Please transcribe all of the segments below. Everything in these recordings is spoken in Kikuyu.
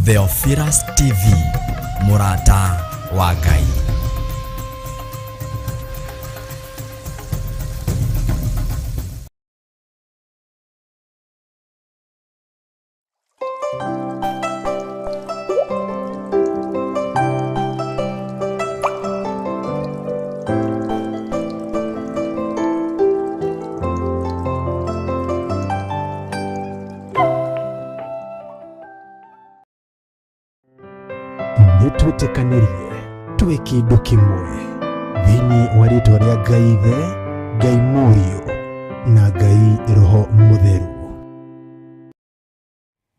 Theophilus TV, mũrata wa Ngai. Nĩ twĩtĩkanĩrie twĩ kĩndũ kĩmwe thĩinĩ wa rĩtwa rĩa Ngai Ithe, Ngai Mũriũ na Ngai Roho Mũtheru.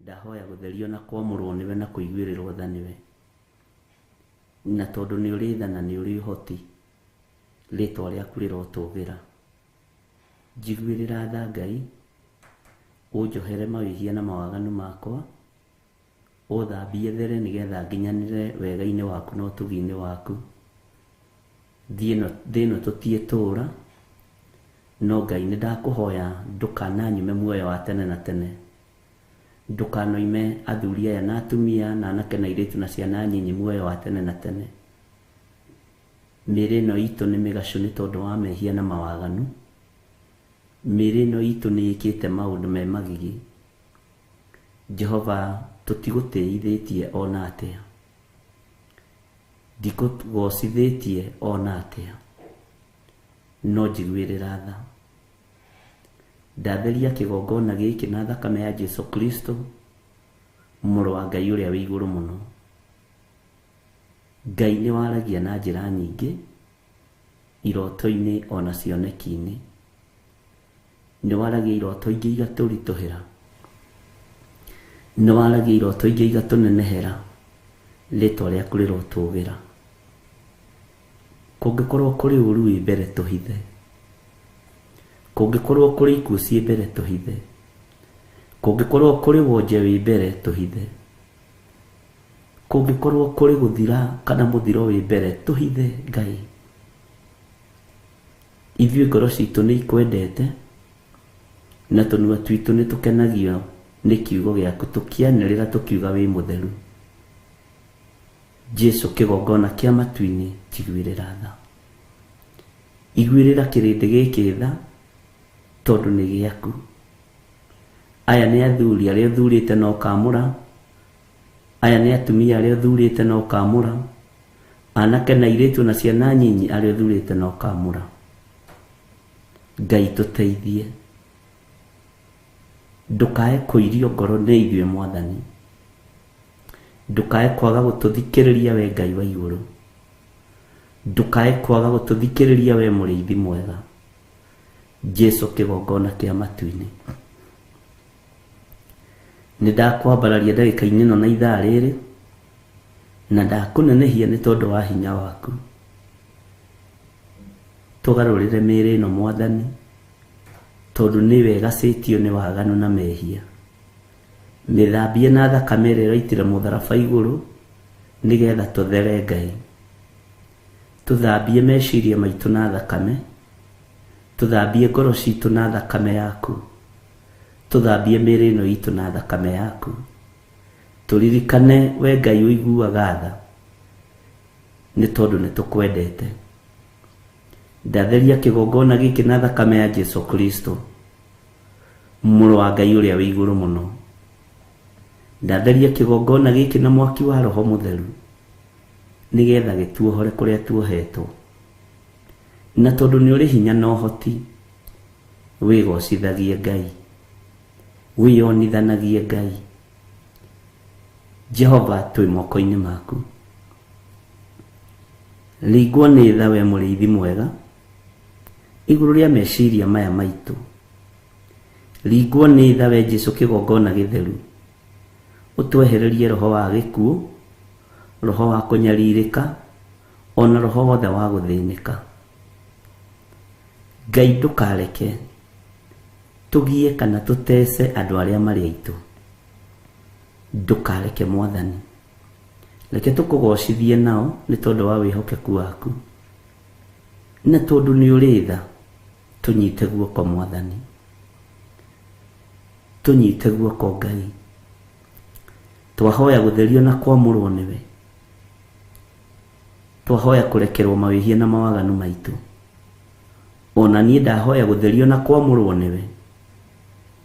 Ndahoya gũtherio na kwamũrwo nĩwe na kũiguĩrĩrwo tha nĩwe. Na tondũ nĩ ũrĩ tha na nĩ ũrĩ ũhoti, rĩtwa rĩaku rĩrotũgĩra. Njiguĩrĩra tha Ngai, ũnjohere mawĩhia na mawaganu makwa, ũthambie there nĩgetha nginyanĩre wega-inĩ waku na ũtugi-inĩ waku. Thĩ ĩno tũtiĩtũra, no Ngai nĩ ndakũhoya ndũkananyume muoyo wa tene na tene. Ndũkanoime athuri aya na atumia na anake na airĩtu na ciana nyinyi muoyo wa tene na tene. Mĩĩrĩ ĩno itũ nĩ mĩgacũ nĩ tondũ wa mehia na mawaganu. Mĩĩrĩ ĩno itũ nĩ ĩkĩte maũndũ me magigi. Jehova tũtigũtĩithĩtie ona atĩa. Ndikũgocithĩtie ona atĩa. No njiguĩrĩra tha. Ndatheria kĩgongona gĩkĩ na thakame ya Jesu Kristo, mũrũ wa Ngai ũrĩa wĩ igũrũ mũno. Ngai nĩ waragia na njĩra nyingĩ, iroto-inĩ ona cioneki-inĩ. Nĩ waragia iroto ingĩ igatũritũhĩra. Nĩ waragia iroto ingĩ igatũnenehera. Rĩtwa rĩaku rĩrotũgĩra. Kũngĩkorwo kũrĩ ũru wĩ mbere tũhithe. Kũngĩkorwo kũrĩ ikuũ ciĩ mbere tũhithe. Kũngĩkorwo kũrĩ wonje wĩ mbere tũhithe. Kũngĩkorwo kũrĩ gũthira kana mũthiro wĩ mbere tũhithe Ngai. Ithuĩ ngoro citũ nĩ ikwendete na tũnua twitũ nĩ tũkenagio nĩ kiugo gĩaku tũkĩanĩrĩra tũkiuga wĩ mũtheru. Jesu kĩgongona kĩa matu-inĩ njiguĩrĩra tha. Iguĩrĩra kĩrĩndĩ gĩkĩ tha tondũ nĩ gĩaku. Aya nĩ athuri arĩa ũthurĩte na ũkamũra. Aya nĩ atumia arĩa ũthurĩte na ũkamũra. Anake na airĩtu na ciana nyinyi arĩa ũthurĩte na ũkamũra. Ngai tũteithie. Ndũkae kũirio ngoro nĩ ithuĩ Mwathani. Ndũkae kwaga gũtũthikĩrĩria we Ngai wa igũrũ. Ndũkae kwaga gũtũthikĩrĩria we mũrĩithi mwega. Jesu kĩgongona kĩa matu-inĩ. Nĩ ndakwambararia ndagĩka-inĩ ĩno na ithaa rĩrĩ, na ndakũnenehia nĩ tondũ wa hinya waku. Tũgarũrĩre mĩĩrĩ ĩno Mwathani, tondũ nĩwe ĩgacĩtio nĩ waganu na mehia. Mĩthambie na thakame ĩrĩa ĩraitire mũtharaba igũrũ, nĩgetha tũthere Ngai. Tũthambie meciria maitũ na thakame, tũthambie ngoro citũ na thakame yaku, tũthambie mĩĩrĩ ĩno itũ na thakame yaku. Tũririkane we Ngai ũiguaga tha, nĩ tondũ nĩ tũkwendete. Ndatheria kĩgongona gĩkĩ na thakame ya Jesu Kristo, mũrũ wa Ngai ũrĩa wĩ igũrũ mũno. Ndatheria kĩgongona gĩkĩ na mwaki wa Roho Mũtheru, nĩgetha gĩtuohore kũrĩa tuohetwo. Na tondũ nĩ ũrĩ hinya na ũhoti, wĩgocithagie Ngai, wĩyonithanagie Ngai. Jehova twĩ moko-inĩ maku. Ringwo nĩ tha we mũrĩithi mwega, igũrũ rĩa meciria maya maitũ. Ringwo nĩ tha we Jesu kĩgongona gĩtheru, ũtwehererie roho wa gĩkuũ, roho wa kũnyarirĩka, ona roho wothe wa gũthĩnĩka. Ngai ndũkareke tũgie kana tũtece andũ arĩa marĩ aitũ. Ndũkareke Mwathani. Reke tũkũgocithie nao nĩ tondũ wa wĩhokeku waku. Na tondũ nĩ ũrĩ tha, tũnyite guoko Mwathani. Tũnyite guoko Ngai. Twahoya gũtherio na kwamũrwo nĩwe. Twahoya kũrekerwo mawĩhia na mawaganu maitũ. Ona niĩ ndahoya gũtherio na kwamũrwo nĩwe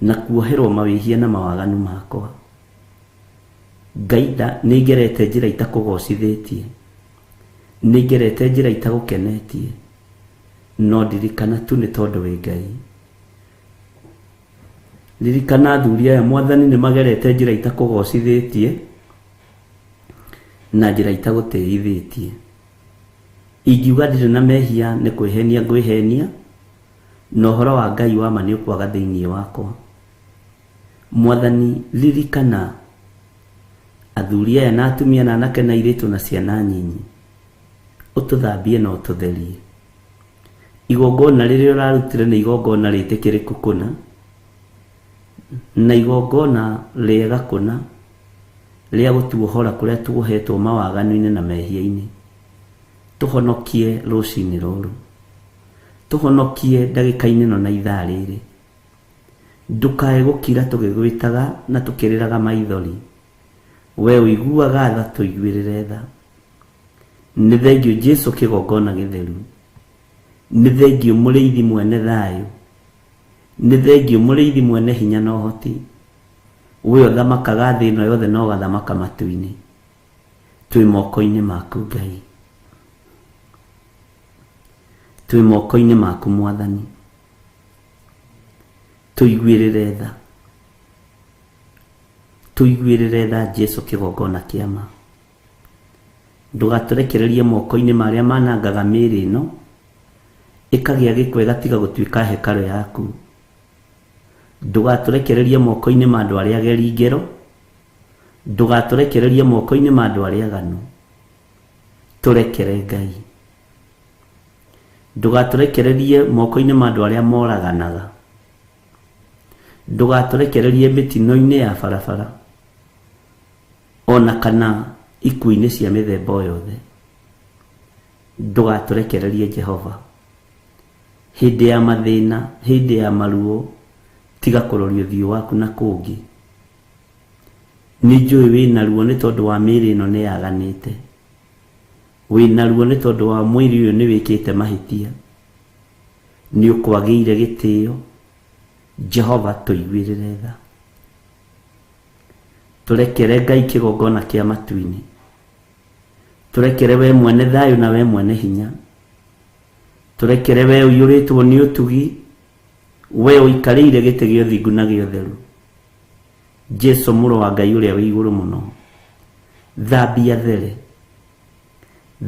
na kuoherwo mawĩhia na mawaganu makwa. Ngai nĩ ngerete njĩra itakũgocithĩtie, nĩ ngerete njĩra itagũkenetie, no ndirikana tu nĩ tondũ wĩ Ngai. Ririkana athuri aya Mwathani nĩ magerete njĩra itakũgocithĩtie na njĩra itagũtĩithĩtie. Ingiuga ndirĩ na mehia nĩ kwĩhenia ngwĩhenia, na ũhoro wa Ngai wa ma nĩ ũkwaga thĩinĩ wakwa. Mwathani ririkana athuri aya na atumia na anake na airĩtu na ciana nyinyi, ũtũthambie na ũtũtherie. Igongona rĩrĩa ũrarutire nĩ igongona rĩtĩkĩrĩku kũna, na igongona rĩega kũna rĩa gũtuohora kũrĩa tuohetwo mawaganu-inĩ na mehia-inĩ. Tũhonokie rũcinĩ rũrũ, tũhonokie ndagĩka-inĩ ĩno na ithaa rĩrĩ. Ndũkae gũkira tũgĩgwĩtaga na tũkĩrĩraga maithori. We ũiguaga tha, tũiguĩrĩre tha. Nĩ thengiũ Jesu kĩgongona gĩtheru, nĩ thengiũ mũrĩithi mwene thayũ, nĩ thengiũ mũrĩithi mwene hinya na ũhoti. We ũthamakaga thĩ ĩno yothe na ũgathamaka matu-inĩ. Twĩ moko-inĩ maku Ngai, twĩ moko-inĩ maku Mwathani. Tũiguĩrĩre tha, tũiguĩrĩre tha Jesu kĩgongona kĩa ma. Ndũgatũrekererie moko-inĩ ma arĩa manangaga mĩĩrĩ ĩno, ĩkagĩa gĩko ĩgatiga gũtuĩka hekarũ yaku. Ndũgatũrekererie moko-inĩ ma andũ arĩa ageri ngero, ndũgatũrekererie moko-inĩ ma andũ arĩa aganu. Tũrekere Ngai. Ndũgatũrekererie moko-inĩ ma andũ arĩa moraganaga. Ndũgatũrekererie mĩtino-inĩ ya barabara ona kana ikuũ-inĩ cia mĩthemba o yothe. Ndũgatũrekererie Jehova. Hĩndĩ ya mathĩna, hĩndĩ ya maruo, tiga kũroria ũthiũ waku na kũngĩ. Nĩ njũĩ wĩna ruo nĩ tondũ wa mĩĩrĩ ĩno nĩ yaganĩte. Wĩna ruo nĩ tondũ wa mwĩrĩ ũyũ nĩ wĩkĩte mahĩtia. Nĩ ũkwagĩire gĩtĩo. Jehova tũiguĩrĩre tha. Tũrekere Ngai kĩgongona kĩa matu-inĩ. Tũrekere we mwene thayũ na we mwene hinya. Tũrekere we ũiyũrĩtwo nĩ ũtugi, we ũikarĩire gĩtĩ gĩa ũthingu na gĩa ũtheru. Jesu mũrũ wa Ngai ũrĩa wĩ igũrũ mũno, thambia there,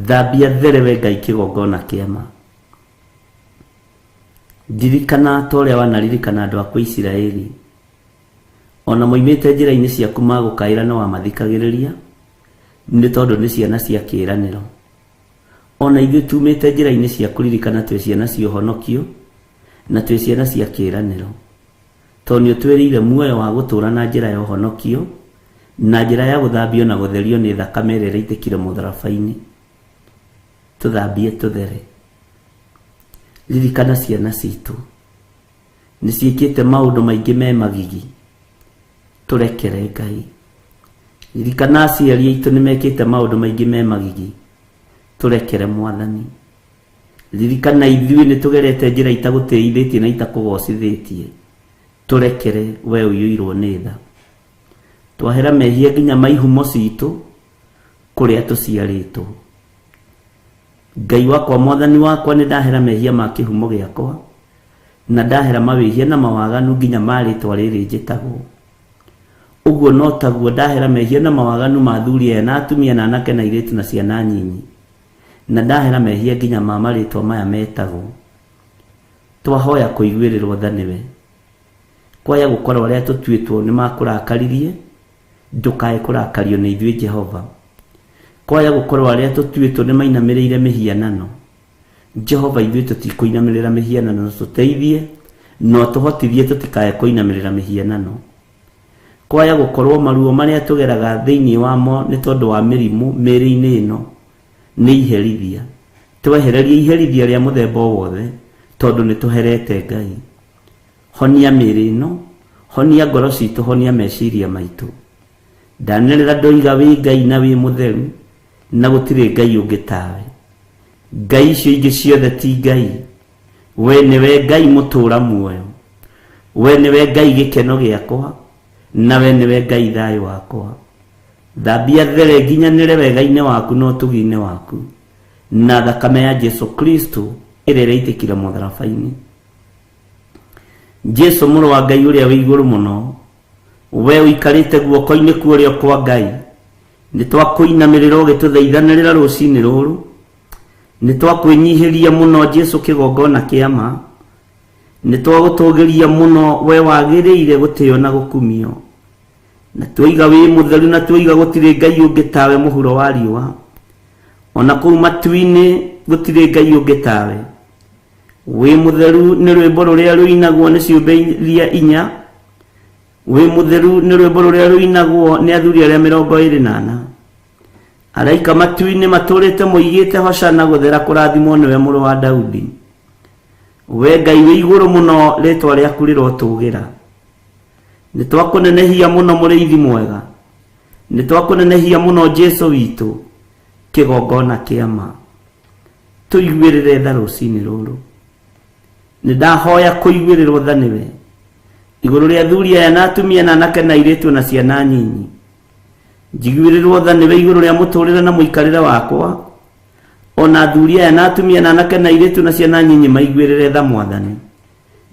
thambia there we Ngai kĩgongona kĩa ma. Ndirikana ta ũrĩa wanaririkana andũ aku Isiraeli, ona moimĩte njĩra-inĩ ciaku magũkaĩra no wamathikagĩrĩria, nĩ tondũ nĩ ciana cia kĩĩranĩro. Ona ithuĩ tumĩte njĩra-inĩ ciaku, ririkana twĩ ciana cia ũhonokio na twĩ ciana cia kĩĩranĩro. Tondũ nĩ ũtwĩrĩire muoyo wa gũtũũra na njĩra ya ũhonokio, na njĩra ya gũthambio na gũtherio nĩ thakame ĩrĩa ĩraitĩkire mũtharaba-inĩ. Tũthambie tũthere. Ririkana ciana citũ. Nĩ ciĩkĩte maũndũ maingĩ me magigi. Tũrekere Ngai. Ririkana aciari aitũ nĩ mekĩte maũndũ maingĩ me magigi. Tũrekere Mwathani. Ririkana ithuĩ nĩ tũgerete njĩra itagũtĩithĩtie na itakũgocithĩtie. Tũrekere we ũiyũirwo nĩ tha. Twahera mehia nginya ma ihumo citũ kũrĩa tũciarĩtwo. Ngai wakwa Mwathani wakwa nĩ ndahera mehia ma kĩhumo gĩakwa na ndahera mawĩhia na mawaganu nginya ma rĩtwa rĩrĩ njĩtagwo. Ũguo no taguo ndahera mehia na mawaganu ma athuri aya na atumia na anake na airĩtu na ciana nyinyi, na ndahera mehia nginya ma marĩtwa maya metagwo. Twahoya kũiguĩrĩrwo tha nĩwe. Kwaya gũkorwo arĩa tũtuĩtwo nĩ makũrakaririe, ndũkae kũrakario nĩ ithuĩ Jehova. Kwaya gũkorwo arĩa tũtuĩtwo nĩ mainamĩrĩire mĩhianano, Jehova ithuĩ tũtikũinamĩrĩra mĩhianano, tũteithie na ũtũhotithie tũtikae kũinamĩrĩra mĩhianano. Kwaya gũkorwo maruo marĩa tũgeraga thĩinĩ wamo nĩ tondũ wa mĩrimũ mĩĩrĩ-inĩ ĩno nĩ iherithia. Twehererie iherithia rĩa mũthemba o wothe tondũ nĩ tũherete Ngai. Honia mĩĩrĩ ĩno, honia ngoro citũ, honia meciria maitũ. Ndanĩrĩra ndoiga wĩ Ngai na wĩ mũtheru, na gũtirĩ Ngai ũngĩ tawe. Ngai icio ingĩ ciothe ti Ngai. We nĩwe Ngai mũtũũra muoyo. We nĩwe Ngai gĩkeno gĩakwa, na we nĩwe Ngai thayũ wakwa. Thambia there nginyanĩre wega-inĩ waku na ũtugi-inĩ waku, na thakame ya Jesu Kristo ĩrĩa ĩraitĩkire mũtharaba-inĩ. Jesu mũrũ wa Ngai ũrĩa wĩ igũrũ mũno, we ũikarĩte guoko-inĩ kwa ũrĩo kwa Ngai, nĩ twakũinamĩrĩra ũgĩtũthaithanĩrĩra rũcinĩ rũrũ. Nĩ twakwĩnyihĩria mũno Jesu kĩgongona kĩa ma. Nĩ twagũtũgĩria mũno we wagĩrĩire gũtĩo na gũkumio. Na tuoiga wĩ mũtheru, na tuoiga gũtirĩ Ngai ũngĩ tawe mũhuro wa riũa. Ona kũu matu-inĩ gũtirĩ Ngai ũngĩ tawe. Wĩ mũtheru nĩ rwĩmbo rũrĩa rũinagwo nĩ ciũmbe iria inya. Wĩ mũtheru nĩ rwĩmbo rũrĩa rũinagwo nĩ athuri arĩa 24. Araika matu-inĩ matũrĩte moigĩte hocana gũthera kũrathimwo nĩwe mũrũ wa Daudi. We Ngai wĩ igũrũ mũno, rĩtwa rĩaku rĩrotũgĩra. Nĩ twakũnenehia mũno mũrĩithi mwega. Nĩ twakũnenehia mũno Jesu witũ, kĩgongona kĩa ma. Tũiguĩrĩre tha rũcinĩ rũrũ. Nĩ ndahoya kũiguĩrĩrwo tha nĩwe igũrũ rĩa athuri aya na atumia na anake na airĩtu na ciana nyinyi. Njiguĩrĩrwo tha nĩwe igũrũ rĩa mũtũrĩre na mũikarĩre wakwa. Ona athuri aya na atumia na anake na airĩtu na ciana nyinyi maiguĩrĩre tha Mwathani,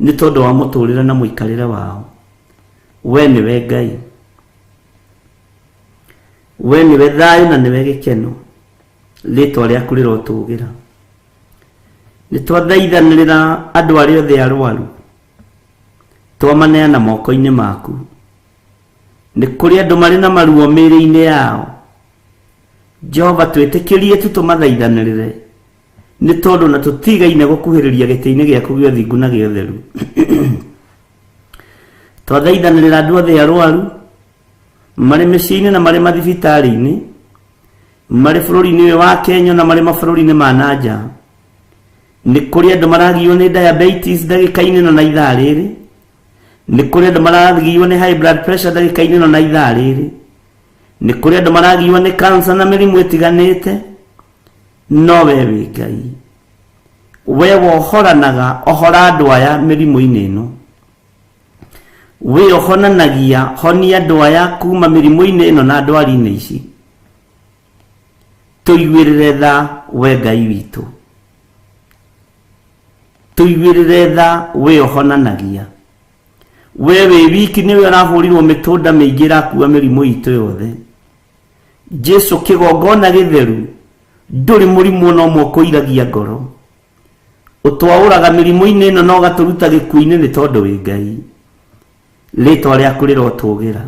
nĩ tondũ wa mũtũrĩre na mũikarĩre wao. We nĩwe Ngai, we nĩwe thayũ na nĩwe gĩkeno. Rĩtwa rĩaku rĩrotũgĩra. Nĩ twathaithanĩrĩra andũ arĩa othe arwaru, twamaneana moko-inĩ maku. Nĩ kũrĩ andũ marĩ na maruo mĩĩrĩ-inĩ yao. Jehova, twĩtĩkĩrie tu tũmathaithanĩrĩre, nĩ tondũ na tũtigaine gũkuhĩrĩria gĩtĩ-inĩ gĩaku gĩa ũthingu na gĩa ũtheru. Twathaithanĩrĩra andũ othe arwaru marĩ mĩciĩ-inĩ na marĩ mathibitarĩ-inĩ, marĩ bũrũri-inĩ ũyũ wa Kenya na marĩ mabũrũri-inĩ ma na nja. Nĩ kũrĩ andũ maragiywo nĩ diabetes ndagĩka-inĩ ĩno na ithaa rĩrĩ. Nĩ kũrĩ andũ maragiywo nĩ high blood pressure ndagĩka-inĩ ĩno na ithaa rĩrĩ. Nĩ kũrĩ andũ maragiywo nĩ cancer na mĩrimũ ĩtiganĩte. No we wĩ Ngai, we wohoranaga, ohora andũ aya mĩrimũ-inĩ ĩno. We ũhonanagia, honia andũ aya kuma mĩrimũ-inĩ ĩno na ndwari-inĩ ici. Tũiguĩrĩre tha we Ngai witũ, tũiguĩrĩre tha we ũhonanagia. We wĩ wiki nĩwe ũrahũrirwo mĩtũnda mĩingĩ ĩrakua mĩrimũ itũ yothe. Jesu kĩgongona gĩtheru, ndũrĩ mũrimũ ona ũmwe ũkũiragia ngoro. Ũtwaũraga mĩrimũ-inĩ ĩno na ũgatũruta gĩkuũ-inĩ nĩ tondũ wĩ Ngai. Rĩtwa rĩaku rĩrotũgĩra.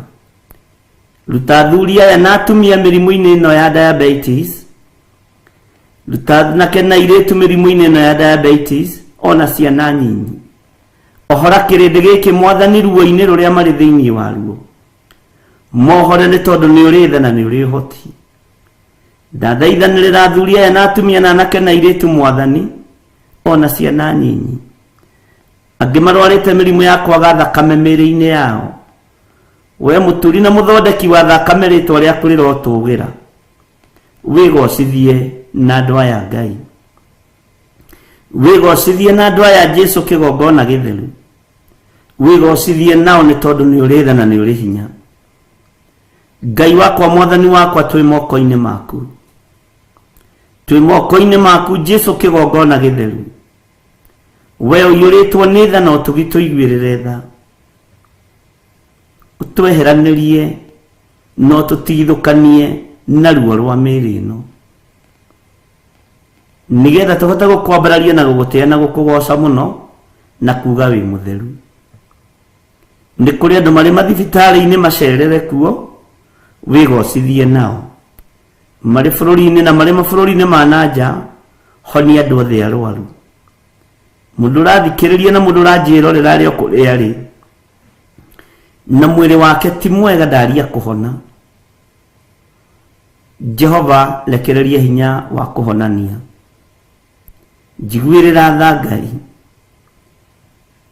Ruta athuri aya na atumia mĩrimũ-inĩ ĩno ya diabetes. Ruta anake na airĩtu mĩrimũ-inĩ ĩno ya diabetes, ona ciana nyinyi. Ohora kĩrĩndĩ gĩkĩ Mwathani ruo-inĩ rũrĩa marĩ thĩinĩ waruo. Mohore nĩ tondũ nĩ ũrĩ tha na nĩ ũrĩ ũhoti. Ndathaithanĩrĩra athuri aya na atumia na anake na airĩtu Mwathani, ona ciana nyinyi. Angĩ marwarĩte mĩrimũ ya kwaga thakame mĩĩrĩ-inĩ yao. We mũturi na mũthondeki wa thakame, rĩtwa rĩaku rĩrotũgĩra. Wĩgocithie na andũ aya Ngai. Wĩgocithie na andũ aya Jesu kĩgongona gĩtheru. Wĩgocithie nao nĩ tondũ nĩ ũrĩ tha na nĩ ũrĩ hinya. Ngai wakwa, Mwathani wakwa, twĩ moko-inĩ maku. Twĩ moko-inĩ maku Jesu kĩgongona gĩtheru. We ũiyũrĩtwo nĩ tha na ũtugi, tũiguĩrĩre tha. Ũtweheranĩrie na ũtũtigithũkanie na ruo rwa mĩĩrĩ ĩno, nĩgetha tũhote gũkwambararia na gũgũtĩa na gũkũgoca mũno na kuga wĩ mũtheru. Nĩ kũrĩ andũ marĩ mathibitarĩ-inĩ, macerere kuo, wĩgocithie nao. Marĩ bũrũri-inĩ na marĩ mabũrũri-inĩ ma na nja, honia andũ othe arwaru. Mũndũ ũrathikĩrĩria na mũndũ ũranjĩrorera arĩ o kũrĩa arĩ na mwĩrĩ wake ti mwega, ndaria kũhona. Jehova, rekereria hinya wa kũhonania. Njiguĩrĩra tha Ngai,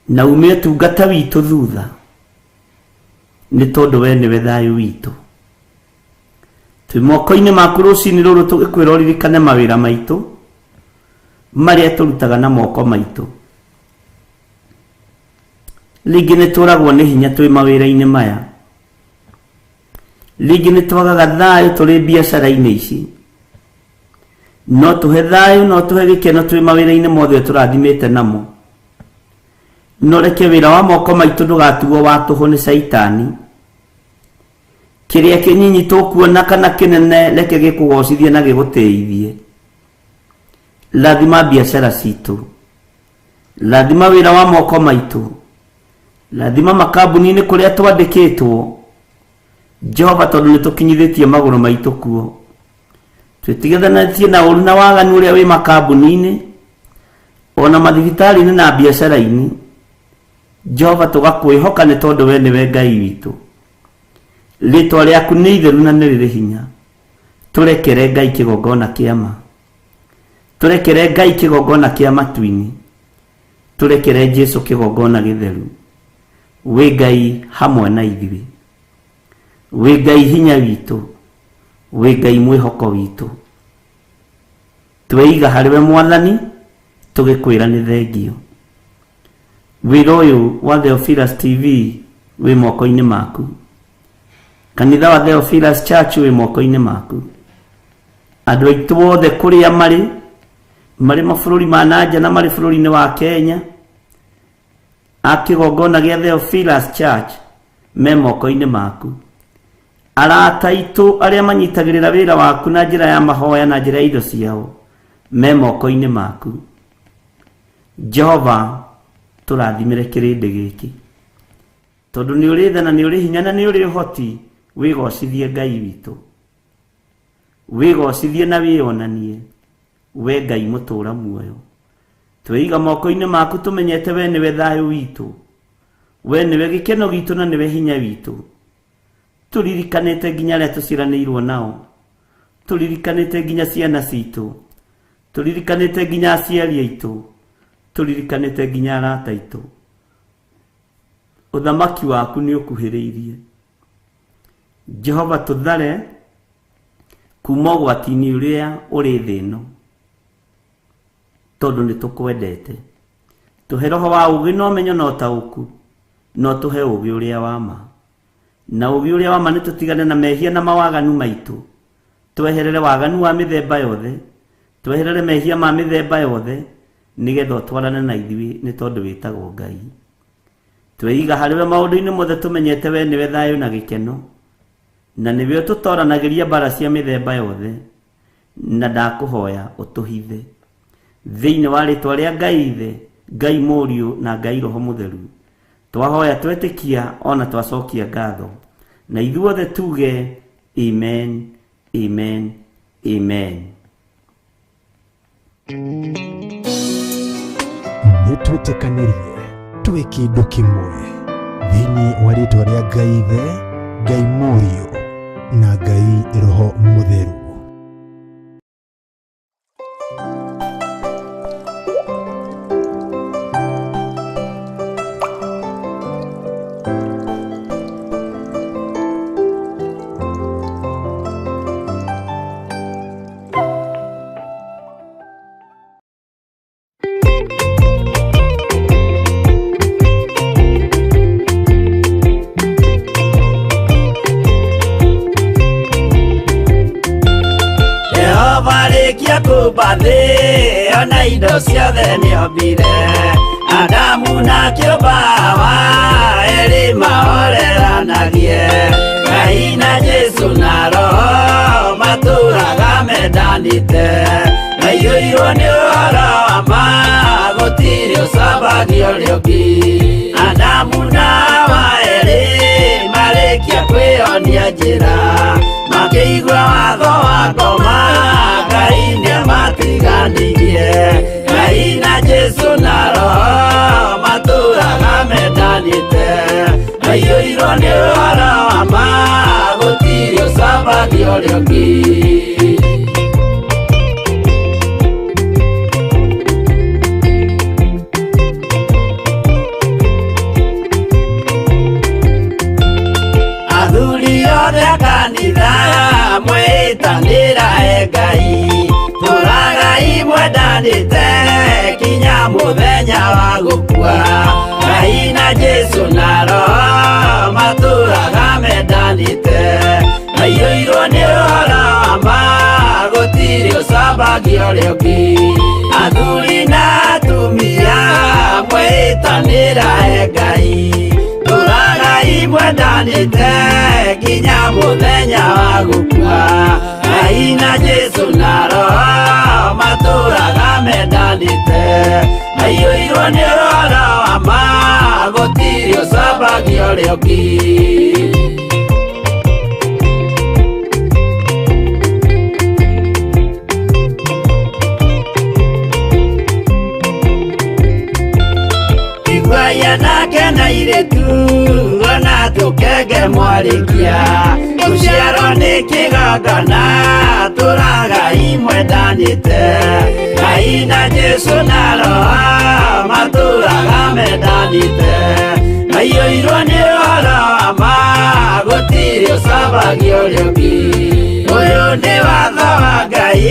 na ume ũtungata witũ thutha, nĩ tondũ we nĩwe thayũ witũ. Twĩ moko-inĩ maku rũcinĩ rũrũ tũgĩkwĩra ũririkane mawĩra maitũ marĩa tũrutaga na moko maitũ. Rĩngĩ nĩ tũragwo nĩ hinya twĩ mawĩra-inĩ maya, rĩngĩ nĩ twagaga thayũ tũrĩ biacara-inĩ ici. No tũhe thayũ, no tũhe gĩkeno twĩ mawĩra-inĩ mothe tũrathimĩte namo. No reke wĩra wa moko maitũ ndũgatuo wa tũhũ nĩ Caitani. Kĩrĩa kĩnyinyi tũkuona kana kĩnene, reke gĩkũgocithie na gĩgũtĩithie. Rathima biacara citũ, rathima wĩra wa moko maitũ, rathima makambuni-inĩ kũrĩa twandĩkĩtwo, Jehova, tondũ nĩ tũkinyithĩtie magũrũ maitũ kuo. Twĩtigithanĩtie na ũru na waganu ũrĩa wĩ makambuni-inĩ, ona mathibitarĩ-inĩ na biacara-inĩ. Jehova, tũgakwĩhoka nĩ tondũ we nĩwe Ngai witũ. Rĩtwa rĩaku nĩ itheru na nĩ rĩrĩ hinya. Tũrekere Ngai kĩgongona kĩa ma, tũrekere Ngai kĩgongona kĩa matu-inĩ, tũrekere Jesu kĩgongona gĩtheru. Wĩ Ngai hamwe na ithuĩ, wĩ Ngai hinya witũ, wĩ Ngai mwĩhoko witũ. Tweiga harĩ we Mwathani, tũgĩkwĩra nĩ thengio. Wĩra ũyũ wa Theophilus TV wĩ moko-inĩ maku, kanitha wa Theophilus Church wĩ moko-inĩ maku, andũ aitũ othe kũrĩa marĩ, marĩ mabũrũri ma nanja na marĩ bũrũri-inĩ wa Kenya, a kĩgongona gĩa Theophilus Church me moko-inĩ maku. Arata aitũ arĩa manyitagĩrĩra wĩra waku na njĩra ya mahoya na njĩra ya indo ciao me moko-inĩ maku. Jehova, tũrathimĩre kĩrĩndĩ gĩkĩ, tondũ nĩ ũrĩ tha na nĩ ũrĩ hinya na nĩ ũrĩ ũhoti. Wĩgocithie Ngai witũ, wĩgocithie na wĩyonanie we Ngai mũtũũra muoyo. Twĩiga moko-inĩ maku tũmenyete we nĩwe thayũ witũ, we nĩwe gĩkeno gitũ na nĩwe hinya witũ. Tũririkanĩte nginya arĩa tũciaranĩirwo nao, tũririkanĩte nginya ciana citũ, tũririkanĩte nginya aciari aitũ, tũririkanĩte nginya arata aitũ. Ũthamaki waku nĩ ũkuhĩrĩirie, Jehova. Tũthare kuma ũgwati-inĩ ũrĩa ũrĩ thĩ ĩno, tondũ nĩ tũkwendete. Tũhe roho wa ũũgĩ na ũmenyo na ũtaũku, no tũhe ũũgĩ ũrĩa wa ma. Na ũũgĩ ũrĩa wa ma nĩ tũtigane na mehia na mawaganu maitũ, tweherere waganu wa mĩthemba yothe, tweherere mehia ma mĩthemba yothe, nĩgetha ũtwarane na ithuĩ, nĩ tondũ wĩtagwo Ngai. Tweiga harĩ we maũndũ-inĩ mothe tũmenyete we nĩwe thayũ na gĩkeno, na nĩwe ũtũtoranagĩria mbara cia mĩthemba yothe. Na ndakũhoya ũtũhithe thĩinĩ wa rĩtwa rĩa Ngai Ithe, Ngai Mũriũ na Ngai Roho Mũtheru. Twahoya, twetĩkia, ona twacokia ngatho, na ithuothe tuge amen, amen, amen. Nĩ twĩtĩkanĩrie twĩ kĩndũ kĩmwe thĩinĩ wa rĩtwa rĩa Ngai Ithe, Ngai Mũriũ na Ngai Roho Mũtheru. Jehova rĩkia kũmba thĩ ona indo ciothe nĩombire, Adamu na kĩũmba Hawa erĩ mahoreranagie. Ngai na Jesu na Roho matũraga mendanĩte, maiyũirwo nĩ ũhoro wa ma, gũtirĩ ũcambagio ũrĩa ũngĩ. Adamu na Hawa erĩ marĩkia kwĩyonia njĩra, makĩigua watho wa ngoma, Ngai nĩamatiganirie. Ngai na Jesu na Roho matũraga mendanĩte, maiyũirwo nĩ ũhoro wa ma, gũtirĩ ũcambagio ũrĩa ũngĩ. Athuri othe a kanitha. mwĩtanĩra e Ngai tũragai mwendanĩte kinya mũthenya wa gũkua Ngai na Jesũ na Roho matũraga mendanĩte maiyũirwo nĩ ũhoro wa ma gũtirĩ ũcambagia ũrĩa ũngĩ athuri na atumia mwĩtanĩra e Ngai tũragai mwendanĩte nginya mũthenya wa gũkua Ngai na Jesũ na Roho matũraga mendanĩte maiyũirwo nĩ ũhoro wa ma gũtirĩ ũcambagia ũrĩa ũngĩ. Nake na irĩtu ona tũkenge mwarĩkia rũciaro nĩ kĩgongona tũragai mwendanĩte Ngai na Jesũ na Roho matũraga mendanĩte maiyũirwo nĩ ũhoro wa ma gũtirĩ ũcambagia ũrĩa ũngĩ ũyũ nĩ watho wa Ngai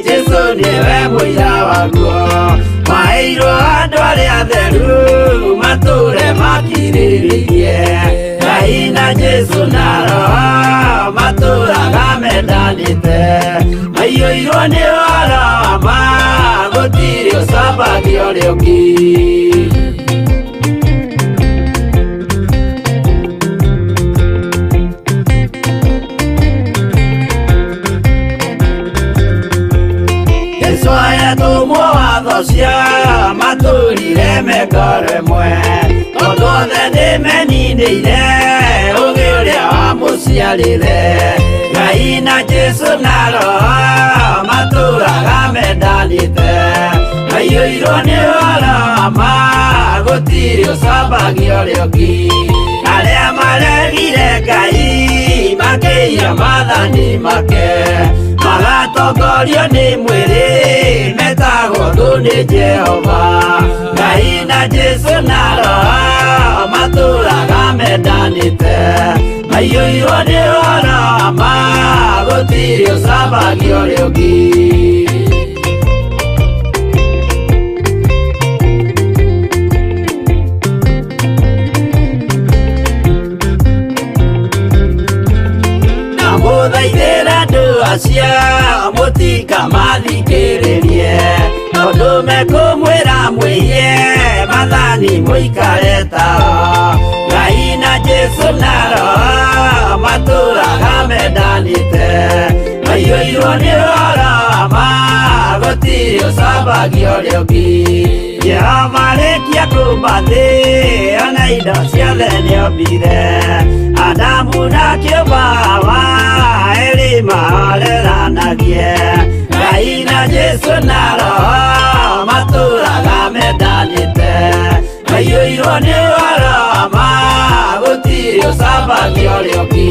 Jesũ nĩwe mũira waguo maheirwo andũ arĩa atheru matũre makirĩrĩirie Ngai na Jesũ na Roho matũraga mendanĩte maiyũirwo nĩ ũhoro wa ma gũtirĩ ũcambagia ũrĩa ũngĩ. Jesũ ayatũmwo watho cia matũrire mengoro ĩmwe tondũ othe nĩmeninĩire ũgĩ ũrĩa wamũciarire Ngai na Jesũ na Roho matũraga mendanĩte maiyũirwo nĩ ũhoro wa ma gũtirĩ ũcambagia ũrĩa ũngĩ arĩa maregire Ngai makĩiya maathani make magatongorio nĩ mwĩrĩ metagwo thũ nĩ Jehova Ngai na Jesũ na Roho matũraga mendanĩte maiyũirwo nĩ ũhoro wa ma gũtirĩ ũcambagia ũrĩa ũngĩ. Ndamũthaithĩra andũ acio mũtikamathikĩrĩrie tondũ mekũmwĩra mwĩiye maathani mũikare tao Ngai na Jesũ na Roho matũraga mendanĩte maiyũirwo nĩ ũhoro wa ma gũtirĩ ũcambagia ũrĩa ũngĩ Jehova arĩkia kũũmba thĩ ona indo ciothe nĩombire Adamu na kĩũmba Hawa erĩ mahoreranagie Ngai na Jesũ na Roho matũraga mendanĩte maiyũirwo nĩ ũhoro wa ma gũtirĩ ũcambagia ũrĩa ũngĩ.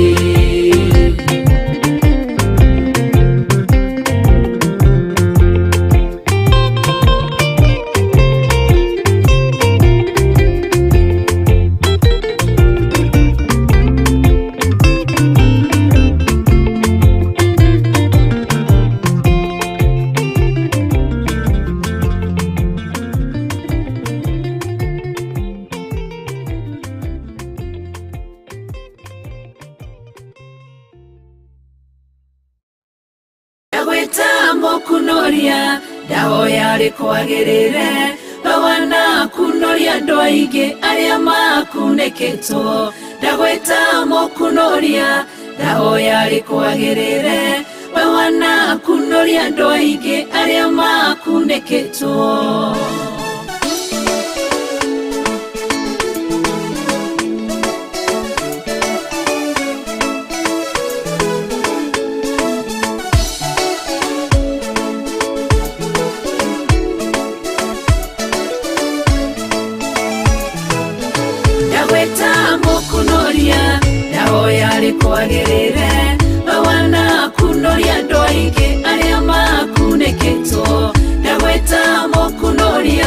Kunoria ndahoya rĩkwagĩrĩre we kunoria andũ aingĩ arĩa makunĩkĩtwo ndagwĩta mũkunoria ndahoya rĩkwagĩrĩre we kunoria andũ aingĩ arĩa makunĩkĩtwo. Ndahoya rĩkwagĩrĩre we kunoria andũ aingĩ arĩa makunĩkĩtwo ndagwĩta mũkunoria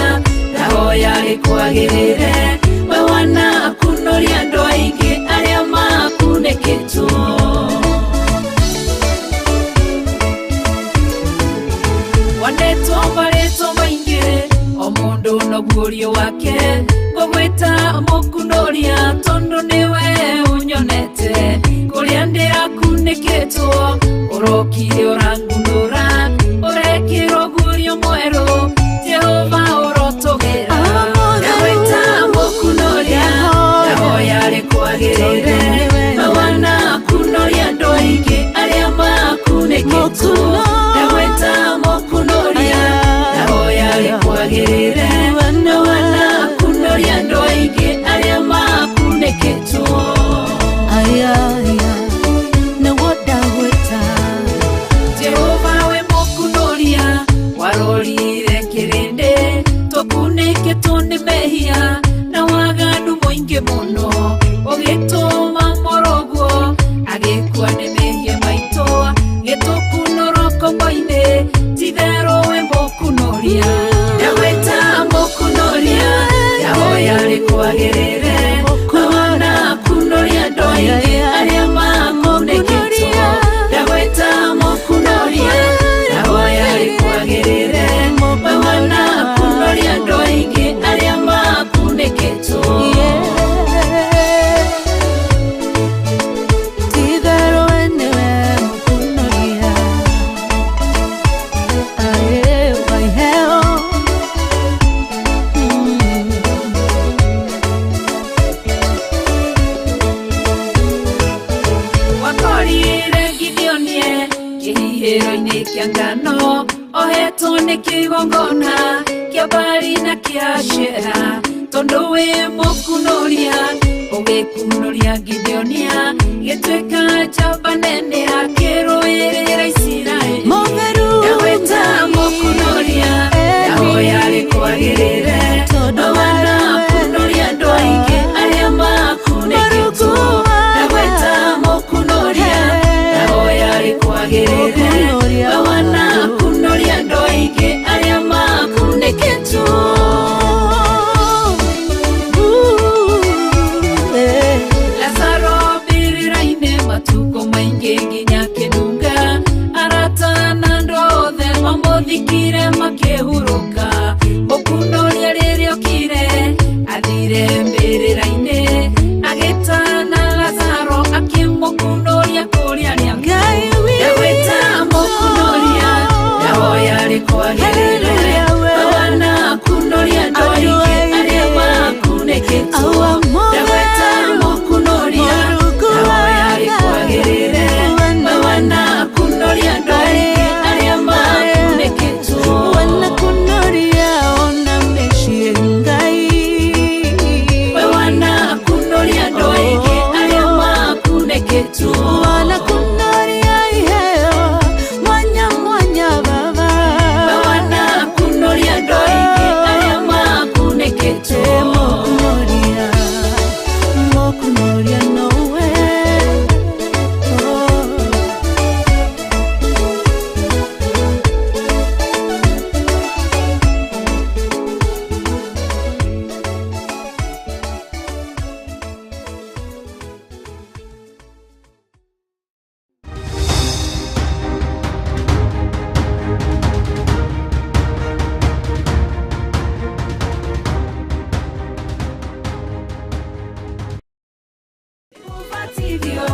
Guorio wake ngũgwĩta mũkunoria tondũ nĩwe ũnyonete kũrĩa ndĩrakunĩkĩtwo ũrokire ũrangunũra ũrekĩrwo guorio mwerũ Jehova ũrotũgĩra ndagwĩta mũkunoria ndahoya rĩkwagĩrĩre mawana kunoria andũ aingĩ arĩa makunĩkĩtwo ndagwĩta mũkunoria ndahoya rĩkwagĩrĩre mawana kunoria andũ aingĩ arĩa makunĩkĩtwo aya aya nĩguo ndagwĩta Jehova we mũkunoria warorire kĩrĩndĩ tũkunĩkĩtwo nĩ mehia na waganu mũingĩ mũno ũgĩtũma mũrũguo agĩkua nĩ mehia maitũ gĩtũkunũrwo ngombo-inĩ titherũ we mũkunoria ndagwĩta mũkunoria ndahoya rĩkwagĩrĩre mawana kunoria andũ aingĩ arĩa makunĩkĩtwo ndagwĩta mũkunoria ndahoya rĩkwagĩrĩre mawana kunoria andũ aingĩ arĩa makunĩkĩtwo Titherũ we nĩwe mũkunoria ae wa iheo wakorire Gideonie kĩhihĩro-inĩ kĩa ngano ohetwo nĩ kĩgongona kĩa Baali na kĩa Ashera tondũ wĩ mũkunoria ũgĩkunoria Gideonia gĩtuĩka njamba nene akĩrũĩrĩra Isiraeli Mũtheru ndagwĩta mũkunoria ndahoya rĩkwagĩrĩre mawana kunoria andũ aingĩ arĩa makunĩkĩtwo ndagwĩta mũkunoria ndahoya rĩkwagĩrĩre mawana kunoria andũ aingĩ arĩa makunĩkĩtwo Lazaro mbĩrĩra-inĩ matukũ maingĩ nginya kĩnunga arata na andũ othe mamũthikire makĩhurũka mũkunoria rĩrĩa okire athire mbĩrĩra-inĩ agĩtana Lazaro akĩmũkunoria kũrĩa arĩa Ngai witũ ndagwĩta mũkunoria ndahoya rĩkwagĩrĩre mawana kunoria andũ aingĩ arĩa makunĩkĩtwo ndagwĩta mũkunoria ndahoya rĩkwagĩrĩre mawana kunoria andũ aingĩ arĩa makunĩkĩtwo Wanakunoria ona mĩciĩ Ngai mawana kunoria andũ aingĩ arĩa makunĩkĩtwo Wanakunoria iheo mwanya mwanya baba mawana kunoria andũ aingĩ arĩa makunĩkĩtwo Mũkunoria mũkunoria nowe oh. Ubatithio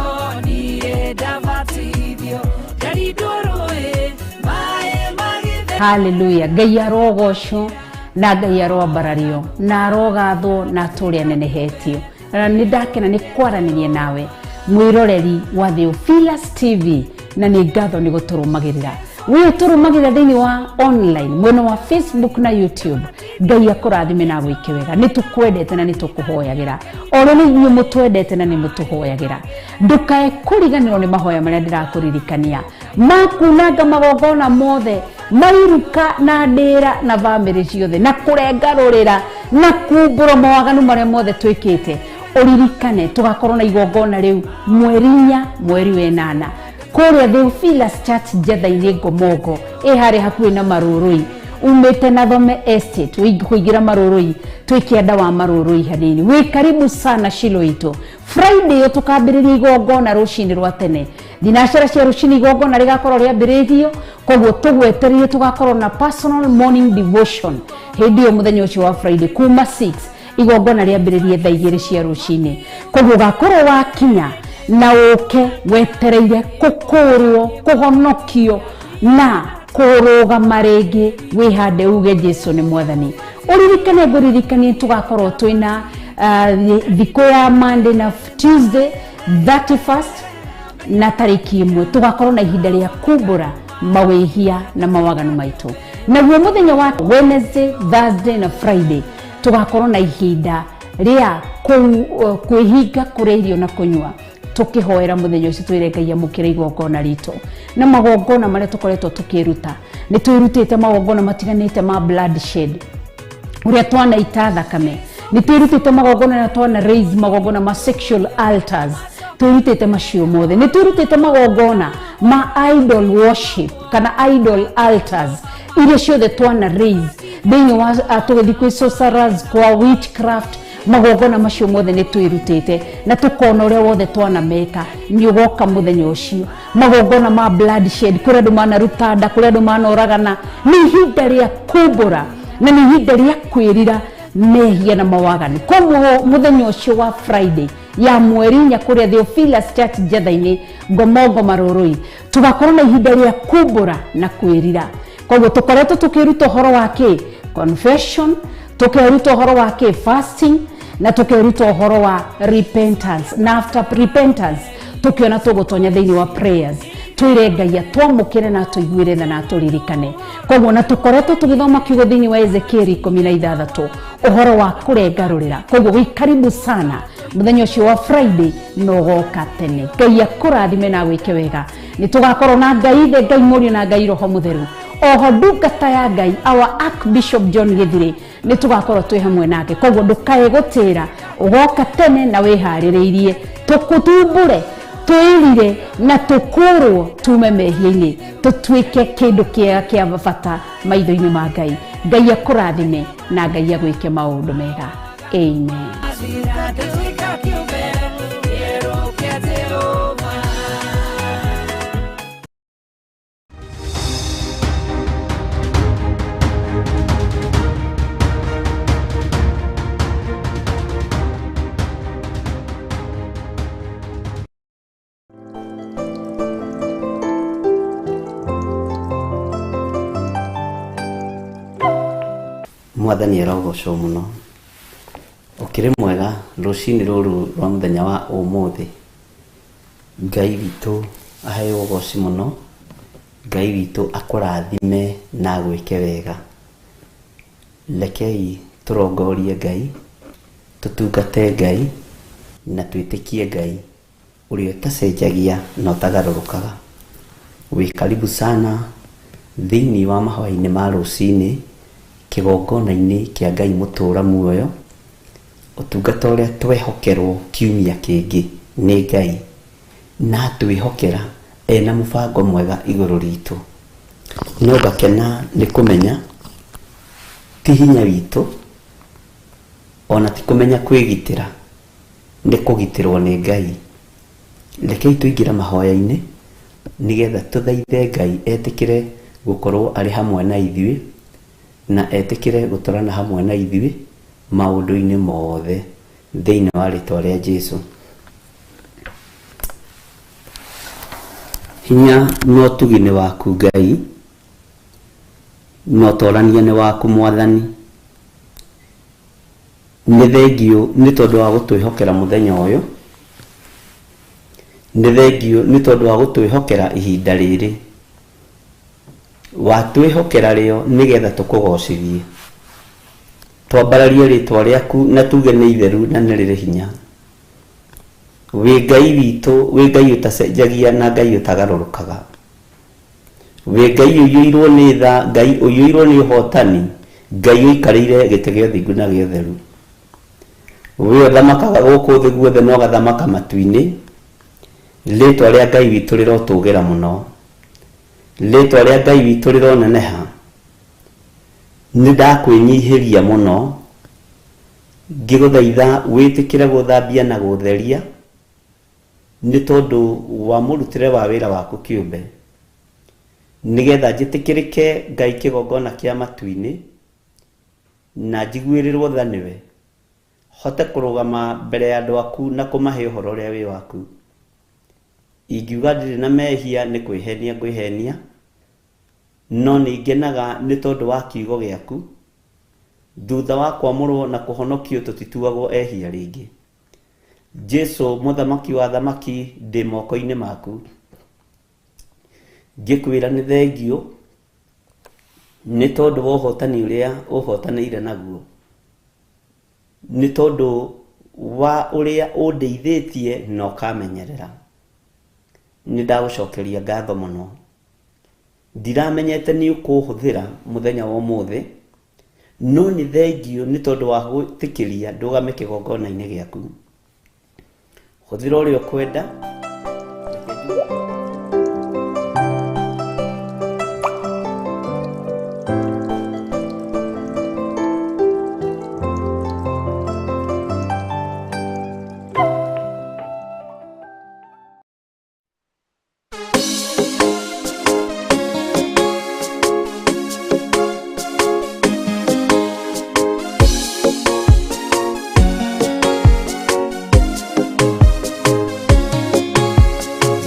niĩ ndabatithio ndarindwo rũĩ maĩ magĩthe Haleluya Ngai arogocwo na Ngai aroambarario na arogathwo na atũre anenehetio na nĩ ndakena nĩ kwaranĩria nawe mwĩroreri wa Theophilus TV na nĩ ngatho nĩ gũtũrũmagĩrĩra wĩ ũtũrũmagĩrĩra thĩinĩ wa online mwena wa Facebook na YouTube Ngai akũrathime na agwĩke wega nĩ tũkwendete na nĩ tũkũhoyagĩra oro nĩ inyuĩ mũtwendete na nĩ mũtũhoyagĩra ndũkae kũriganĩrwo nĩ mahoya marĩa ndĩrakũririkania makunanga magongona mothe mairuka na ndĩra na bamĩrĩ ciothe na kũrenga rũrĩra na kumbũra mawaganu marĩa mothe twĩkĩte ũririkane tũgakorwo na igongona rĩu mweri 4 mweri wa 8 kũrĩa Theophilus Church Njetha-inĩ Ngomongo ĩ harĩa hakuhĩ na Marũrũi umĩte na Thome Estate kũingĩra Marũrũi twĩ kĩanda wa Marũrũi hanini wĩ karibu sana Shilo itũ Friday ĩyo tũkambĩrĩria igongona rũcinĩ rwa tene thinacara cia rũcinĩ igongona rĩgakorwo rĩambĩrĩirio Koguo tũgwetereire tũgakorwo na personal morning devotion hĩndĩ ĩyo mũthenya ũcio wa Friday kuma 6, igongona rĩambĩrĩrie thaa 2 cia rũcinĩ. Koguo ũgakorwo wakinya na ũke wetereire kũkũrwo, kũhonokio na kũrũgama rĩngĩ, wĩhande uge Jesu nĩ mwathani. Ũririkane, ngũririkanie tũgakorwo twĩna thikũ ya Monday na Tuesday 31st na tarĩki 1, tũgakorwo na ihinda rĩa kumbũra mawĩhia na mawaganu maitũ. Naguo mũthenya wa Wednesday, Thursday na Friday tũgakorwo na ihinda rĩa kwĩhinga kũrĩa irio na kũnyua, tũkĩhoera mũthenya ũcio twĩre Ngai amũkĩre igongona ritũ. Na magongona marĩa tũkoretwo tũkĩruta, nĩ twĩrutĩte magongona matiganĩte ma bloodshed, ũrĩa twanaita thakame, nĩ twĩrutĩte magongona na twana raise magongona ma sexual altars, twĩrutĩte macio mothe. Nĩ twĩrutĩte magongona ma idol worship kana idol altars iria ciothe twana raise thĩinĩ wa tũgĩthiĩ kwĩ sorcerers, kwa witchcraft, magongona macio mothe nĩ twĩrutĩte na tũkona ũrĩa wothe twanameka. Nĩ ũgoka mũthenya ũcio magongona ma bloodshed, kũrĩa andũ manaruta nda, kũrĩa andũ manoragana. Nĩ ihinda rĩa kumbũra na nĩ ihinda rĩa kwĩrira mehia na mawaganu. Koguo mũthenya ũcio wa Friday ya mweri 4 kũrĩa Theophilus Church Njetha-inĩ, Ngomongo Marũrũi, tũgakorwo na ihinda rĩa kumbũra na kwĩrira. Koguo tũkoretwo tũkĩruta ũhoro wa kĩ confession, tũkeruta ũhoro wa kĩ fasting, na tũkeruta ũhoro wa repentance. Na after repentance tũkĩona tũgũtonya thĩinĩ wa prayers, twĩre Ngai atwamũkĩre na atũiguĩre tha na atũririkane. Koguo na tũkoretwo tũgĩthoma kiugo thĩinĩ wa Ezekieli 16 ũhoro wa kũrengarũrĩra. Koguo wĩ karibu sana mũthenya ũcio wa Friday na ũgoka tene. Ngai akũrathime na agwĩke wega. Nĩ tũgakorwo na Ngai Ithe, Ngai Mũriũ na Ngai Roho Mũtheru. Oho ndungata ya Ngai our Archbishop John Githire nĩ tũgakorwo twĩ hamwe nake. Koguo ndũkae gũtĩra, ũgoka tene na wĩharĩrĩirie tũkũtumbũre, twĩrire na tũkũrwo tume mehia-inĩ, tũtuĩke kĩndũ kĩega kĩa bata maitho-inĩ ma Ngai. Ngai akũrathime na Ngai agwĩke maũndũ mega. Amen. Mwathani arogocwo mũno. Ũkĩrĩ mwega rũcinĩ rũrũ rwa mũthenya wa ũmũthĩ. Ngai witũ aheo ũgoci mũno. Ngai witũ akũrathime na agwĩke wega. Rekei tũrongorie Ngai, tũtungate Ngai na twĩtĩkie Ngai ũrĩa ũtacenjagia na ũtagarũrũkaga. Wĩ karibu sana thĩinĩ wa mahoya-inĩ ma rũcinĩ kĩgongona-inĩ kĩa Ngai mũtũra muoyo, ũtungata ũrĩa twehokerwo kiumia kĩngĩ nĩ Ngai na atwĩhokera ena mũbango mwega igũrũ ritũ. No ngakena nĩ kũmenya ti hinya witũ ona ti kũmenya kwĩgitĩra, nĩ kũgitĩrwo nĩ Ngai. Rekei tũingĩre mahoya-inĩ nĩgetha tũthaithe Ngai etĩkĩre gũkorwo arĩ hamwe na ithuĩ na etĩkĩre gũtũrana hamwe na ithuĩ maũndũ-inĩ mothe thĩinĩ wa rĩtwa rĩa Jesu. Hinya na ũtugi nĩ waku Ngai, na ũtorania nĩ waku Mwathani. Nĩ thengiũ nĩ tondũ wa gũtwĩhokera mũthenya ũyũ, nĩ thengiũ nĩ tondũ wa gũtwĩhokera ihinda rĩrĩ. Watwĩhokera rĩo nĩgetha tũkũgocithie, twambararie rĩtwa rĩaku na tuge nĩ itheru na nĩ rĩrĩ hinya. Wĩ Ngai witũ, wĩ Ngai ũtacenjagia na Ngai ũtagarũrũkaga. Wĩ Ngai ũiyũirwo nĩ tha, Ngai ũiyũirwo nĩ ũhotani, Ngai ũikarĩire gĩtĩ gĩa ũthingu na gĩa ũtheru. Wĩ ũthamakaga gũkũ thĩ guothe na ũgathamaka matu-inĩ. Rĩtwa rĩa Ngai witũ rĩrotũgĩra mũno. Rĩtwa rĩa Ngai witũ rĩroneneha. Nĩ ndakwĩnyihĩria mũno ngĩgũthaitha wĩtĩkĩre gũthambia na gũtheria nĩ tondũ wa mũrutĩre wa wĩra waku kĩũmbe. Nĩgetha njĩtĩkĩrĩke Ngai kĩgongona kĩa matu-inĩ, na njiguĩrĩrwo tha nĩwe, hote kũrũgama mbere ya andũ aku na kũmahe ũhoro ũrĩa wĩ waku. Ingiuga ndirĩ na mehia nĩ kwĩhenia ngwĩhenia, no nĩ ngenaga nĩ tondũ wa kiugo gĩaku. Thutha wa kwamũrwo na kũhonokio tũtituagwo ehia rĩngĩ. Jesu mũthamaki wa athamaki ndĩ moko-inĩ maku. Ngĩkwĩra nĩ thengiũ nĩ tondũ wa ũhotani ũrĩa ũhotanĩire naguo, nĩ tondũ wa ũrĩa ũndeithĩtie na ũkamenyerera. Nĩ ndagũcokeria ngatho mũno. Ndiramenyete nĩ ũkũhũthĩra mũthenya wa ũmũthĩ, no nĩ thengiũ nĩ tondũ wa gwĩtĩkĩria ndũgame kĩgongona-inĩ gĩaku. Hũthĩra ũrĩa ũkwenda.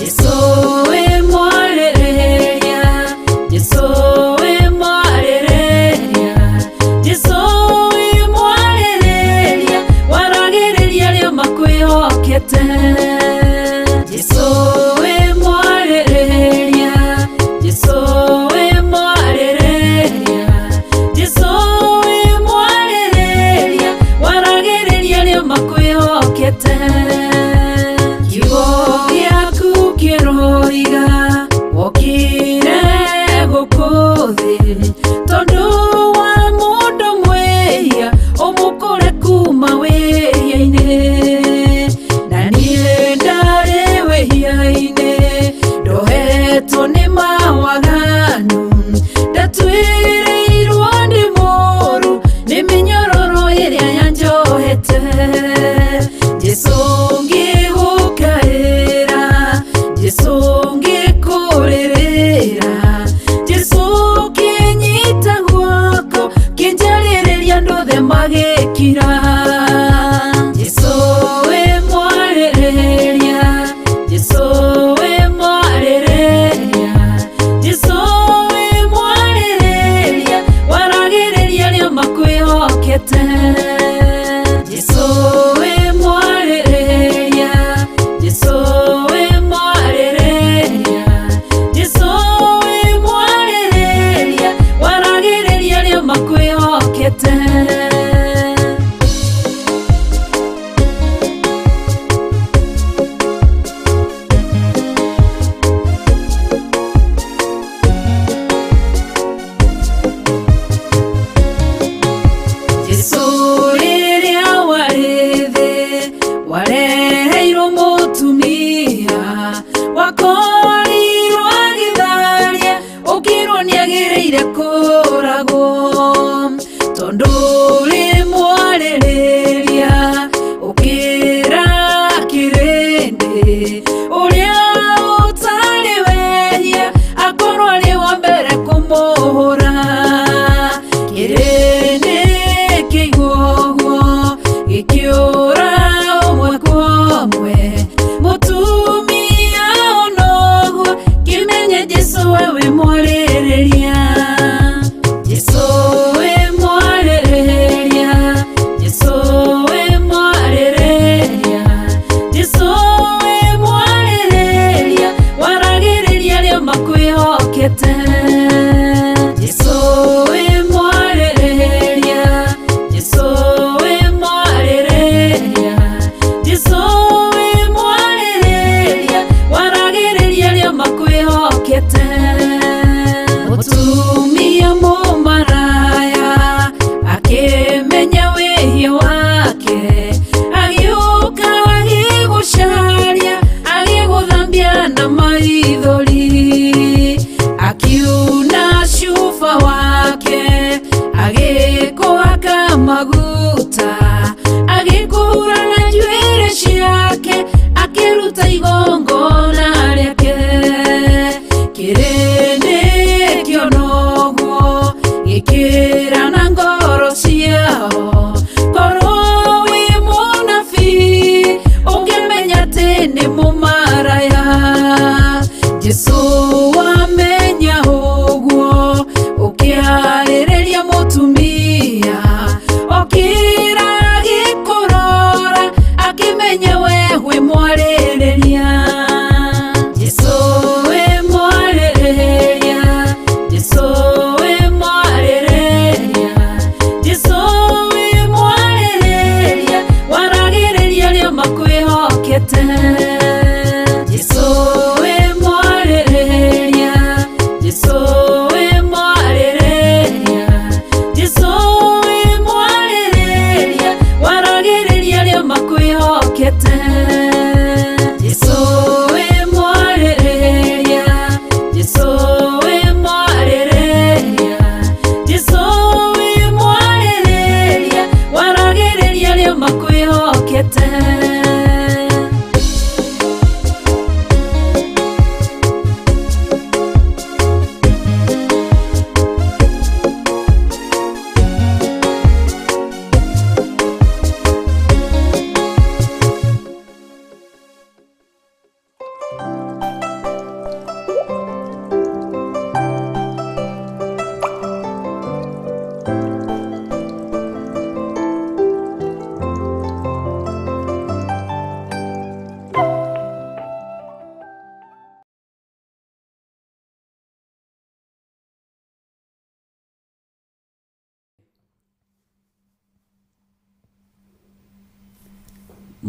Jesu we mwarĩrĩria, Jesu we mwarĩrĩria, Jesu we mwarĩrĩria, waragĩrĩria arĩa makwĩhokete. Jesu we mwarĩrĩria, Jesu we mwarĩrĩria, Jesu we mwarĩrĩria, waragĩrĩria arĩa makwĩhokete. Kiugo gĩaku kĩroiga wokire gũkũ thĩ tondũ wa mũndũ mwĩhia ũmũkũre kuma wĩhia-inĩ, na niĩ ndarĩ wĩhia-inĩ ndohetwo nĩ mawaganu, ndatwĩrĩirwo nĩ mũru nĩ mĩnyororo ĩrĩa yanjohete. Jesu ngĩgũkaĩra, Jesu ngĩkũrĩrĩra, Jesu kĩnyita guoko kĩnjarĩrĩria andũ othe magĩkira. Jesu we mwarĩrĩria, Jesu we mwarĩrĩria, Jesu we mwarĩrĩria, waragĩrĩria arĩa makwĩhokete. Jesu we mwarĩrĩria, Jesu we mwarĩrĩria, Jesu we mwarĩrĩria, waragĩrĩria arĩa makwĩhokete. Jesu rĩrĩa warĩ thĩ wareheirwo mũtumia wakorirwo agĩtharia ũkĩrwo nĩagĩrĩire kũragwo, tondũ ũrĩ mwarĩrĩria ũkĩra kĩrĩndĩ ũrĩa ũtarĩ wehia akorwo arĩ wa mbere kũmũhũra. Kĩrĩndĩ kĩigua ũguo gĩkĩũra ũmwe kwa ũmwe, mũtumia onoguo kĩmenye Jesu wewe mwarĩrĩria. Jesu we mwarĩrĩria, Jesu we mwarĩrĩria, Jesu we mwarĩrĩria, waragĩrĩria arĩa makwĩhokete. Jesu we mwarĩrĩria, Jesu we mwarĩrĩria, Jesu we mwarĩrĩria, waragĩrĩria arĩa makwĩhokete. Mũtumia mũmaraya akĩmenya wĩhia wake, agĩũka agĩgũcaria, agĩgũthambia na maithori, akiuna cuba wake, agĩkũhaka maguta, agĩkũhura na njuĩrĩ ciake, akĩruta igongona rĩake. Kĩrĩndĩ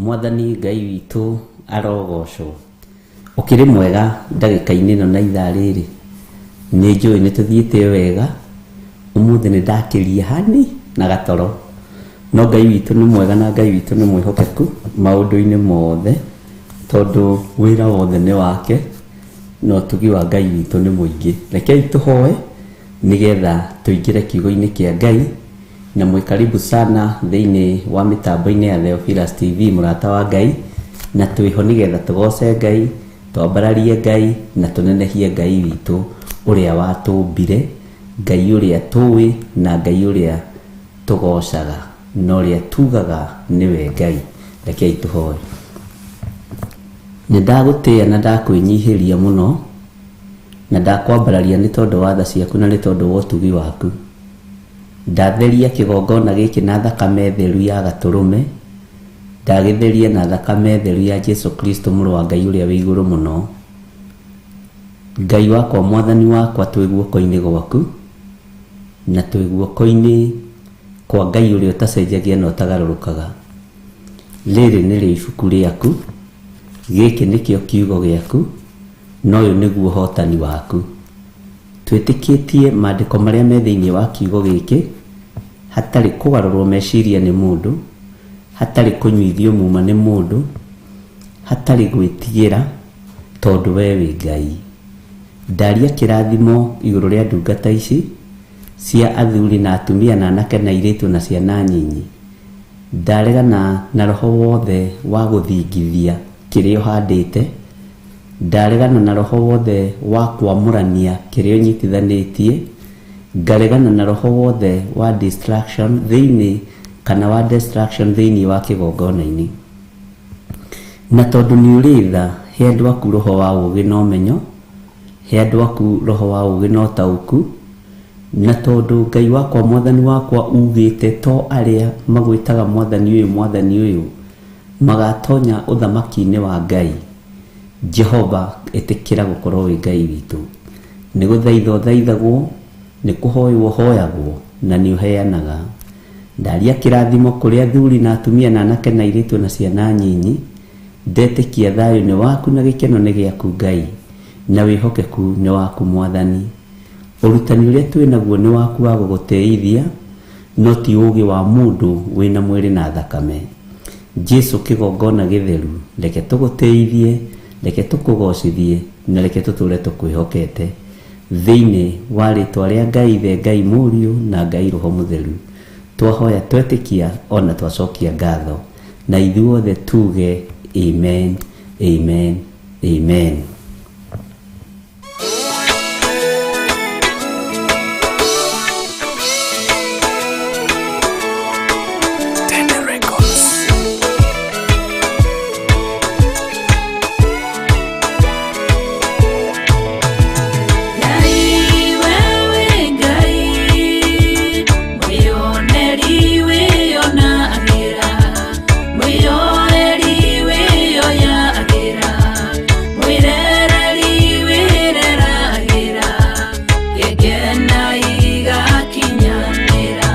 Mwathani Ngai witũ arogocwo. Ũkĩrĩ mwega ndagĩka-inĩ ĩno na ithaa rĩrĩ. Nĩ njũĩ nĩ tũthiĩte wega, ũmũthĩ nĩ ndakĩria hani na gatoro. No Ngai witũ nĩ mwega na Ngai witũ nĩ mwĩhokeku maũndũ-inĩ mothe, tondũ wĩra wothe nĩ wake na ũtugi wa Ngai witũ nĩ mũingĩ. Rekei tũhoe nĩgetha tũingĩre kiugo-inĩ kĩa Ngai, na mwĩ karibu sana thĩinĩ wa mĩtambo-inĩ ya Theophilus TV, mũrata wa Ngai, na twĩho nĩgetha tũgoce Ngai, twambararie Ngai na tũnenehie Ngai witũ ũrĩa watũmbire, Ngai ũrĩa tũĩ na Ngai ũrĩa tũgocaga na ũrĩa tugaga nĩwe Ngai. Rekei tũhoe. Nĩ ndagũtĩĩa na ndakwĩnyihĩria mũno, na ndakwambararia nĩ tondũ wa tha ciaku na nĩ tondũ wa ũtugi waku. Ndatheria kĩgongona gĩkĩ na thakame theru ya gatũrũme, ndagĩtheria na thakame theru ya Jesu Kristo mũrũ wa Ngai ũrĩa wĩ igũrũ mũno. Ngai wakwa, mwathani wakwa, twĩ guoko-inĩ gwaku na twĩ guoko-inĩ kwa Ngai ũrĩa ũtacenjagia na ũtagarũrũkaga. Rĩrĩ nĩrĩo ibuku rĩaku, gĩkĩ nĩkĩo kiugo gĩaku, na ũyũ nĩguo ũhotani waku. Twĩtĩkĩtie maandĩko marĩa me thĩinĩ wa kiugo gĩkĩ, hatarĩ kũgarũrwo meciria nĩ mũndũ, hatarĩ kũnyuithio muma nĩ mũndũ, hatarĩ gwĩtigĩra, tondũ we wĩ Ngai. Ndaria kĩrathimo igũrũ rĩa ndungata ici cia athuri na atumia na anake na airĩtu na ciana nyinyi. Ndaregana na roho wothe wa gũthingithia kĩrĩa ũhandĩte, ndaregana na roho wothe wa kwamũrania kĩrĩa ũnyitithanĩtie, ngaregana na roho wothe wa distraction thĩinĩ kana wa destruction thĩinĩ wa kĩgongona-inĩ. Na tondũ nĩ ũrĩ tha, he andũ aku roho wa ũũgĩ na ũmenyo, he andũ aku roho wa ũũgĩ na ũtaũku, na tondũ Ngai wakwa mwathani wakwa ugĩte to arĩa magwĩtaga mwathani ũyũ mwathani ũyũ magatonya ũthamaki-inĩ wa Ngai. Jehova, ĩtĩkĩra gũkorwo wĩ Ngai witũ. Nĩ gũthaitha ũthaithagwo, nĩ kũhoywo ũhoyagwo, na nĩ ũheanaga. Ndaria kĩrathimo kũrĩ athuri na atumia na anake na airĩtu na ciana nyinyi. Ndetĩkia thayũ nĩ waku na gĩkeno nĩ gĩaku Ngai, na wĩhokeku nĩ waku mwathani. Ũrutani ũrĩa twĩ naguo nĩ waku wa gũgũtĩithia, no ti ũũgĩ wa mũndũ wĩna mwĩrĩ na thakame. Jesu kĩgongona gĩtheru, reke tũgũtĩithie, reke tũkũgocithie, na reke tũtũre tũkwĩhokete. Thĩinĩ wa rĩtwa rĩa Ngai Ithe, Ngai Mũriũ na Ngai Roho Mũtheru, twahoya twetĩkia ona twacokia ngatho, na ithuothe tuge amen, amen, amen. Ngai wewe Ngai, mwĩoneri wĩonagĩra, mwĩyoeri wĩyoyagĩra, mwĩrereri wĩreragĩra, gĩkena igakinyanĩra.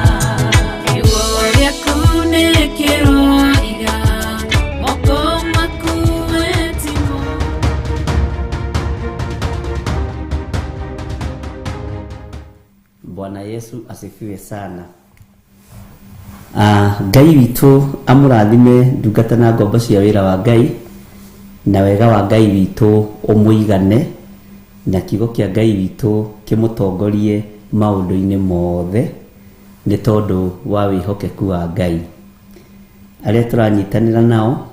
Kiugo gĩaku nĩ kĩroiga, moko maku we timo. Bwana Yesu asifiwe sana. Ngai witũ amũrathime ndungata na ngombo cia wĩra wa Ngai, na wega wa Ngai witũ ũmũigane, na kiugo kĩa Ngai witũ kĩmũtongorie maũndũ-inĩ mothe, nĩ tondũ wa wĩhokeku wa Ngai. Arĩa tũranyitanĩra nao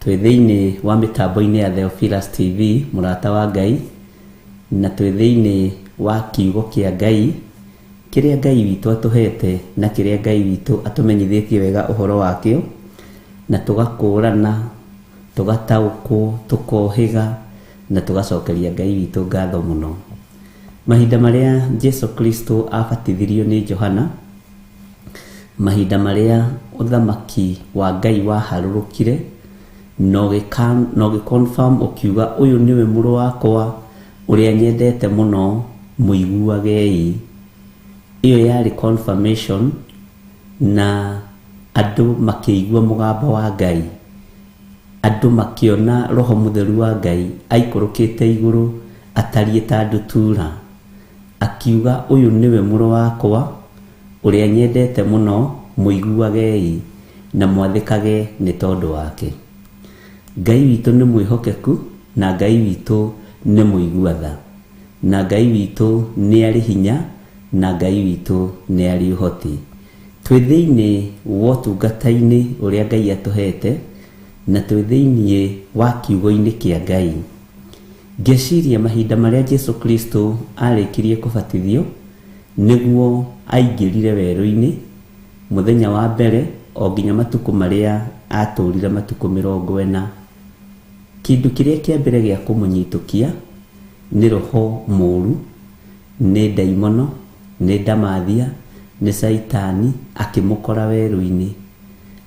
twĩ thĩinĩ wa mĩtambo-inĩ ya Theophilus TV, mũrata wa Ngai, na twĩ thĩinĩ wa kiugo kĩa Ngai, kĩrĩa Ngai witũ atũhete na kĩrĩa Ngai witũ atũmenyithĩtie wega ũhoro wakĩo, na tũgakũrana, tũgataũkwo, tũkohĩga, na tũgacokeria Ngai witũ ngatho mũno. Mahinda marĩa Jesu Kristo abatithirio nĩ Johana, mahinda marĩa ũthamaki wa Ngai waharũrũkire na ũgĩ confirm ũkiuga ũyũ nĩwe mũrũ wakwa ũrĩa nyendete mũno, mũiguagei. Ĩyo yarĩ confirmation na andũ makĩigua mũgambo wa Ngai. Andũ makĩona Roho Mũtheru wa Ngai aikũrũkĩte igũrũ atariĩ ta ndutura, akiuga, ũyũ nĩwe mũrũ wakwa ũrĩa nyendete mũno, mũiguagei na mwathĩkage nĩ tondũ wake. Ngai witũ nĩ mwĩhokeku, na Ngai witũ nĩ mũigua tha, na Ngai witũ nĩ arĩ hinya, na Ngai witũ nĩ arĩ ũhoti. Twĩ thĩinĩ wa ũtungata-inĩ ũrĩa Ngai atũhete, na twĩ thĩinĩ wa kiugo-inĩ kĩa Ngai. Ngeciria mahinda marĩa Jesu Kristo arĩkirie kũbatithio, nĩguo aingĩrire werũ-inĩ mũthenya wa mbere o nginya matukũ marĩa atũrire matukũ 40. Kĩndũ kĩrĩa kĩa mbere gĩa kũmũnyitũkia nĩ roho mũru, nĩ ndaimono, nĩ ndamathia, nĩ Caitani, akĩmũkora werũ-inĩ.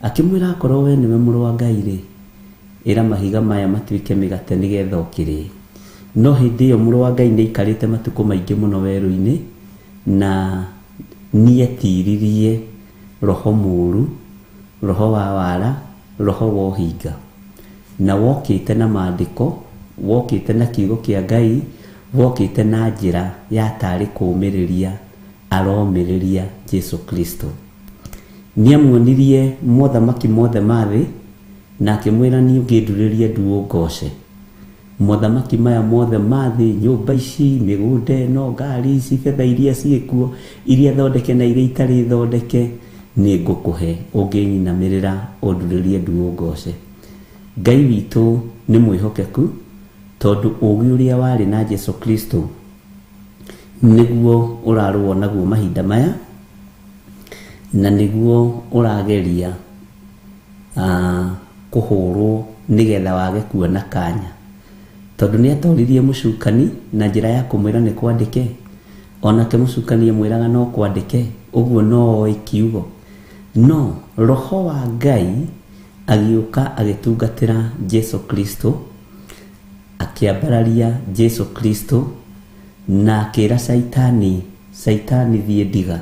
Akĩmwĩra, akorwo we nĩwe mũrũ wa Ngai rĩ, ĩra mahiga maya matuĩke mĩgate nĩgetha ũkĩrĩe. No hĩndĩ ĩyo mũrũ wa Ngai nĩ aikarĩte matukũ maingĩ mũno werũ-inĩ, na nĩetiririe roho mũru, roho wa wara, roho wa ũhinga. Na wokĩte na maandĩko, wokĩte na kiugo kĩa Ngai, wokĩte na njĩra ya tarĩ kũũmĩrĩria aromĩrĩria Jesu Kristo. Nĩamuonirie mothamaki mothe ma thĩ, na akĩmwĩra, niĩ ũngĩndurĩria ndu ũngoce. Mothamaki maya mothe ma thĩ, nyũmba ici, mĩgũnda ĩno, ngari ici, betha iria ciĩkuo, iria thondeke na iria itarĩ thondeke, nĩ ngũkũhe ũngĩnyinamĩrĩra ũndurĩrie ndu ũngoce. Ngai witũ nĩ mwĩhokeku, tondũ ũũgĩ ũrĩa warĩ na Jesu Kristo nĩguo ũrarũo naguo mahinda maya, na nĩguo ũrageria kũhũrwo nĩgetha wage kuona kanya. Tondũ nĩ atoririe mũcukani na njĩra ya kũmwĩra nĩ kwandĩke, onake mũcukani amwĩraga no kwandĩke, ũguo no oĩ kiugo. No roho wa Ngai agĩũka agĩtungatĩra Jesu Kristo, akĩambararia Jesu Kristo, na akĩra Caitani, Caitani thiĩ ndiga.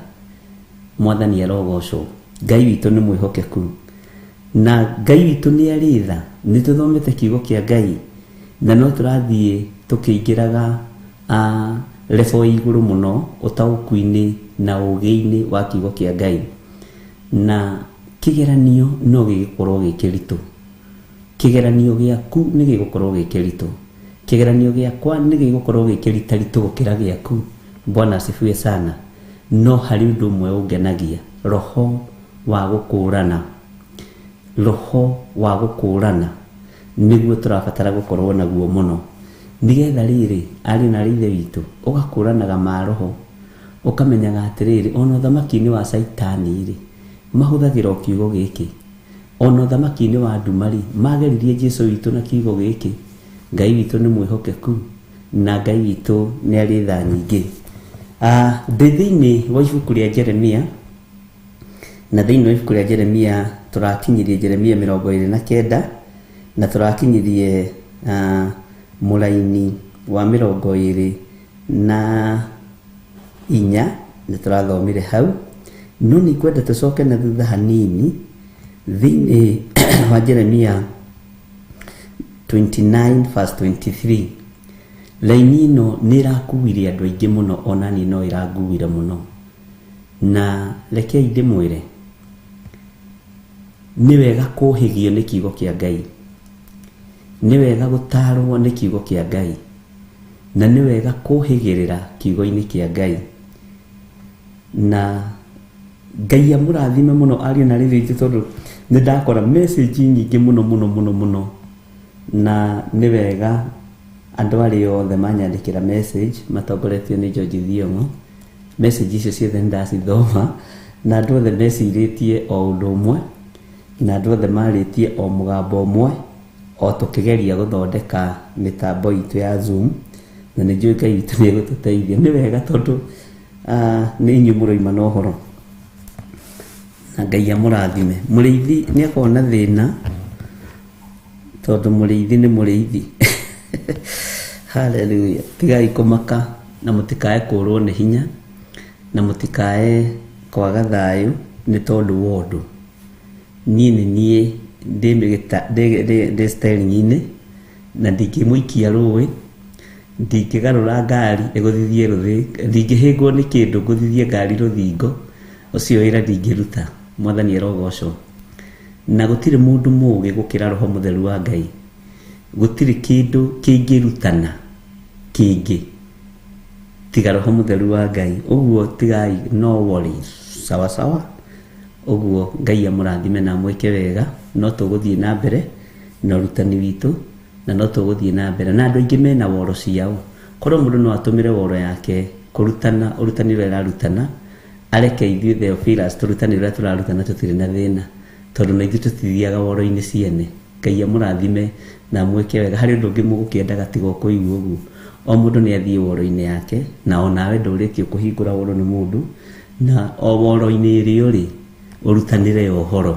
Mwathani arogocwo. Ngai witũ nĩ mwĩhokeku, na Ngai witũ nĩ arĩ tha. Nĩ tũthomete kiugo kĩa Ngai, na no tũrathiĩ tũkĩingĩraga level ya igũrũ mũno ũtaũku-inĩ na ũũgĩ-inĩ wa kiugo kĩa Ngai. Na kĩgeranio no gĩgĩkorwo gĩ kĩritũ. Kĩgeranio gĩaku nĩ gĩgũkorwo gĩ kĩritũ. Kĩgeranio gĩakwa nĩ gĩgũkorwo gĩ kĩritaritũ gũkĩra gĩaku. Bwana asifiwe sana. No harĩ ũndũ ũmwe ũngenagia, roho wa gũkũrana. Roho wa gũkũrana nĩguo tũrabatara gũkorwo naguo mũno. Nĩgetha rĩrĩ, ariũ na aarĩ a Ithe witũ, ũgakũranaga maroho, ũkamenyaga atĩrĩrĩ, ona ũthamaki-inĩ wa Caitani rĩ, mahũthagĩra o kiugo gĩkĩ. Ona ũthamaki-inĩ wa nduma rĩ, mageririe Jesu witũ na kiugo gĩkĩ. Ngai witũ nĩ mwĩhokeku, na Ngai witũ nĩ arĩ tha nyingĩ. Ndĩ thĩinĩ wa ibuku rĩa Jeremia, na thĩinĩ wa ibuku rĩa Jeremia tũrakinyirie Jeremia 29, na tũrakinyirie mũraini wa 24, nĩ tũrathomire hau. No nĩ ngwenda tũcoke na thutha hanini thĩinĩ wa Jeremia 29 verse 23. Raini ĩno nĩ ĩrakuire andũ aingĩ mũno, ona niĩ no ĩranguire mũno. Na rekei ndĩmwĩre, nĩ wega kũhĩgio nĩ kiugo kĩa Ngai, nĩ wega gũtarwo nĩ kiugo kĩa Ngai, na nĩ wega kũhĩgĩrĩra kiugo-inĩ kĩa Ngai. Na Ngai amũrathime mũno ariũ na aarĩ aitũ, tondũ nĩ ndakora message nyingĩ mũno mũno mũno mũno, na nĩ wega andũ arĩa othe manyandĩkĩra message matongoretio nĩ George Thiong'o. Message icio ciothe nĩ ndacithoma, na andũ othe mecirĩtie o ũndũ ũmwe, na andũ othe marĩtie o mũgambo ũmwe, o tũkĩgeria gũthondeka mĩtambo itũ ya Zoom, na nĩ njũĩ Ngai witũ nĩ egũtũteithia. Nĩ wega tondũ nĩ inyuĩ mũroima na ũhoro, na Ngai amũrathime. Mũrĩithi nĩ akoragwo na thĩna, tondũ mũrĩithi nĩ mũrĩithi. Hallelujah. Tigai kũmaka, na mũtikae kũrwo nĩ hinya, na mũtikae kwaga thayũ nĩ tondũ wa ũndũ. Niĩ nĩ niĩ ndĩ ndĩ ndĩ steering-inĩ na ndingĩmũikia rũĩ, ndingĩgarũra ngari ĩgũthithie rũthingo, ndingĩhĩngwo nĩ kĩndũ ngũthithie ngari rũthingo, ũcio wĩra ndingĩruta. Mwathani arogocwo. Na gũtirĩ mũndũ mũgĩ gũkĩra Roho Mũtheru wa Ngai. Gũtirĩ kĩndũ kĩngĩrutana kĩngĩ tiga Roho Mũtheru wa Ngai. Ũguo tigai, no worries. Sawa sawa. Ũguo Ngai amũrathime na amwĩke wega. No tũgũthiĩ na mbere na ũrutani witũ na no tũgũthiĩ na mbere. Na andũ aingĩ mena woro ciao. Korwo mũndũ no atũmĩre woro yake kũrutana ũrutani ũrĩa ararutana, areke ithuĩ Theophilus tũrutane ũrĩa tũrarutana tũtirĩ na thĩna. Tondũ na ithuĩ tũtithiaga woro-inĩ ciene. Ngai amũrathime na amwĩke wega. Harĩ ũndũ ũngĩ mũgũkĩendaga tiga o kũigua ũguo? O mũndũ nĩ athiĩ woro-inĩ yake, na o nawe ndũrĩtio kũhingũra woro nĩ mũndũ, na o woro-inĩ ĩrĩa ũrĩ, ũrutanĩre ũhoro.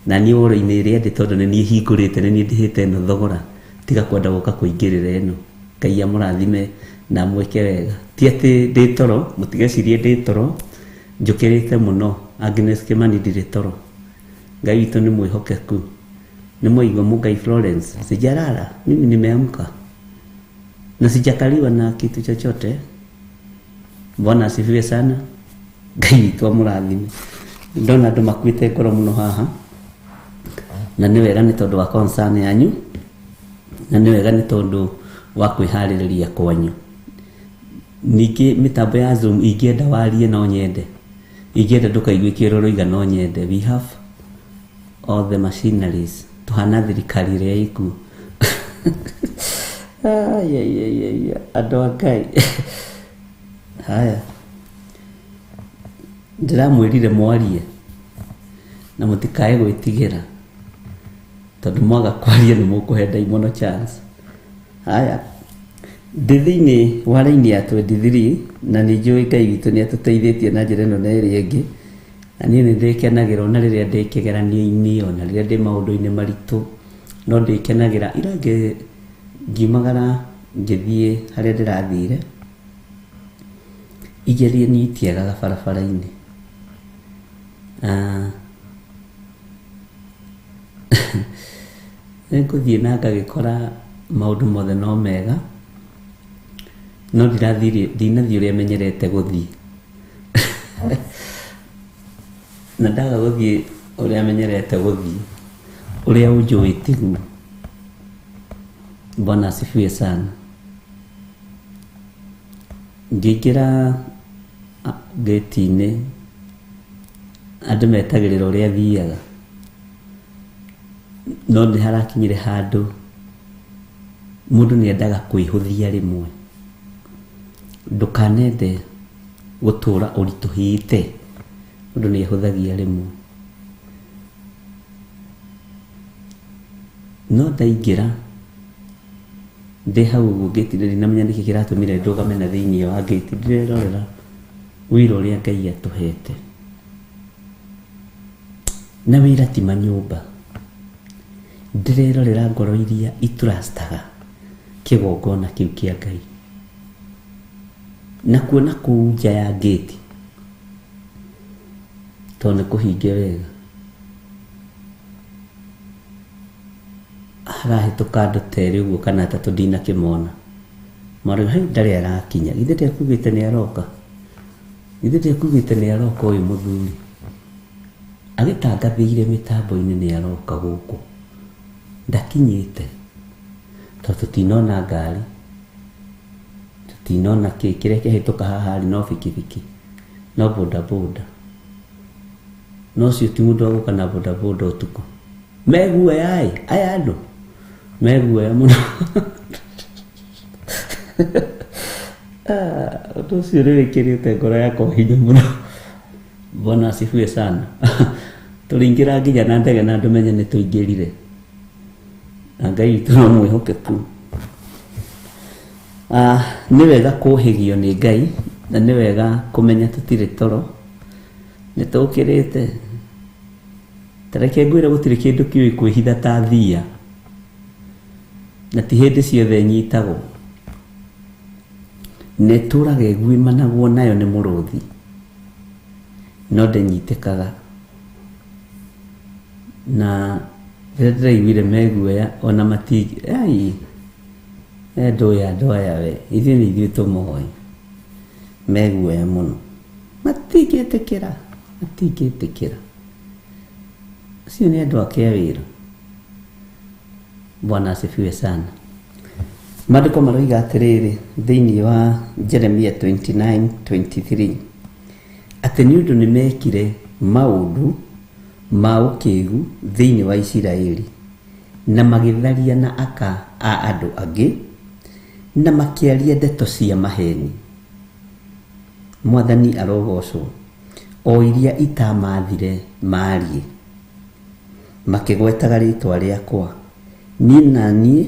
Na niĩ woro-inĩ ĩrĩa ndĩ tondũ nĩ niĩ hingũrĩte, nĩ niĩ ndĩhĩte ĩno thogora, tiga kwenda gũka kũingĩrĩra ĩno. Ngai amũrathime na amwĩke wega. Ti atĩ ndĩ toro, mũtigecirie ndĩ toro, njũkĩrĩte mũno. Agnes Kĩmani ndirĩ toro. Ngai witũ nĩ mwĩhokeku. Nĩ mwaigua Mũngai Florence, sijalala, mimi nimeamka na sijakaliwa na kitu chochote. Bwana asifiwe sana. Ngai witũ amũrathime. Ndona andũ makuĩte ngoro mũno haha, na nĩ wega nĩ tondũ wa concern yanyu, na nĩ wega nĩ tondũ wa kwĩharĩrĩria kwanyu. Ningĩ mĩtambo ya Zoom ingĩenda warie no nyende, ingĩenda ndũkaiguĩke ũrĩa ũroiga no nyende. We have all the machineries. Tũhana thirikari ĩrĩa ĩkuo. Ai, ai, ai, ai, andũ a Ngai. Haya, ndĩramwĩrire mwarie na mũtikae gwĩtigĩra, tondũ mwaga kwaria nĩ mũkũhe ndaimono chance. Haya, ndĩ thĩinĩ wa raini ya 23 na nĩ njũĩ Ngai witũ nĩ atũteithĩtie na njĩra ĩno na ĩrĩa ĩngĩ, na niĩ nĩ ndĩkenagĩra ona rĩrĩa ndĩ kĩgeranio-inĩ, ona rĩrĩa ndĩ maũndũ-inĩ maritũ, no ndĩkenagĩra. Ira ngiumagara ngĩthiĩ harĩa ndĩrathire, igeranio itiagaga barabara-inĩ. Nĩ ngũthiĩ na ngagĩkora maũndũ mothe no mega, no ndinathiĩ ũrĩa menyerete gũthiĩ. Na ndaga gũthiĩ ũrĩa menyerete gũthiĩ, ũrĩa ũnjũĩ tiguo. Bwana asifiwe sana. Ngĩingĩra gĩti-inĩ, andũ metagĩrĩra ũrĩa thiaga, no nĩ harakinyire handũ mũndũ nĩ endaga kwĩhũthia rĩmwe. Ndũkanende gũtũra ũritũhĩte, mũndũ nĩ ehũthagia rĩmwe. No ndaingĩra ndĩ hau ũguo ngĩti-inĩ, ndinamenya nĩkĩ kĩratũmire ndũgame na thĩinĩ wa ngĩti, ndĩrerorera wĩra ũrĩa Ngai atũhete. Na wĩra ti manyũmba. Ndĩrerorera ngoro iria itrustaga kĩgongona kĩu kĩa Ngai. Na kuona kũu nja ya ngĩti, tondũ nĩ kũhinge wega, harahĩtũka andũ ta erĩ ũguo kana atatũ ndinakĩmona. Marauga, hau ndarĩ arakinya, githĩ ndekugĩte nĩ aroka? Githĩ ndekugĩte nĩ aroka ũyũ mũthuri? Agĩtangathĩire mĩtambo-inĩ nĩ aroka gũkũ. Ndakinyĩte, tondũ tũtinona ngari, tũtinona kĩ, kĩrĩa kĩahĩtũka haha rĩ no bikibiki, no bodaboda. No ũcio ti mũndũ wa gũka na bodaboda ũtukũ. Meguoya ĩ, aya andũ meguoya mũno. Ũndũ ũcio nĩ wĩkĩrĩte ngoro yakwa hinya mũno. Bwana asifiwe sana. Tũrĩingĩra nginya na ndege na andũ menye nĩ tũingĩrire. Na Ngai witũ no mwĩhokeku. Nĩ wega kũhĩgio nĩ Ngai, na nĩ wega kũmenya tũtirĩ toro, nĩ tũkĩrĩte. Ta reke ngwĩre gũtirĩ kĩndũ kĩũĩ kwĩhitha ta thia, na ti hĩndĩ ciothe ĩnyitagwo. Na ĩtũraga ĩguĩmanagwo nayo nĩ mũrũthi, no ndĩnyitĩkaga. Na Rĩrĩa ndĩraiguire meguoya ona mati ai ndũĩ andũ aya we ithuĩ nĩ ithuĩ tũmoĩ meguoya mũno matingĩtĩkĩra matingĩtĩkĩra acio nĩ andũ ake a wĩra. Bwana asifiwe sana. Maandĩko maroiga atĩrĩrĩ thĩinĩ wa Jeremia 29:23 atĩ nĩ ũndũ nĩ mekire maũndũ ma ũkĩgu thĩinĩ wa Isiraeli na magĩtharia na aka a andũ angĩ na makĩaria ndeto cia maheni. Mwathani arogocwo o iria itamathire maarie makĩgwetaga rĩtwa rĩakwa. Niĩ na niĩ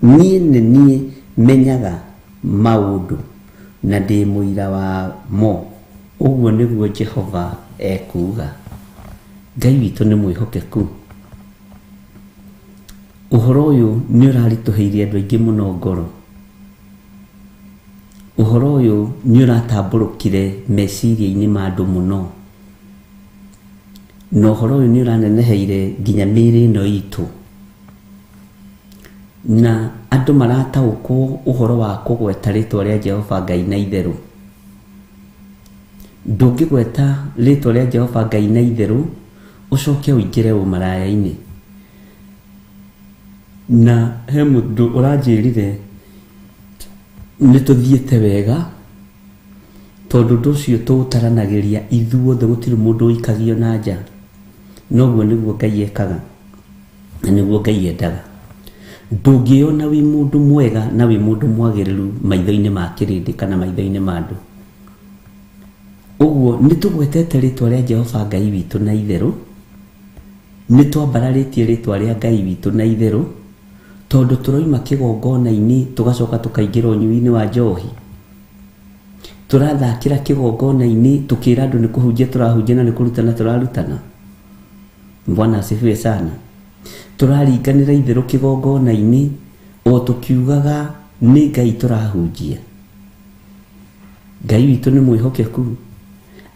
niĩ nĩ niĩ menyaga maũndũ na ndĩ mũira wamo, ũguo nĩguo Jehova ekuuga. Ngai witũ nĩ mwĩhokeku. Ũhoro ũyũ nĩ ũraritũhĩirie andũ aingĩ mũno ngoro. Ũhoro ũyũ nĩ ũratambũrũkire meciria-inĩ ma andũ mũno. Na ũhoro ũyũ nĩ ũraneneheire nginya mĩĩrĩ ĩno itũ. Na andũ marataũkwo ũhoro wa kũgweta rĩtwa rĩa Jehova Ngai na itherũ. Ndũngĩgweta rĩtwa rĩa Jehova Ngai na itherũ ũcoke ũingĩre ũmaraya-inĩ. Na he mũndũ ũranjĩrire nĩ tũthiĩte wega tondũ ũndũ ũcio tũũtaranagĩria ithuothe gũtirĩ mũndũ ũikagio na nja. Noguo nĩguo Ngai ekaga na nĩguo Ngai endaga. Ndũngĩona wĩ mũndũ mwega na wĩ mũndũ mwagĩrĩru maitho-inĩ ma kĩrĩndĩ kana maitho-inĩ ma andũ. Ũguo nĩ tũgwetete rĩtwa rĩa Jehova Ngai witũ na itherũ, nĩ twambararĩtie rĩtwa rĩa Ngai witũ na itherũ, tondũ tũroima kĩgongona-inĩ tũgacoka tũkaingĩra ũnyui-inĩ wa njohi. Tũrathakĩra kĩgongona-inĩ tũkĩra andũ nĩ kũhunjia tũrahunjia na nĩ kũrutana tũrarutana. Bwana asifiwe sana. Tũraringanĩra itherũ kĩgongona-inĩ o tũkiugaga nĩ Ngai tũrahunjia. Ngai witũ nĩ mwĩhokeku.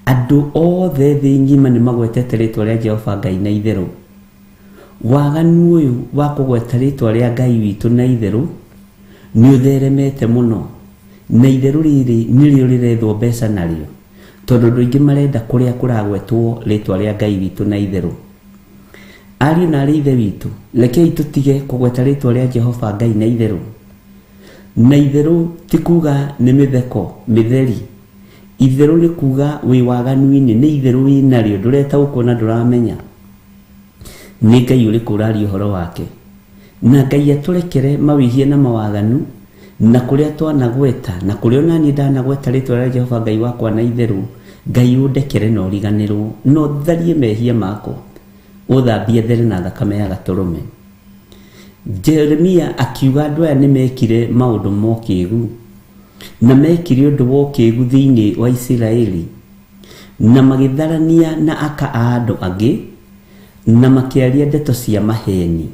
Andũ othe thĩ ng'ima nĩ magwetete rĩtwa rĩa Jehova Ngai na itherũ. Waganu ũyũ wa kũgweta rĩtwa rĩa Ngai witũ na itherũ nĩ ũtheremete mũno. Na itherũ rĩrĩ nĩrĩo rĩrethwo mbeca narĩo. Tondũ andũ aingĩ marenda kũrĩa kũragwetwo rĩtwa rĩa Ngai witũ na itherũ. Ariũ na arĩ ithe witũ, rekei tũtige kũgweta rĩtwa rĩa Jehova Ngai na itherũ. Na itherũ ti kuga nĩ mĩtheko mĩtheri. Itherũ nĩ kuga wĩ waganu-inĩ, nĩ itherũ wĩ narĩo, ndũretaũkwo na ndũramenya. Nĩ Ngai ũrĩkũ ũraria ũhoro wake. Na Ngai atũrekere mawĩhia na mawaganu, na kũrĩa twanagweta, na kũrĩa onaniĩ ndanagweta rĩtwa rĩa Jehova Ngai wakwa na itherũ, Ngai ũndekere na ũriganĩrwo, na ũtharie mehia makwa, ũthambie there na thakame ya gatũrũme. Jeremia akiuga andũ aya nĩ mekire maũndũ ma ũkĩgu, na mekire ũndũ wa ũkĩgu thĩinĩ wa Isiraeli, na magĩtharania na aka a andũ angĩ, na makĩaria ndeto cia maheni.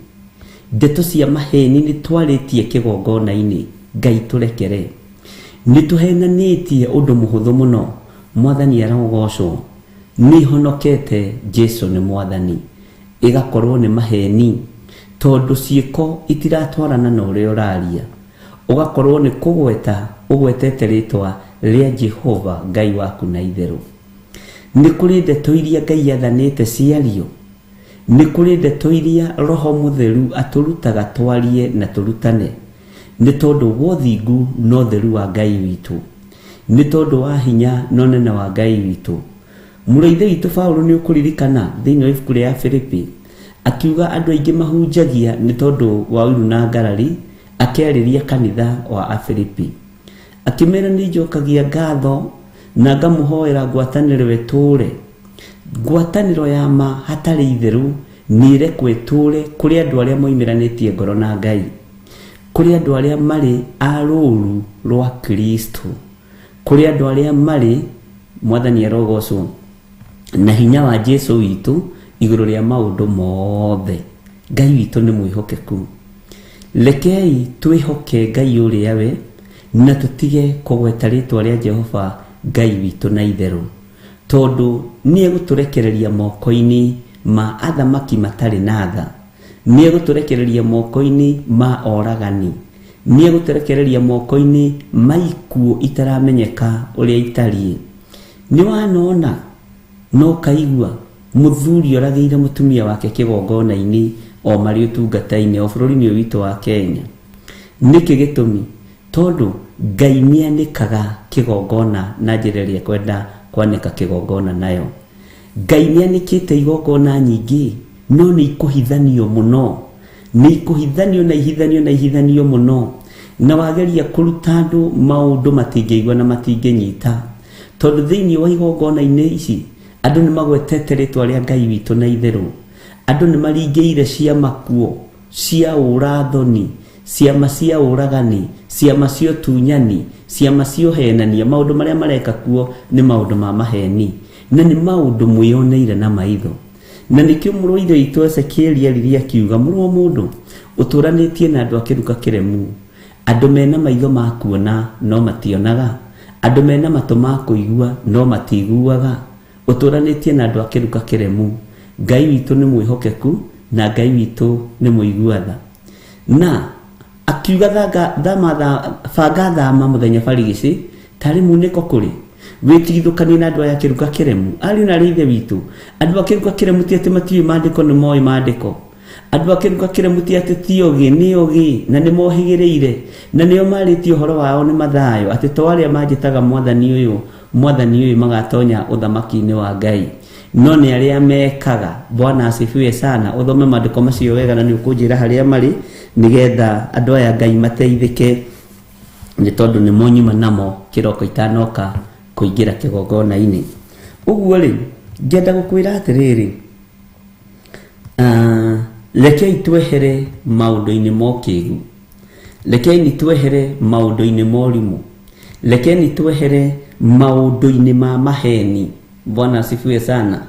Ndeto cia maheni nĩ twarĩtie kĩgongona-inĩ, Ngai tũrekere. Nĩ tũhenanĩtie ũndũ mũhũthũ mũno, Mwathani arogocwo. Nĩ honokete, Jesu nĩ Mwathani. Ĩgakorwo nĩ maheni, tondũ ciĩko itiratwarana na ũrĩa ũraria. Ũgakorwo nĩ kũgweta ũgwetete rĩtwa rĩa Jehova Ngai waku na itherũ. Nĩ kũrĩ ndeto iria Ngai athanĩte ciario. Nĩ kũrĩ ndeto iria Roho Mũtheru atũrutaga twarie na tũrutane. Nĩ tondũ wa ũthingu na ũtheru wa Ngai witũ. Nĩ tondũ wa hinya na ũnene wa Ngai witũ. Mũrũ wa Ithe witũ Paulo nĩ ũkũririkana thĩinĩ wa ibuku rĩa Filipi akiuga andũ aingĩ mahunjagia nĩ tondũ wa ũiru na ngarari, akĩarĩria kanitha wa Afilipi. Akĩmera nĩ njokagia ngatho na ngamũhoera ngwatanĩro ĩtũũre. Ngwatanĩro ya ma hatarĩ itherũ nĩ ĩrekwo ĩtũũre kũrĩ andũ arĩa moimĩranĩtie ngoro na Ngai, kũrĩ andũ arĩa marĩ a rũũru rwa Kristo, kũrĩ andũ arĩa marĩ, Mwathani arogocwo, na hinya wa Jesu witũ igũrũ rĩa maũndũ mothe. Ngai witũ nĩ mwĩhokeku. Rekei twĩhoke Ngai ũrĩa we na tũtige kũgweta rĩtwa rĩa Jehova Ngai witũ na itherũ, tondũ nĩ egũtũrekereria moko-inĩ ma athamaki matarĩ na tha, Nĩ egũtũrekereria moko-inĩ ma oragani. Nĩ egũtũrekereria moko-inĩ ma ikuũ itaramenyeka ũrĩa itariĩ. Nĩ wanona na ũkaigua mũthuri oragĩire mũtumia wake kĩgongona-inĩ o marĩ ũtungata-inĩ o bũrũri-inĩ ũyũ witũ wa Kenya. Nĩkĩ gĩtũmi? Tondũ Ngai nĩ anĩkaga kĩgongona na njĩra ĩrĩa ekwenda kwanĩka kĩgongona nayo. Ngai nĩ anĩkĩte igongona nyingĩ no nĩ ikũhithanio mũno. Nĩ ikũhithanio na ihithanio na ihithanio mũno. Na wageria kũruta andũ maũndũ matingĩigua na matingĩnyita. Tondũ thĩinĩ wa igongona-inĩ ici andũ nĩ magwetete rĩtwa rĩa Ngai witũ na itherũ. Andũ nĩ maringĩire ciama kuo cia ũra-thoni, ciama cia ũragani, ciama cia ũtunyani, ciama cia ũhenania. Maũndũ marĩa mareka kuo nĩ maũndũ ma maheni na nĩ maũndũ mwĩyoneire na maitho. Na nĩkĩo mũrũ wa ithe witũ Ezekieli aririe akiuga, mũrũ wa mũndũ, ũtũranĩtie na andũ a kĩruka kĩremu, andũ mena maitho ma kuona no mationaga, andũ mena matũ ma kũigua no matiguaga. Ũtũranĩtie na andũ a kĩruka kĩremu. Ngai witũ nĩ mwĩhokeku na Ngai witũ nĩ mũigua tha. Na akiuga thanga, thama, tha, banga thama mũthenya barigici tarĩ munĩko kũrĩ wĩtigithũkanie na andũ aya kĩruka kĩremu. Ariũ na arĩ ithe witũ, andũ a kĩruka kĩremu ti atĩ matiũĩ maandĩko, nĩ moĩ maandĩko. Andũ a kĩruka kĩremu ti atĩ ti ogĩ, nĩ ogĩ na nĩ mohĩgĩrĩire, na nĩo marĩtie ũhoro wao nĩ Mathayo atĩ to arĩa manjĩtaga mwathani ũyũ mwathani ũyũ magatonya ũthamaki-inĩ wa Ngai, no nĩ arĩa mekaga. Bwana asifiwe sana. Ũthome maandĩko macio wega na nĩ ũkũnjĩra harĩa marĩ nĩgetha andũ aya Ngai mateithĩke, nĩ tondũ nĩmo nyuma namo kĩroko itanoka kũingĩra kĩgongona-inĩ. Ũguo rĩ, ngĩenda gũkwĩra atĩrĩrĩ, rekei twehere maũndũ-inĩ ma ũkĩgu, rekei twehere maũndũ-inĩ ma ũrimũ, rekeni twehere maũndũ-inĩ ma maheni. Bwana asifiwe sana.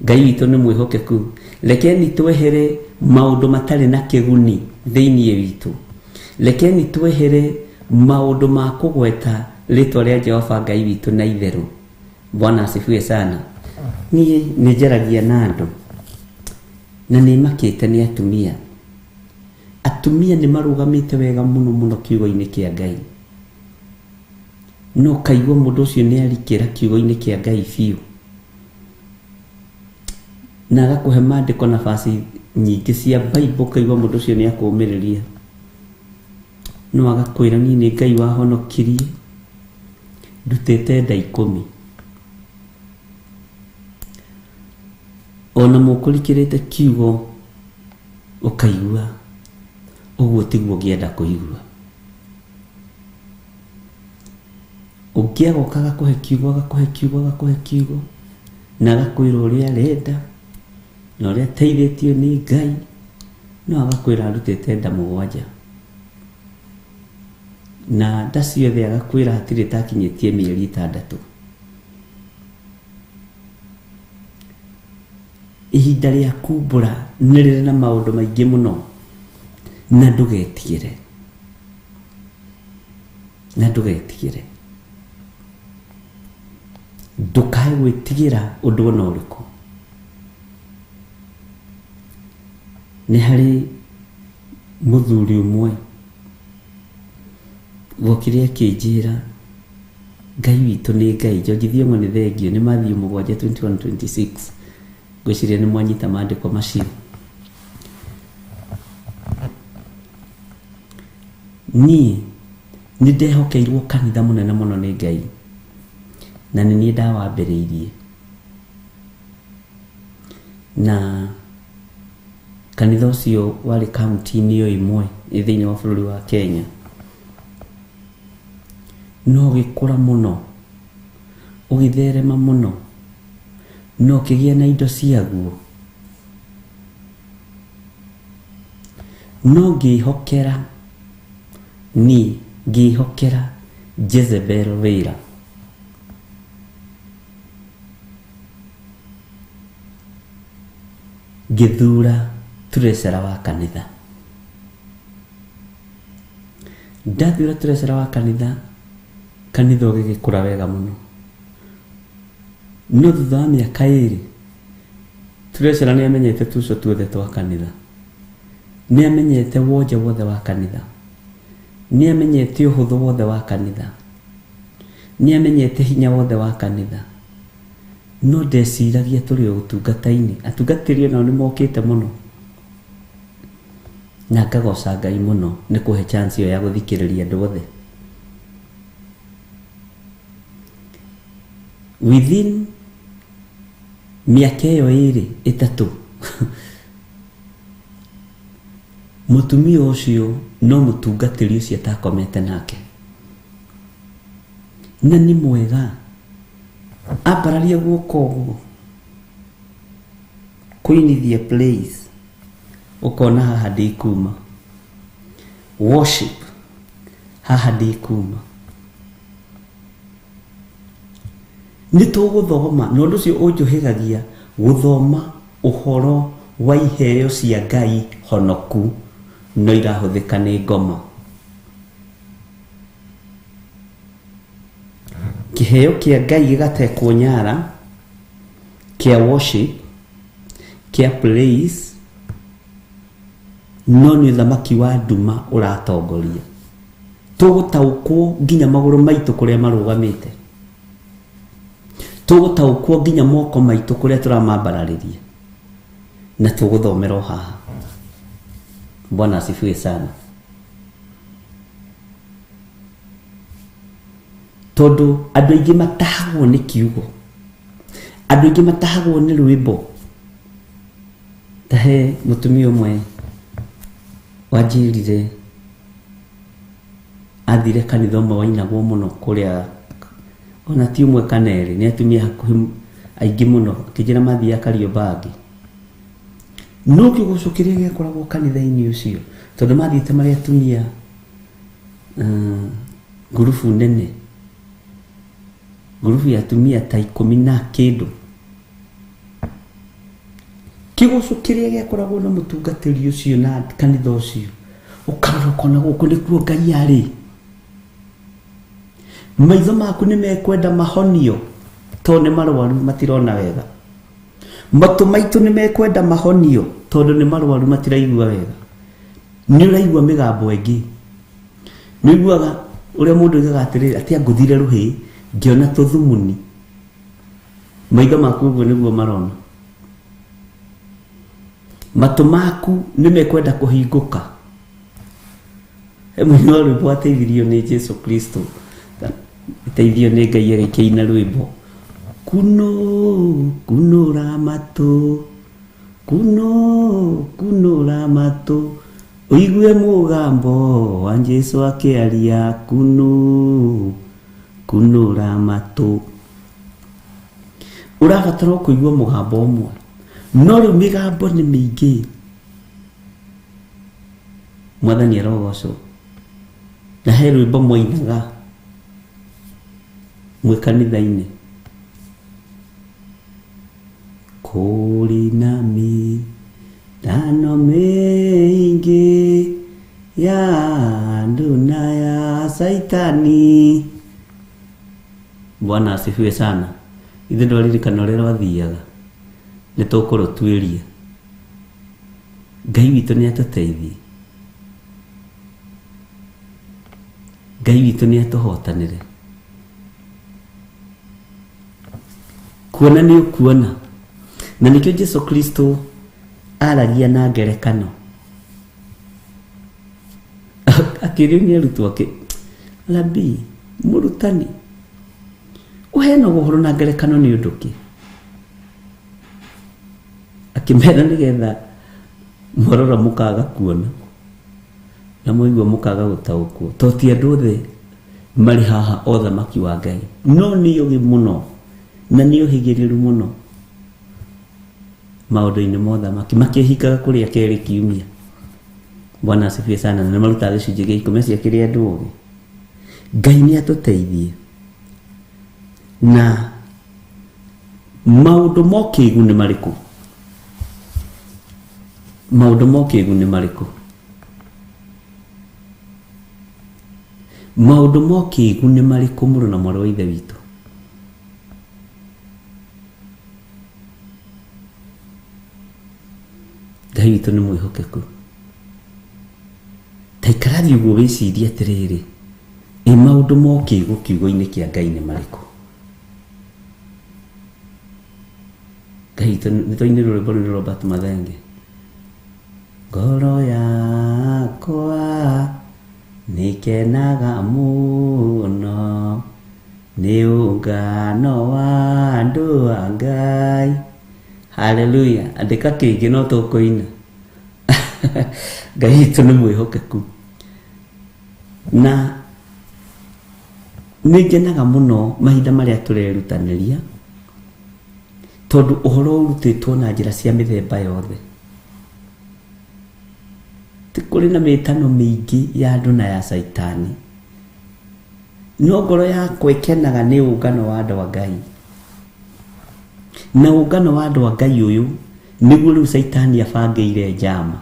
Ngai witũ nĩ mwĩhokeku. Rekeni twehere maũndũ matarĩ na kĩguni thĩinĩ witũ. Rekeni twehere maũndũ ma kũgweta rĩtwa rĩa Jehova Ngai witũ na itherũ. Bwana asifiwe sana. Niĩ nĩ njaragia na andũ na nĩ makĩte nĩ atumia. Atumia nĩ marũgamĩte wega mũno mũno kiugo-inĩ kĩa Ngai. No kaigua mũndũ ũcio nĩ arikĩra kiugo-inĩ kĩa Ngai biũ na agakũhe maandĩko na baci nyingĩ cia Bible, ũkaigua mũndũ ũcio nĩ akũũmĩrĩria. No agakwĩra niĩ nĩ Ngai wahonokirie ndutĩte nda 10. Ona mũkũrikĩrĩte kiugo ũkaigua ũguo tiguo ũngĩenda kũigua. Ũngĩ agoka agakũhe kiugo, agakũhe kiugo, agakũhe kiugo na agakwĩra ũrĩa arenda na ũrĩa ateithĩtio nĩ Ngai, no agakwĩra arutĩte nda 7 na nda ciothe agakwĩra hatirĩ takinyĩtie mĩeri 6. Ihinda rĩa kumbũra nĩ rĩrĩ na maũndũ maingĩ mũno, na ndũgetigĩre, na ndũgetigĩre, ndũkae gwĩtigĩra ũndũ ona ũrĩkũ. Nĩ harĩ mũthuri ũmwe wokire akĩnjĩra Ngai witũ nĩ Ngai. George Thiong'o nĩ thengio, nĩ Matthew 7:21-26. Ngwĩciria nĩ mwanyita maandĩko macio. Niĩ nĩ ndehokeirwo kanitha mũnene mũno nĩ Ngai, na nĩ niĩ ndawambĩrĩirie. Na kanitha ũcio warĩ kaunti-inĩ o ĩmwe thĩinĩ wa bũrũri wa Kenya. No ũgĩkũra mũno, ũgĩtherema mũno, na ũkĩgĩa na indo ciaguo. No ngĩhokera, niĩ ngĩhokera Jezebel wĩra. Ngĩthura treasurer wa kanitha. Ndathura treasurer wa kanitha, kanitha ũgĩgĩkũra wega mũno. No thutha wa mĩaka 2, treasurer nĩ amenyete tuco tuothe twa kanitha. Nĩ amenyete wonje wothe wa kanitha, nĩ amenyete ũhũthũ wothe wa kanitha, nĩ amenyete hinya wothe wa kanitha, no ndeciragia tũrĩ o ũtungata-inĩ. Atungatĩri onao nĩ mokĩte mũno, na ngagoca Ngai mũno nĩ kũhe chance ĩyo ya gũthikĩrĩria andũ othe. Within mĩaka ĩyo ĩrĩ ĩtatũ, mũtumia ũcio no mũtungatĩri ũcio atakomete nake, na nĩ mwega, ambararia guoko ũguo kũinithia place, ũkona haha ndĩkuma, worship haha ndĩkuma. Nĩ tũgũthoma, na ũndũ ũcio ũnjũhĩgagia gũthoma ũhoro wa iheo cia Ngai honoku no irahũthĩka nĩ ngoma. Kĩheo kĩa Ngai gĩgatekwo nyara, kĩa worship, kĩa praise, no nĩ ũthamaki wa nduma ũratongoria. Tũgũtaũkwo nginya magũrũ maitũ kũrĩa marũgamĩte, tũgũtaũkwo nginya moko maitũ kũrĩa tũramambararĩria, na tũgũthomera o haha. Bwana asifiwe sana. Tondũ andũ aingĩ matahagwo nĩ kiugo, andũ aingĩ matahagwo nĩ rwĩmbo. Ta he mũtumia ũmwe wanjĩrire athire kanitha ũmwe wainagwo mũno kũrĩa, ona ti ũmwe kana erĩ, nĩ atumia hakuhĩ aingĩ mũno, akĩnjĩra mathiaga Kariobangi. No kĩgoco kĩrĩa gĩakoragwo kanitha-inĩ ũcio, tondũ mathiĩte marĩ atumia ngurubu nene, ngurubu ya atumia ta 10 na kĩndũ, kĩgoco kĩrĩa gĩakoragwo na mũtungatĩri ũcio na kanitha ũcio, ũkarora ũkona gũkũ nĩkuo Ngai arĩ. Maitho maku nĩ mekwenda mahonio tondũ nĩ marwaru matirona wega, matũ maitũ nĩ mekwenda mahonio tondũ nĩ marwaru matiraigua wega. Nĩ ũraigua mĩgambo ĩngĩ, nĩ ũiguaga ũrĩa mũndũ oigaga atĩrĩrĩ, atĩ angũthire rũhĩ ngĩona tũthumuni. Maitho maku ũguo nĩguo marona. Matũ maku nĩ mekwenda kũhingũka. He mũini wa rwĩmbo wateithirio nĩ Jesu Kristo, ateithio nĩ Ngai agĩkĩina rwĩmbo, kuno kunũra matũ, kuno kunũra matũ, ũigue mũgambo wa Jesu akĩaria, kuno kunũra matũ. Ũrabatara o kũigua mũgambo ũmwe, no rĩu mĩgambo nĩ mĩingĩ. Mwathani arogocwo. Na he rwĩmbo mwainaga mwĩ kanitha-inĩ, kũrĩ na mĩthano mĩingĩ ya andũ na ya Saitani. Bwana asifiwe sana. Ithe ndwaririkana ũrĩa rwathiaga, nĩ tũkũrũtuĩria. Ngai witũ nĩ atũteithie, Ngai witũ nĩ atũhotanĩre. Kuona nĩ ũkuona, na nĩkĩo Jesu Kristo aragia na ngerekano, akĩũrio nĩ arutwo ake, Rabii, mũrutani, ũheanaga ũhoro na ngerekano nĩ ũndũ kĩ? Akĩmera nĩgetha mwarora mũkaga kuona na mwaigua mũkaga gũtaũkwo, to ti andũ othe marĩ haha o thamaki wa Ngai, no nĩ ũgĩ mũno na nĩ ũhĩgĩrĩru mũno maũndũ-inĩ ma ũthamaki, makĩhingaga kũrĩa kerĩ kiumia. Bwana asifiwe sana. Na nĩ marutaga gĩcunjĩ gĩa 10 cia kĩrĩa andũ ogĩ. Ngai nĩ atũteithie na maũndũ ma ũkĩgu nĩ marĩkũ? Maũndũ ma ũkĩgu nĩ marĩkũ? Maũndũ ma ũkĩgu nĩ marĩkũ mũrũ na mwarĩ wa Ithe witũ? Ngai witũ nĩ mwĩhokeku. Ta ikara thĩ ũguo wĩcirie atĩrĩrĩ, ĩ maũndũ ma ũkĩgu kiugo-inĩ kĩa Ngai nĩ marĩkũ? Ngai witũ, nĩ twainĩrwo rwĩmbo rũu nĩ Robert Mathenge. Ngoro yakwa nĩkenaga mũno nĩ ũngano wa andũ a Ngai. Haleluya. Andĩka kĩngĩ no tũkũina. Ngai witũ nĩ mwĩhokeku. Na nĩ ngenaga mũno mahinda marĩa tũrerutanĩria tondũ ũhoro ũrutĩtwo na njĩra cia mĩthemba yothe. Ti kũrĩ na mĩtano mĩingĩ ya andũ na ya caitani. No ngoro yakwa ĩkenaga nĩ ũngano wa andũ a Ngai. Na ũngano wa andũ a Ngai ũyũ nĩguo rĩu caitani abangĩire njama.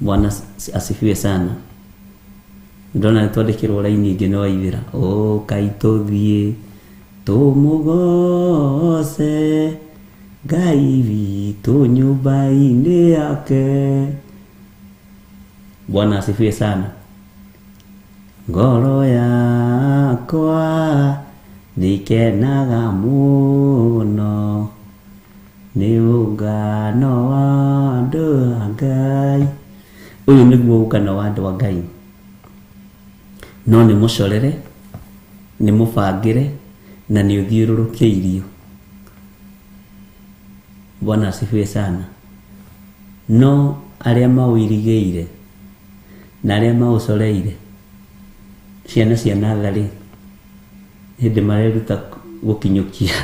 Bwana asifiwe sana. Ndona nĩ twandĩkĩrwo raini ĩngĩ nĩ Waithĩra. Ũkai tũthiĩ tũmũgoce Ngai witũ nyũmba-inĩ yake. Bwana asifiwe sana. Ngoro yakwa nĩkenaga mũno nĩ ũngano wa andũ a Ngai. Ũyũ nĩguo ũngano wa andũ a Ngai. No nĩ mũcorere, nĩ mũbangĩre na nĩ ũthiũrũrũkĩirio. Bwana asifiwe sana. No arĩa maũirigĩire na arĩa maũcoreire ciana cia natharĩ hĩndĩ mareruta gũkinyũkia.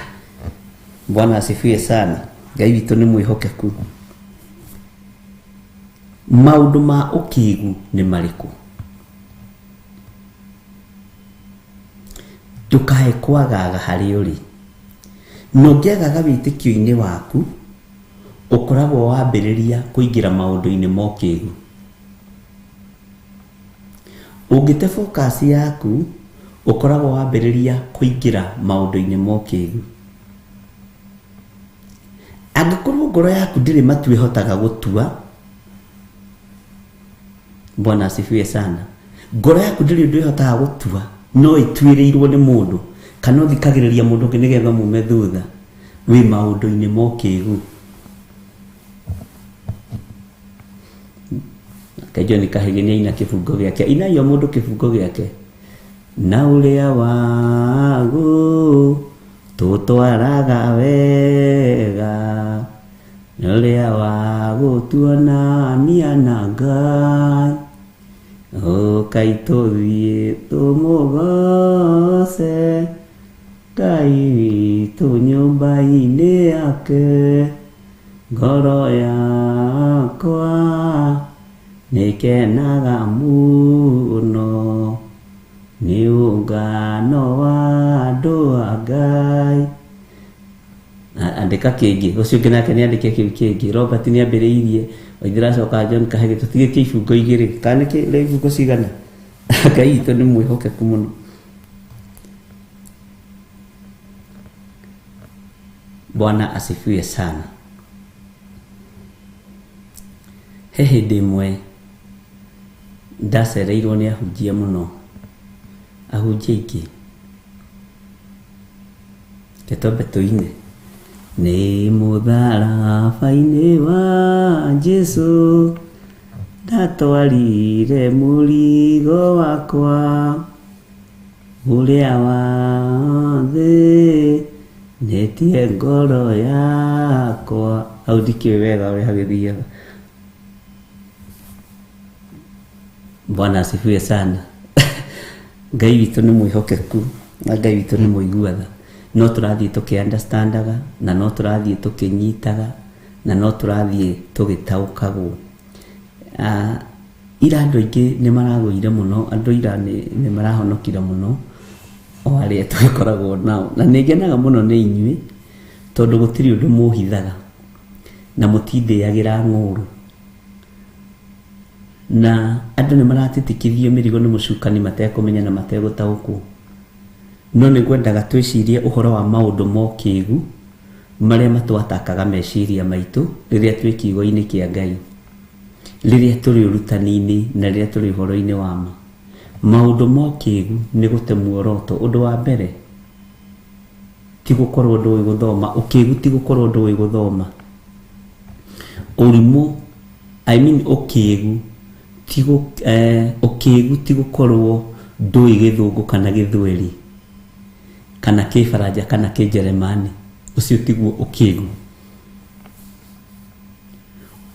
Bwana asifiwe sana. Ngai witũ nĩ mwĩhokeku. Maũndũ ma ũkĩgu nĩ marĩkũ? Ndũkae kwagaga harĩa ũrĩ. Na ũngĩagaga wĩtĩkio-inĩ waku, ũkoragwo wambĩrĩria kũingĩra maũndũ-inĩ ma ũkĩgu. Ũngĩte focus yaku, ũkoragwo wambĩrĩria kũingĩra maũndũ-inĩ ma ũkĩgu. Angĩkorwo ngoro yaku ndĩrĩ matua ĩhotaga gũtua, Bwana asifiwe sana. Ngoro yaku ndĩrĩ ũndũ ĩhotaga gũtua, no ĩtuĩrĩirwo nĩ mũndũ, kana ũthikagĩrĩria mũndũ ũngĩ nĩgetha mume thutha, wĩ maũndũ-inĩ ma ũkĩgu. Nake John Kahĩgĩ nĩ aina kĩbungo gĩake. Inai o mũndũ kĩbungo gĩake. Na ũrĩa wagu tũtwaraga wega, na ũrĩa wagũtuonania na Ngai. Ũkai tũthiĩ tũmũgoce Ngai witũ nyũmba-inĩ yake. Ngoro yakwa nĩkenaga mũno nĩ ũngano wa andũ a Ngai. Andĩka kĩngĩ, ũcio ũngĩ nake nĩ andĩke kĩu kĩngĩ. Robert nĩ ambĩrĩirie, Waithĩra acoka John Kahĩgĩ, tũtigĩtie ibungo igĩrĩ, kana nĩ ibungo cigana? Ngai witũ nĩ mwĩhokeku mũno. Bwana asifiwe sana. He hĩndĩ ĩmwe ndacereirwo nĩ ahunjia mũno, ahunjia aingĩ. Reke twambe tũine. Nĩ mũtharaba-inĩ wa Jesu ndatwarire mũrigo wakwa ũrĩa wa thĩ netie ngoro yakwa. Hau ndikĩũĩ wega ũrĩa hagĩthiaga. Bwana asifiwe sana. Ngai witũ nĩ mwĩhokeku na Ngai witũ nĩ mũigua tha. No tũrathiĩ tũkĩ understandaga na no tũrathiĩ tũkĩnyitaga na no tũrathiĩ tũgĩtaũkagwo. Ira andũ aingĩ nĩ maragũire mũno, andũ ira nĩ marahonokire mũno o arĩa tũgĩkoragwo nao. Na nĩ ngenaga mũno nĩ inyuĩ tondũ gũtirĩ ũndũ mũhithaga na mũtindĩagĩra ng'ũrũ. Na andũ nĩ maratitikithio mĩrigo nĩ mũcukani matekũmenya na mategũtaũkwo. No nĩ ngwendaga twĩcirie ũhoro wa maũndũ ma ũkĩgu marĩa matwatakaga meciria maitũ rĩrĩa twĩ kiugo-inĩ kĩa Ngai. Rĩrĩa tũrĩ ũrutani-inĩ na rĩrĩa tũrĩ ũhoro-inĩ wa ma, maũndũ ma ũkĩgu nĩ gũte muoroto. Ũndũ wa mbere ti gũkorwo ndũĩ gũthoma, ũkĩgu ti gũkorwo ndũĩ gũthoma. Ũrimũ, I mean ũkĩgu ti gũ, ũkĩgu ti gũkorwo ndũĩ gĩthũngũ kana gĩthweri kana kĩbaranja kana kĩnjeremani, ũcio tiguo ũkĩgu.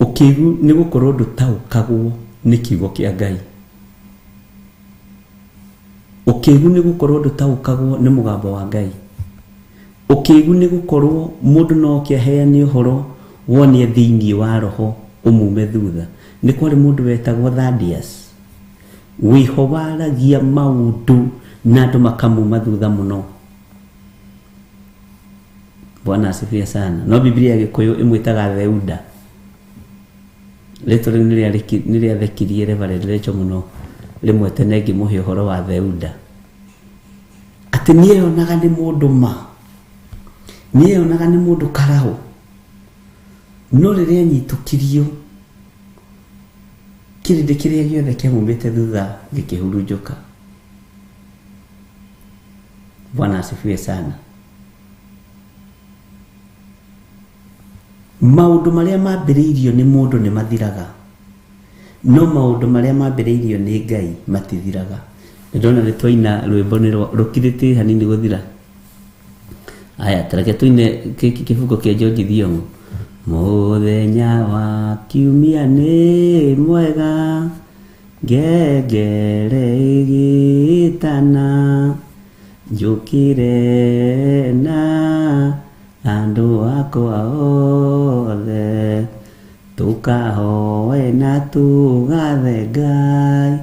Ũkĩgu nĩ gũkorwo ndũtaũkagwo nĩ kiugo kĩa Ngai. Ũkĩgu nĩ gũkorwo ndũtaũkagwo nĩ mũgambo wa Ngai. Ũkĩgu nĩ gũkorwo mũndũ no oke aheane ũhoro wonie thĩinĩ wa roho ũmume thutha. Nĩ kwarĩ mũndũ wetagwo Thaddeus, wĩho waragia maũndũ na andũ makamuma thutha mũno. Bwana asifiwe sana. No Biblia ya Gĩkũyũ ĩmwĩtaga Theuda. Rĩtwa rĩu nĩ rĩathekirie Reverend Rachel mũno rĩmwe tene ngĩmũhe ũhoro wa Theuda. Atĩ nĩeyonaga nĩ mũndũ ma, nĩeyonaga nĩ mũndũ karaũ, no rĩrĩa anyitũkirio kĩrĩndĩ kĩrĩa gĩothe kĩamumĩte thutha gĩkĩhurunjũka. Bwana asifiwe sana. Maũndũ marĩa mambĩrĩirio nĩ mũndũ nĩ mathiraga, no maũndũ marĩa mambĩrĩirio nĩ Ngai matithiraga. Ndĩrona nĩ twaina rwĩmbo nĩ rũkirĩte hanini gũthira. Aya, tareke tũine gĩkĩ kĩbungo kĩa George Thiong'o. Mũthenya wa kiumia nĩ mwega, ngengere ĩgĩtana, njũkĩre na andũ akwa othe, tũkahoe na tũgathe Ngai,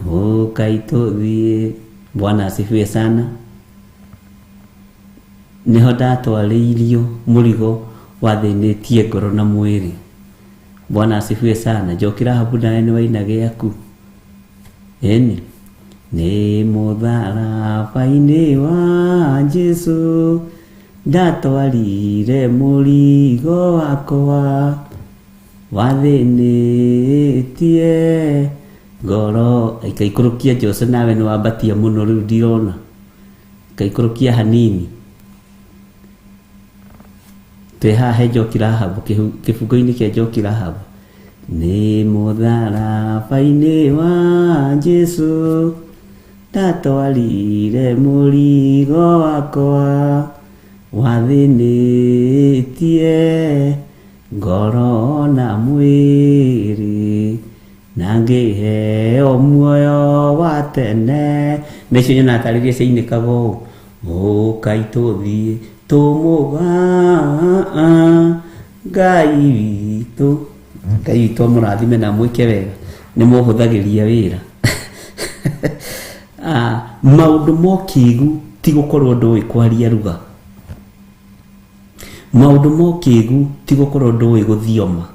ũkai tũthiĩ. Bwana asifiwe sana. Nĩho ndatwarĩirio mũrigo wathĩnĩtie ngoro na mwĩrĩ. Bwana asifiwe sana. Njoki Rahabu nawe nĩ waina gĩaku. Ĩni nĩ mũtharaba-inĩ wa Jesũ ndatwarire mũrigo wakwa wathĩnĩtie ngoro. Ikaikũrũkia Jose, nawe nĩ wambatia mũno rĩu ndirona. Ikaikũrũkia hanini. Twĩ haha he Njoki Rahabu, kĩbungo-inĩ kĩa Njoki Rahabu. Nĩ mũtharaba-inĩ wa Jesũ ndatwarire mũrigo wakwa wathĩnĩtie ngoro na mwĩrĩ, na ngĩheo muoyo wa tene. Nĩcio nyonaga tarĩria ciainĩkaga ũũ, ũkai tũthiĩ tũmũga Ngai witũ. Ngai witũ amũrathime na amwĩke wega, nĩ mũhũthagĩria wĩra. Maũndũ ma ũkĩgu ti gũkorwo ndũĩ kwaria ruga. Maũndũ ma ũkĩgu ti gũkorwo ndũĩ gũthioma.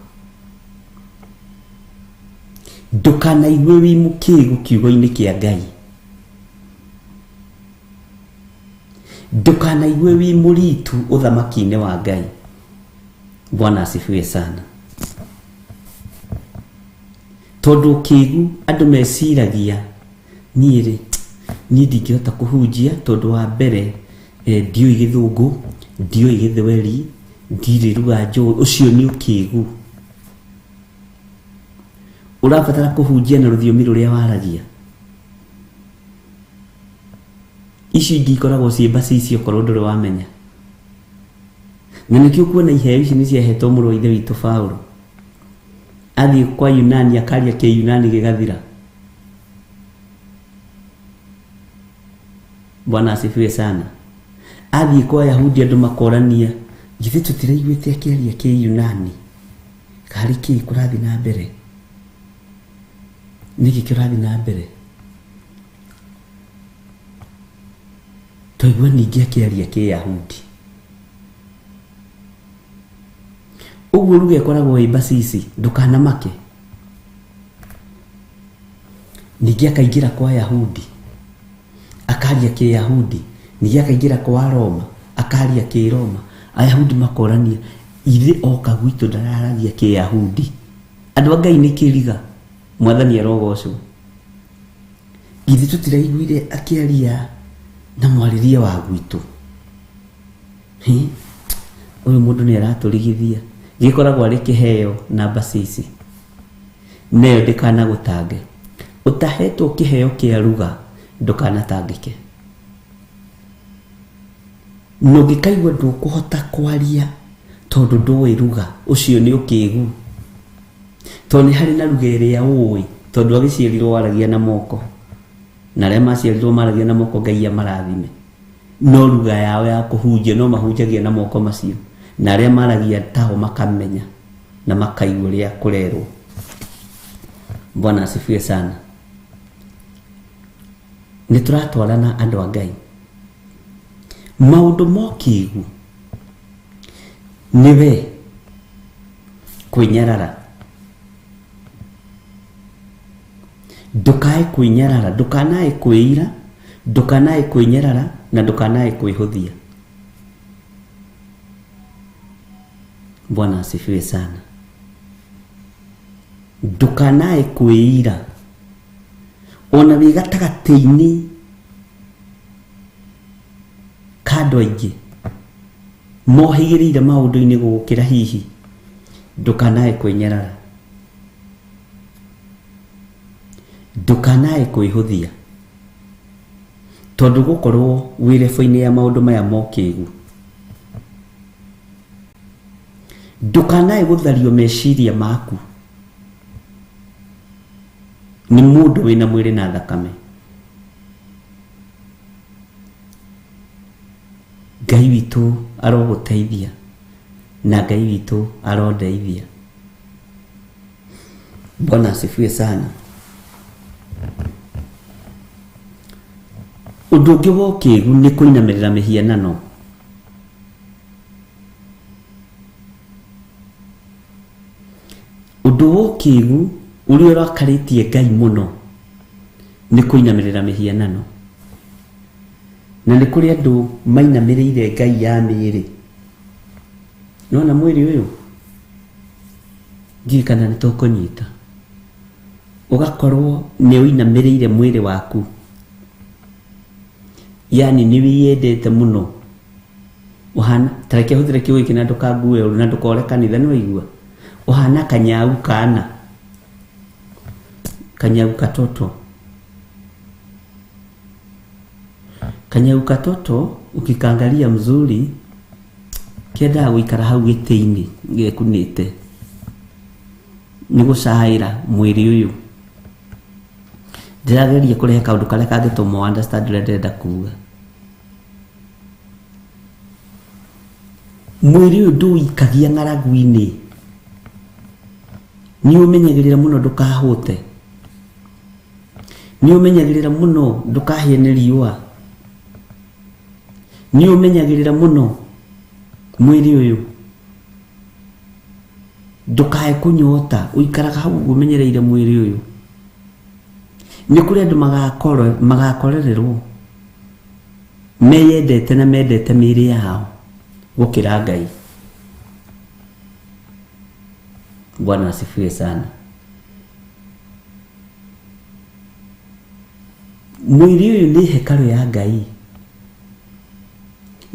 Ndũkanaigue wĩ mũkĩgu kiugo-inĩ kĩa Ngai. Ndũkanaigue wĩ mũritu ũthamaki-inĩ wa Ngai. Bwana asifiwe sana. Tondũ ũkĩgu andũ meciragia niĩ rĩ, niĩ ndingĩhota kũhunjia tondũ wa mbere ndiũĩ gĩthũngũ, ndiũĩ gĩthweri, ndirĩ ruga njũĩ. Ũcio nĩ ũkĩgu. Ũrabatara kũhunjia na rũthiomi rũrĩa waragia. Icio ingĩ ikoragwo ciĩ mbacici okorwo ndũrĩ wamenya. Na nĩkĩo kuona iheo ici nĩ ciahetwo mũrũ wa ithe witũ Paũlũ. Athiĩ kwa Yunani akaria kĩyunani gĩgathira. Bwana asifiwe sana. Athiĩ kwa Yahudi andũ makorania, githĩ tũtiraiguĩte akĩaria kĩyunani? Karĩ kĩĩ kũrathiĩ na mbere? Nĩkĩ kĩrathiĩ na mbere? Twaigua ningĩ akĩaria kĩyahudi. Ũguo ruga ĩkoragwo ĩ mbacici, ndũkanamake. Ningĩ akaingĩra kwa Yahudi, akaria kĩyahudi. Ningĩ akaingĩra kwa Roma, akaria kĩroma. Ayahudi makorania, ithe oka gwitũ ndararagia kĩyahudi. Andũ a Ngai nĩ kĩriga, mwathani arogocwo. Githĩ tũtiraiguire akĩaria na mwarĩrie wa gwitũ? Hĩ, ũyũ mũndũ nĩ aratũrigithia. Gĩkoragwo arĩ kĩheo namba cici. Nayo ndĩkanagũtange. Ũtahetwo kĩheo kĩa ruga ndũkanatangĩke. Na ũngĩkaigua ndũkũhota kwaria tondũ ndũĩ ruga, ũcio nĩ ũkĩgu. Tondũ nĩ harĩ na ruga ĩrĩa ũĩ, tondũ agĩciarirwo waragia na moko. Na arĩa maciarirwo maragia na moko Ngai amarathime. No ruga yao ya kũhunjia no mahunjagia na moko macio. Na arĩa maragia tao makamenya na makaigua ũrĩa kũrerwo. Bwana asifiwe sana. Nĩ tũratwarana andũ a Ngai. Maũndũ ma ũkĩgu nĩwe kwĩnyarara. Ndũkae kwĩnyarara, ndũkanae kwĩira, ndũkanae kwĩnyarara na ndũkanae kwĩhũthia. Bwana asifiwe sana. Ndũkanae kwĩira ona wĩ gatagatĩ-inĩ ka andũ aingĩ mohĩgĩrĩire maũndũ-inĩ gũgũkĩra hihi, ndũkanae kwĩnyarara, ndũkanae kwĩhũthia, tondũ gũkorwo wĩ rebo-inĩ ya maũndũ maya mokĩgu. Ndũkanae gũthario meciria maku nĩ mũndũ wĩna mwĩrĩ na thakame. Ngai witũ arogũteithia na Ngai witũ arondeithia. Bwana asifiwe sana. Ũndũ ũngĩ wa ũkĩgu nĩ kũinamĩrĩra mĩhianano. Ũndũ wa ũkĩgu ũrĩa ũrakarĩtie Ngai mũno nĩ kũinamĩrĩra mĩhianano. Na nĩ kũrĩ andũ mainamĩrĩire ngai ya mĩĩrĩ. Nĩwona mwĩrĩ ũyũ? Ndiũĩ kana nĩ tũkũnyita. Ũgakorwo nĩ ũinamĩrĩire mwĩrĩ waku. Yaani nĩ wĩyendete mũno. Ũhana, ta reke hũthĩre kiugo gĩkĩ na ndũkangue ũru na ndũkore kanitha nĩ waigua? Ũhana kanyau kana. Kanyau katoto. Kanyau katoto ukikaangalia mzuri kendaga gũikara hau gĩtĩ-inĩ gekunĩte nĩ gũcaĩra mwĩrĩ ũyũ. Ndĩrageria kũrehe kaũndũ karĩa kangĩtũma ũ understand ũrĩa ndĩrenda kuga. Mwĩrĩ ũyũ ndũwĩikagia ng'aragu-inĩ, nĩ ũmenyagĩrĩra mũno ndũkahũte. Nĩ ũmenyagĩrĩra mũno ndũkahĩe nĩ riũa. Nĩ ũmenyagĩrĩra mũno mwĩrĩ ũyũ ndũkae kũnyota, ũikaraga hau ũguo ũmenyereire mwĩrĩ ũyũ. Nĩ kũrĩ andũ magakorererwo meyendete na mendete mĩĩrĩ yao gũkĩra Ngai. Bwana asifiwe sana. Mwĩrĩ ũyũ nĩ hekarũ ya Ngai,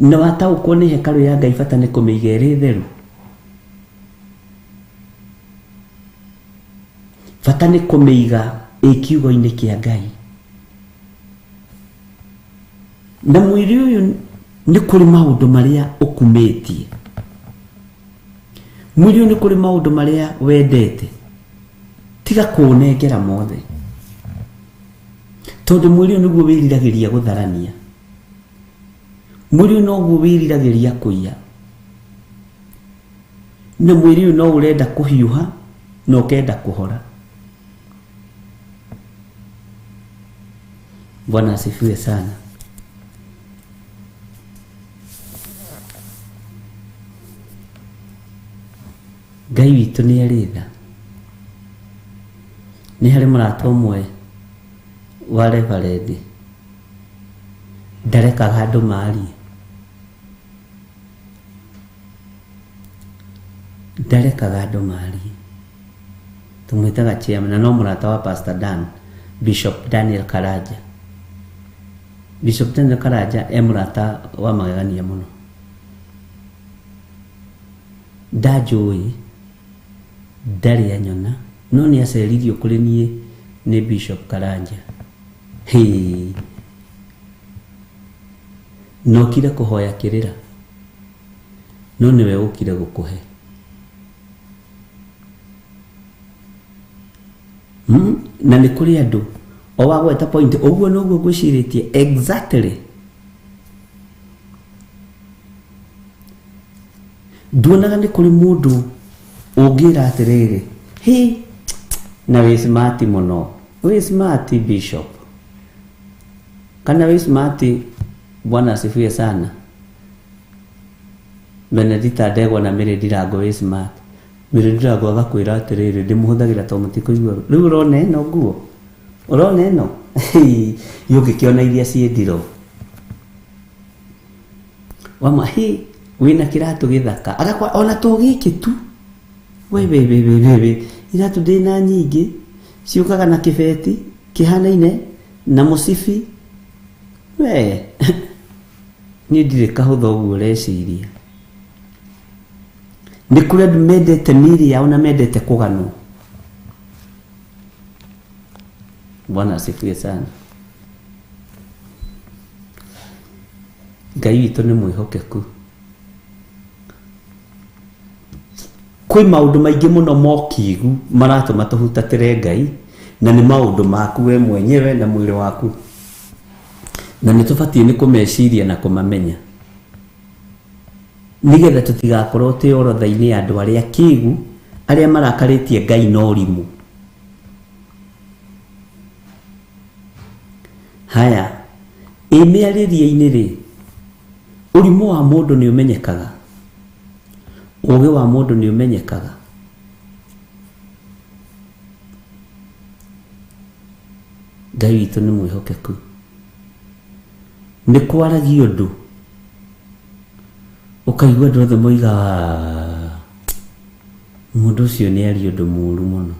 na wataũkwo nĩ hekarũ ya Ngai bata nĩ kũmĩiga ĩrĩ theru. Bata nĩ kũmĩiga ĩ kiugo-inĩ kĩa Ngai. Na mwĩrĩ ũyũ nĩ kũrĩ maũndũ marĩa ũkumĩtie. Mwĩrĩ ũyũ nĩ kũrĩ maũndũ marĩa wendete. Tiga kũũnengera mothe. Tondũ mwĩrĩ ũyũ nĩguo wĩriragĩria gũtharania. Mwĩrĩ ũyũ noguo wĩriragĩria kũiya. Na mwĩrĩ ũyũ no ũrenda kũhiũha na ũkenda kũhora. Bwana asifiwe sana. Ngai witũ nĩ arĩ tha. Nĩ harĩ mũrata ũmwe wa reverendi ndarekaga andũ marie. Ndarekaga andũ marie. Tũmwĩtaga chairman na no mũrata wa Pastor Dan, Bishop Daniel Karanja. Bishop Daniel Karanja e mũrata wa magegania mũno. Ndanjũĩ, ndarĩ anyona, no nĩ aceririo kũrĩ niĩ nĩ Bishop Karanja. Hĩ! Nokire kũhoya kĩrĩra, no nĩwe ũkire gũkũhe. Na nĩ kũrĩ andũ o wagweta point ũguo noguo ngwĩcirĩtie exactly. Nduonaga nĩ kũrĩ mũndũ ũngĩra atĩrĩrĩ, hĩ, na wĩ smart mũno, wĩ smart bishop, kana wĩ smart, bwana asifiwe sana, Benedita Ndegwa na Mary Ndirango wĩ smart. Mary Ndirango agakwĩra atĩrĩrĩ, ndĩmũhũthagĩra tondũ mũtikũigua. Rĩu ũrona ĩno nguo? Ũrona ĩno? Ũngĩkĩona iria ciĩ ndirũ. Wama, hĩ, wĩna kĩratũ gĩthaka. Agakwa, ona to gĩkĩ tu. We, we, we, we, we, we. Iratũ ndĩna nyingĩ, ciũkaga na kĩbeti, kĩhanaine, na mũcibi. We, niĩ ndirĩ kahũtha ũguo ũreciria. Nĩ kũrĩ andũ mendete mĩĩrĩ yao na mendete kũganwo. Bwana asifiwe sana. Ngai witũ nĩ mwĩhokeku. Kwĩ maũndũ maingĩ mũno mokigu maratũma tũhutatĩre Ngai, na nĩ maũndũ maku we mwenyewe na mwĩrĩ waku, na nĩ tũbatiĩ nĩ kũmeciria na kũmamenya nĩgetha tũtigakorwo twĩ orodha-inĩ ya andũ arĩa akĩgu, arĩa marakarĩtie Ngai na ũrimũ. Haya, ĩ mĩarĩrie-inĩ rĩ, ũrimũ wa mũndũ nĩ ũmenyekaga? Ũgĩ wa mũndũ nĩ ũmenyekaga? Ngai witũ nĩ mwĩhokeku. Nĩ kwaragia ũndũ ũkaigua andũ othe moiga mũndũ ũcio nĩ aria ũndũ mũru mũno.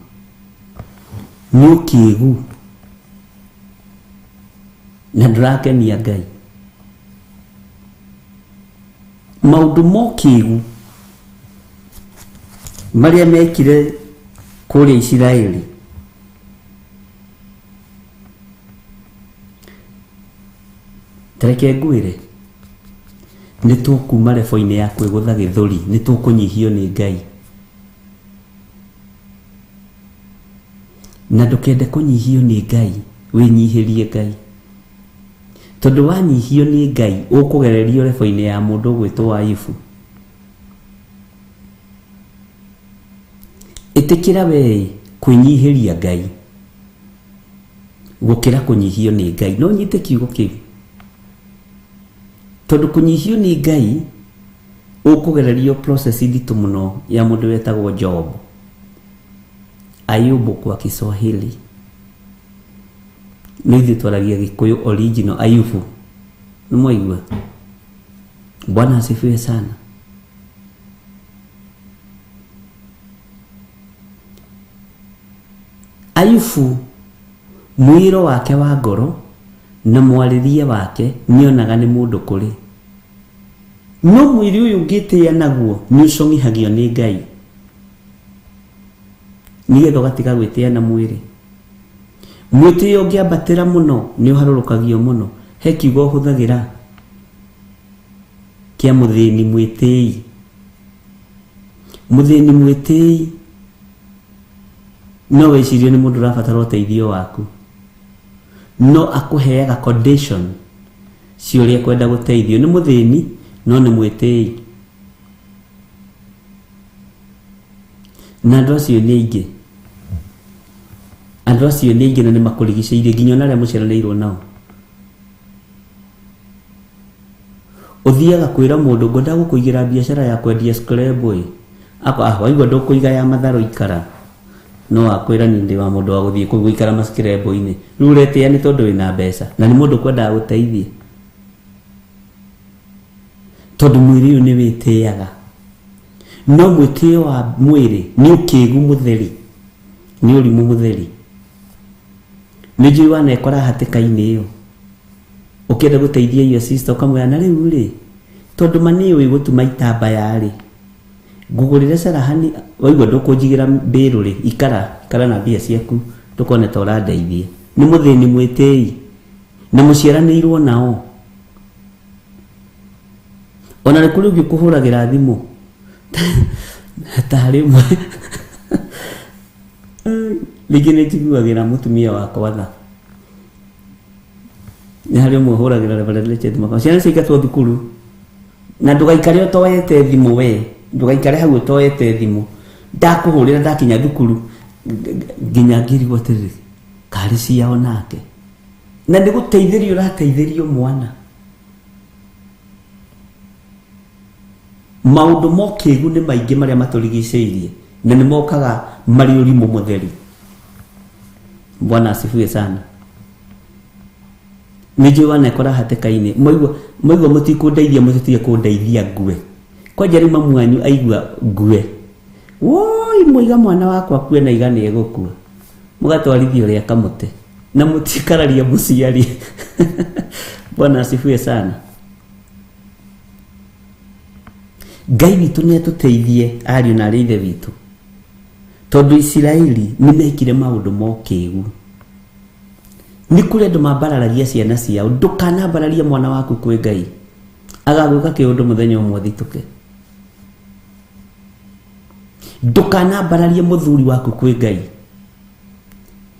Nĩ ũkĩgu na ndũrakenia Ngai. Maũndũ ma ũkĩgu marĩa mekire kũrĩa Isiraeli tareke ngwĩre nĩ tũkuma rebo-inĩ ya kwĩgũtha gĩthũri, nĩ tũkũnyihio nĩ Ngai. Na ndũkende kũnyihio nĩ Ngai, wĩnyihĩrie Ngai. Tondũ wanyihio nĩ Ngai, ũkũgererio rebo-inĩ ya mũndũ ũgwĩtwo Ayubu. Ĩtĩkĩra wee kwĩnyihĩria Ngai gũkĩra kũnyihio nĩ Ngai. No nyite kiugo kĩu. Tondũ kũnyihio nĩ Ngai, ũkũgererio process nditũ mũno ya mũndũ wetagwo Job. Ayubu kwa Kiswahili. No ithuĩ twaragia Gĩkũyũ original Ayubu. Nĩ mwaigua? Bwana asifiwe sana. Ayubu mwĩro wake wa ngoro na mwarĩrie wake nĩonaga nĩ mũndũ kũrĩ. No mwĩrĩ ũyũ ũngĩtĩĩa naguo nĩ ũcong'ihagio nĩ Ngai, nĩgetha ũgatiga gwĩtĩĩa na mwĩrĩ. Mwĩtĩo ũngĩambatĩra mũno nĩ ũharũrũkagio mũno. He kiugo ũhũthagĩra kĩa mũthĩni mwĩtĩi. Mũthĩni mwĩtĩi no wĩcirie nĩ mũndũ ũrabatara ũteithio waku, no akũheaga condition cia ũrĩa ekwenda gũteithio. Nĩ mũthĩni no nĩ mwĩtĩi. Na andũ acio nĩ aingĩ. Andũ acio nĩ aingĩ na nĩ makũrigicĩirie nginya ona arĩa mũciaranĩirwo nao. Ũthiaga kwĩra mũndũ ngwenda gũkũigĩra biacara ya kwendia scrabble ĩ. Akwa ah waigua ndũkũiga ya matharũ ikara. No akwĩra niĩ ndĩ wa mũndũ wa gũthiĩ kũu gũikara ma scrabble-inĩ. Rĩu ũretĩa nĩ tondũ wĩna mbeca na nĩ mũndũ ũkwendaga gũteithia. Tondũ mwĩrĩ ũyũ nĩ wĩtĩaga. No mwĩtĩo wa mwĩrĩ nĩ ũkĩgu mũtheri. Nĩ ũrimũ mũtheri. Nĩ njũĩ wanekora hatĩka-inĩ ĩyo ũkĩenda gũteithia your sister ũkamwĩra na rĩu rĩ tondũ ma nĩ ũĩ gũtuma itambaya rĩ ngũgũrĩre carahani waigua ndũkũnjigĩra mbĩrũ rĩ ikara ikara na mbia ciaku ndũkone ta ũrandeithia. Nĩ mũthĩni mwĩtĩi na mũciaranĩirwo nao. Ona nĩ kũrĩ ũngĩ ũkũhũragĩra thimũ ta harĩ ũmwe rĩngĩ nĩ njiguagĩra mũtumia wakwa tha. Nĩ harĩ ũmwe ũhũragĩra Reverend Richard Makau, ciana ciaingatwo thukuru na ndũgaikare ũtoete thimũ we, ndũgaikare hau ũtoete thimũ, ndakũhũrĩra ndakinya thukuru nginya ngĩrigwo atĩrĩrĩ, karĩ ciao nake, na nĩ gũteithĩrio ũrateithĩrio mwana. Maũndũ ma ũkĩgu nĩ maingĩ marĩa matũrigicĩirie na nĩ mokaga marĩ ũrimũ mũtheri. Bwana asifiwe sana. Nĩ njũĩ wanekora hatĩka-inĩ, mwaigua mwaigua mũtikũndeithia mũtitige kũndeithia ngue. Kwanja rĩu mamu wanyu aigua ngue, woi mwaiga mwana wakwa akue na iga nĩ egũkua. Mũgatwarithia ũrĩa kamũtĩ na mũtikararia mũciari. Bwana asifiwe sana. Ngai witũ nĩ atũteithie ariũ na arĩ ithe witũ, tondũ Isiraeli nĩ mekire maũndũ ma ũkĩgu. Nĩ kũrĩ andũ mambararagia ciana ciao. Ndũkanambararie mwana waku kwĩ Ngai, agagwĩka kĩũndũ mũthenya ũmwe ũthitũke. Ndũkanambararie mũthuri waku kwĩ Ngai,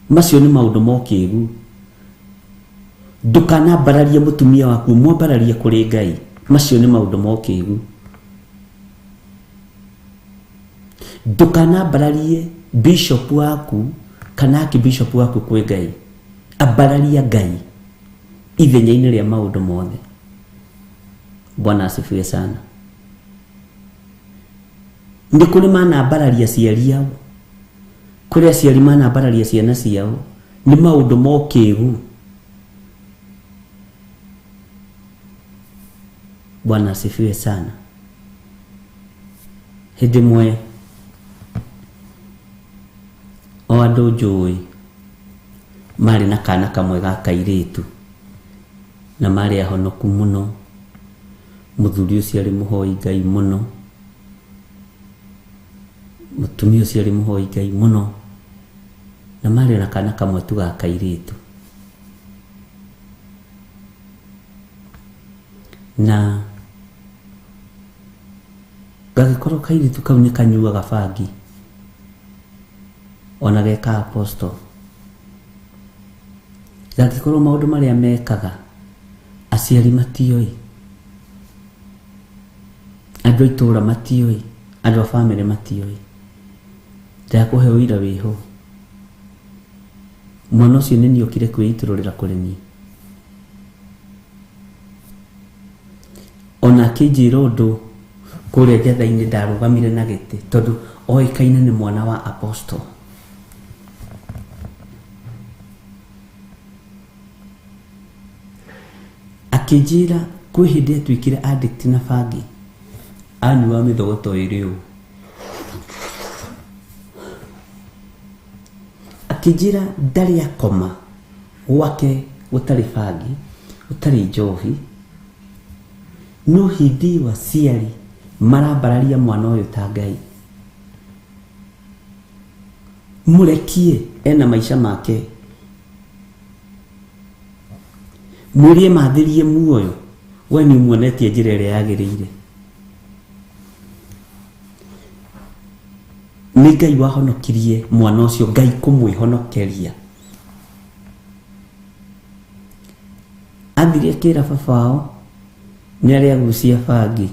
macio nĩ maũndũ ma ũkĩgu. Ndũkanambararie mũtumia waku, mwambararie kũrĩ Ngai, macio nĩ maũndũ ma ũkĩgu. Ndũkanambararie bishop waku kana archbishop waku kwĩ Ngai, ambararia Ngai ithenya-inĩ rĩa maũndũ mothe. Bwana asifiwe sana. Nĩ kũrĩ manambararia aciari ao, kũrĩ aciari manambararia ciana ciao, nĩ maũndũ ma ũkĩgu. Bwana asifiwe sana. Hĩndĩ ĩmwe o andũ njũĩ marĩ na kana kamwe ga kairĩtu na marĩ ahonoku mũno, mũthuri ũcio arĩ mũhoi Ngai mũno, mũtumia ũcio arĩ mũhoi Ngai mũno, na marĩ na kana kamwe tu ga kairĩtu. Na gagĩkorwo kairĩtu kau nĩ kanyuaga bangi ona geka apostle, gangĩkorwo maũndũ marĩa mekaga aciari matioĩ, andũ a itũra matioĩ, andũ a bamĩrĩ matioĩ. Ndakũhe ũira wĩho, mwana ũcio nĩ niĩ okire kwĩitũrũrĩra kũrĩ niĩ, ona akĩnjĩra ũndũ kũrĩa njatha-inĩ ndarũgamire na gĩtĩ tondũ oĩkaine nĩ mwana wa apostle. Akĩnjĩra kwĩ hĩndĩ atuĩkire addict na bangi, anyuaga mĩthogoto ĩrĩ ũũ. Akĩnjĩra ndarĩ akoma gwake gũtarĩ bangi, gũtarĩ njohi, no hĩndĩ ĩyo aciari marambararia mwana ũyũ ta Ngai. Mũrekie ena maica make, mwĩre emathĩrie muoyo, we nĩ ũmuonetie njĩra ĩrĩa yagĩrĩire. Nĩ Ngai wahonokirie mwana ũcio, Ngai kũmwĩhonokeria. Athire akĩra baba wao nĩ arĩ agucia bangi.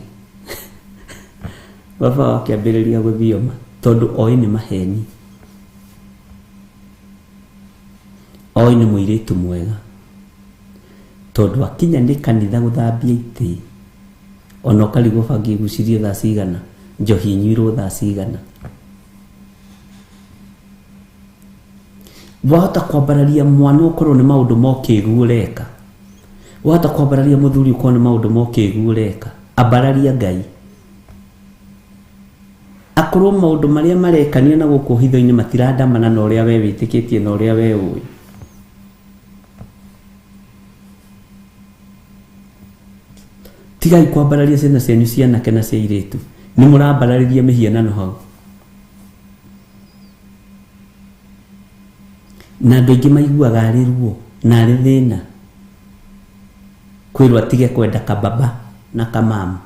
Baba wao akĩambĩrĩria gũthioma tondũ oĩ nĩ maheni, oĩ nĩ mũirĩtu mwega, tondũ akinya nĩ kanitha gũthambia itĩ, ona ũkarigwo bangi ĩgucirio thaa cigana, njohi ĩnyuirwo thaa cigana. Wahota kwambararia mwana ũkorwo nĩ maũndũ ma ũkĩgu ũreka, wahota kwambararia mũthuri ũkorwo nĩ maũndũ ma ũkĩgu ũreka, ambararia Ngai. Akorwo maũndũ marĩa marekanio na gũkũ hitho-inĩ matirandamana na ũrĩa we wĩtĩkĩtie na ũrĩa we ũĩ. Tigai kwambararia ciana cianyu cia anake na cia airĩtu. Nĩ mũrambararĩria mĩhianano hau. Na andũ aingĩ maiguaga arĩ ruo na arĩ thĩna kwĩrwo atige kwenda kababa na kamamu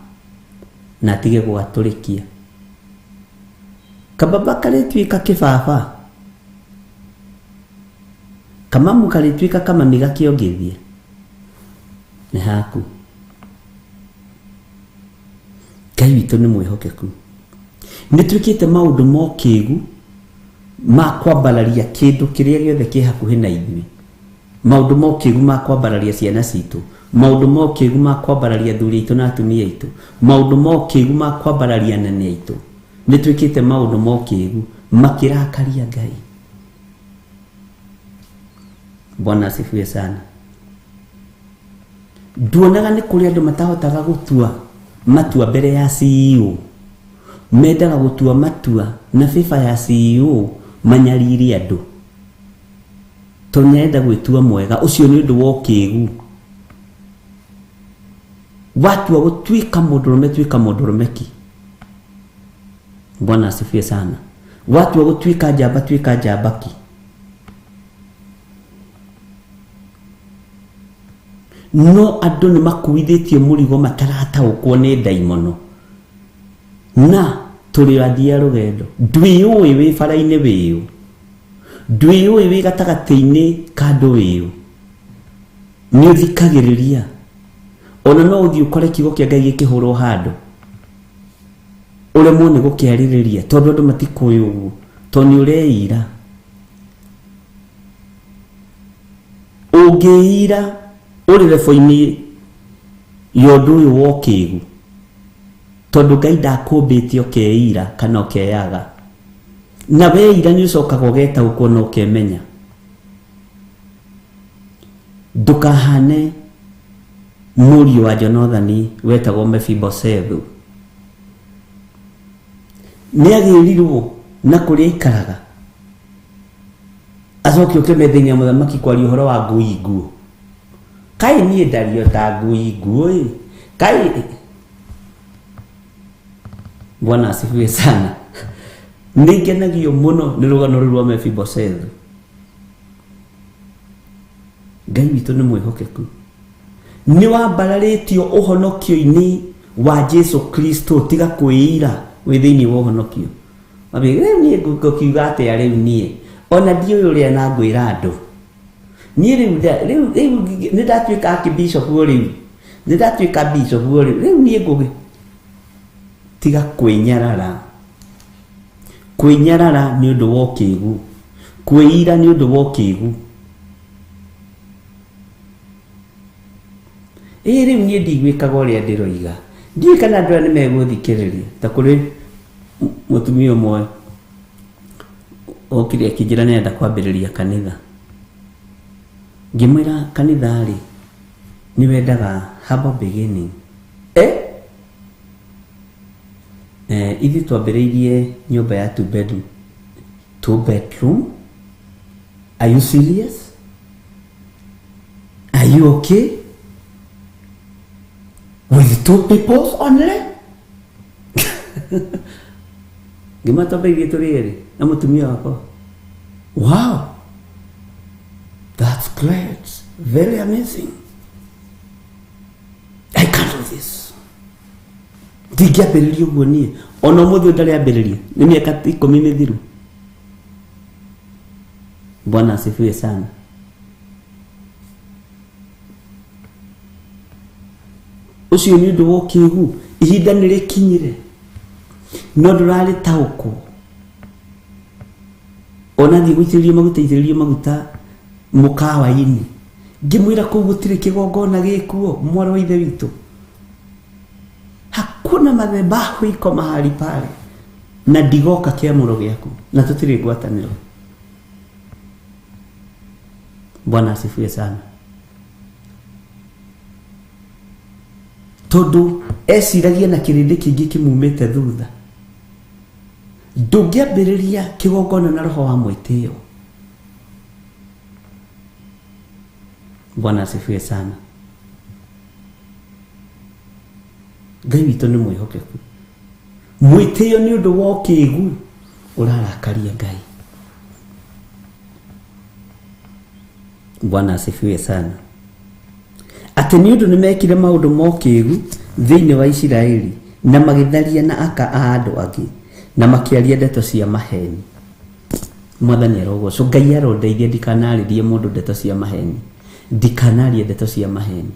na atige gũgatũrĩkia. Kababa karĩtuĩka kĩbaba, kamamu karĩtuĩka kamami gakĩongithia. Nĩ haku. Ngai witũ nĩ mwĩhokeku. Nĩ twĩkĩte maũndũ ma ũkĩgu ma kwambararia kĩndũ kĩrĩa gĩothe kĩ hakuhĩ na ithuĩ. Maũndũ ma ũkĩgu ma kwambararia ciana citũ, maũndũ ma ũkĩgu ma kwambararia athuri aitũ na atumia aitũ, maũndũ ma ũkĩgu ma kwambararia anene aitũ. Nĩ twĩkĩte maũndũ ma ũkĩgu makĩrakaria Ngai. Bwana asifiwe sana. Nduonaga nĩ kũrĩ andũ matahotaga gũtua matua mbere ya CEO. Mendaga gũtua matua na favor ya CEO manyarire andũ. Tondũ nĩarenda gwĩtua mwega, ũcio nĩ ũndũ wa ũkĩgu. Watua gũtuĩka mũndũrũme, tuĩka mũndũrũme ki. Bwana asifiwe sana. Watua gũtuĩka njamba, tuĩka njamba ki. No andũ nĩ makuithĩtie mũrigo matarataũkwo nĩ ndaimono. Na tũrĩ athii a rũgendo. Ndwĩyũĩ wĩ bara-inĩ wĩyũ. Ndwĩyũĩ wĩ gatagatĩ-inĩ ka andũ wĩyũ. Nĩ ũthikagĩrĩria. Ona no ũthiĩ ũkore kiugo kĩa Ngai gĩkĩhũrwo handũ. Ũremwo nĩ gũkĩarĩrĩria tondũ andũ matikũĩ ũguo. Tondũ nĩ ũreira. Ũngĩira ũrĩ rebo-inĩ ya ũndũ ũyũ wa ũkĩgu. Tondũ Ngai ndakũmbĩte ũkeira kana ũkeyaga. Na weira nĩ ũcokaga ũgetaũkwo na ũkemenya. Ndũkahane mũriũ wa Jonathani wetagwo Mefiboshethu. Nĩ agĩrirwo na kũrĩa aikaraga. Acoke oke metha-inĩ ya mũthamaki kwaria ũhoro wa ngui nguũ. Kaĩ niĩ ndario ta ngui nguũ ĩ. Kaĩ Bwana asifiwe sana. Nĩ ngenagio mũno nĩ rũgano rũu rwa Mefiboshethu. Ngai witũ nĩ mwĩhokeku. Nĩ wambararĩtio ũhonokio-inĩ wa Jesu Kristo, tiga kwĩira wĩ thĩinĩ wa ũhonokio. Wambie, rĩu niĩ ngũkiuga atĩa rĩu niĩ? Ona ndiũĩ ũrĩa na ngwĩra andũ. Niĩ rĩu rĩu rĩu nĩ ndatuĩka archbishop o rĩu. Nĩ ndatuĩka bishop o rĩu. Rĩu niĩ ngũgĩ tiga kwĩnyarara. Kwĩnyarara nĩ ũndũ wa ũkĩgu. Kwĩira nĩ ũndũ wa ũkĩgu. Ĩĩ rĩu niĩ ndigwĩkaga ũrĩa ndĩroiga. Ndiũĩ kana andũ aya nĩ megũthikĩrĩria. Ta kũrĩ mũtumia ũmwe okire akĩnjĩra nĩ arenda kwambĩrĩria kanitha. Ngĩmwĩra kanitha rĩ, nĩ wendaga humble beginning. Ithuĩ twambĩrĩirie nyũmba ya two bedroom. Two bedroom? Are you serious? Are you okay? With two people only? Ngĩmwĩra twambĩrĩirie tũrĩ erĩ na mũtumia wakwa. Wow! That's great. Very amazing. I can't do this. Ndingĩambĩrĩria ũguo niĩ. Ona ũmũthĩ ũyũ ndarĩambĩrĩria. Nĩ mĩaka 10 mĩthiru. Bwana asifiwe sana. Ũcio nĩ ũndũ wa ũkĩgu. Ihinda nĩ rĩkinyire. No ndũrarĩtaũkwo. Ona thiĩ gũitĩrĩrio maguta, itĩrĩrio maguta mũkawa-inĩ. Ngĩmwĩra kũu gũtirĩ kĩgongona gĩkuo, mwarĩ wa ithe witũ. Hakuna madhabahu iko mahali pale. Na ndigoka kĩamũro gĩaku. Na tũtirĩ ngwatanĩro. Bwana asifiwe sana. Tondũ eciragia na kĩrĩndĩ kĩingĩ kĩmumĩte thutha. Ndũngĩambĩrĩria kĩgongona na roho wa mwĩtĩo. Bwana asifiwe sana. Ngai witũ nĩ mwĩhokeku. Mwĩtĩo nĩ ũndũ wa ũkĩgu ũrarakaria Ngai. Bwana asifiwe sana. Atĩ nĩ ũndũ nĩmekire maũndũ ma ũkĩgu thĩinĩ wa Isiraeli na magĩtharia na aka a andũ angĩ na makĩaria ndeto cia maheni. Mwathani arogocwo. Ngai arondeithia ndikanarĩrie mũndũ ndeto cia maheni, ndikanarie ndeto cia maheni,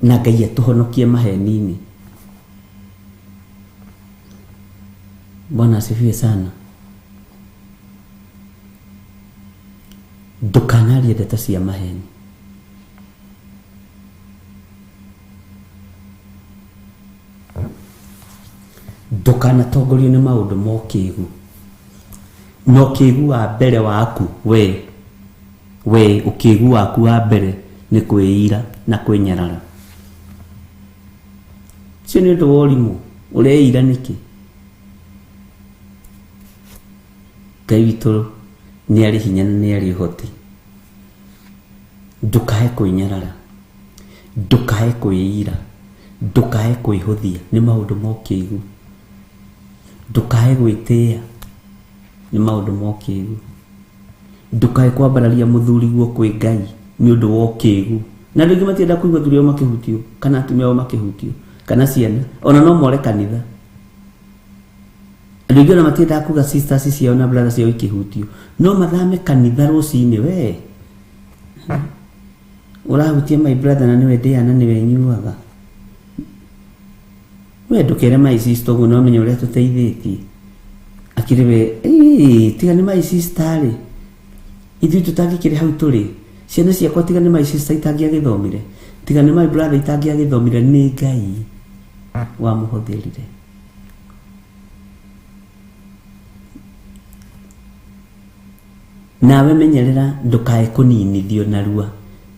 na Ngai atũhonokie maheni-inĩ. Bwana asifiwe sana. Ndũkanarie ndeto cia maheni. Ndũkanatongorio nĩ maũndũ ma ũkĩgu. Na ũkĩgu wa mbere waku we ũkĩgu waku wa mbere nĩ kwĩira na kwĩnyarara. Ũcio nĩ ũndũ wa ũrimũ. Ũreira nĩkĩ? Ngai witũ nĩ arĩ hinya na nĩ arĩ ũhoti. Ndũkae kwĩnyarara, ndũkae kwĩira, ndũkae kwĩhũthia nĩ maũndũ ma ũkĩgu. Ndũkae gwĩtĩĩa nĩ maũndũ ma ũkĩgu. Ndũkae kwambararia mũthuriguo kwĩ Ngai nĩ ũndũ wa ũkĩgu. Na andũ aingĩ matienda kũigua athuri ao makĩhutio kana atumia ao makĩhutio kana ciana, ona no more kanitha. Andũ aingĩ ona matiendaga kuga sisters ciao na brothers ciao ikĩhutio, no mathame kanitha rũcinĩ. We ũrahutia my brother na nĩwe ndĩaga na nĩwe nyuaga. We ndũkere my sister ũguo, no menye ũrĩa tũteithĩtie. Akĩrĩ we, tiga nĩ my sister rĩ, ithuĩ tũtangĩkĩrĩ hau tũrĩ. Ciana ciakwa tiga nĩ my sister itangĩagĩthomire, tiga nĩ my brother itangĩagĩthomire, nĩ Ngai wamũhũthĩrire. Nawe menyerera ndũkae kũninithio narua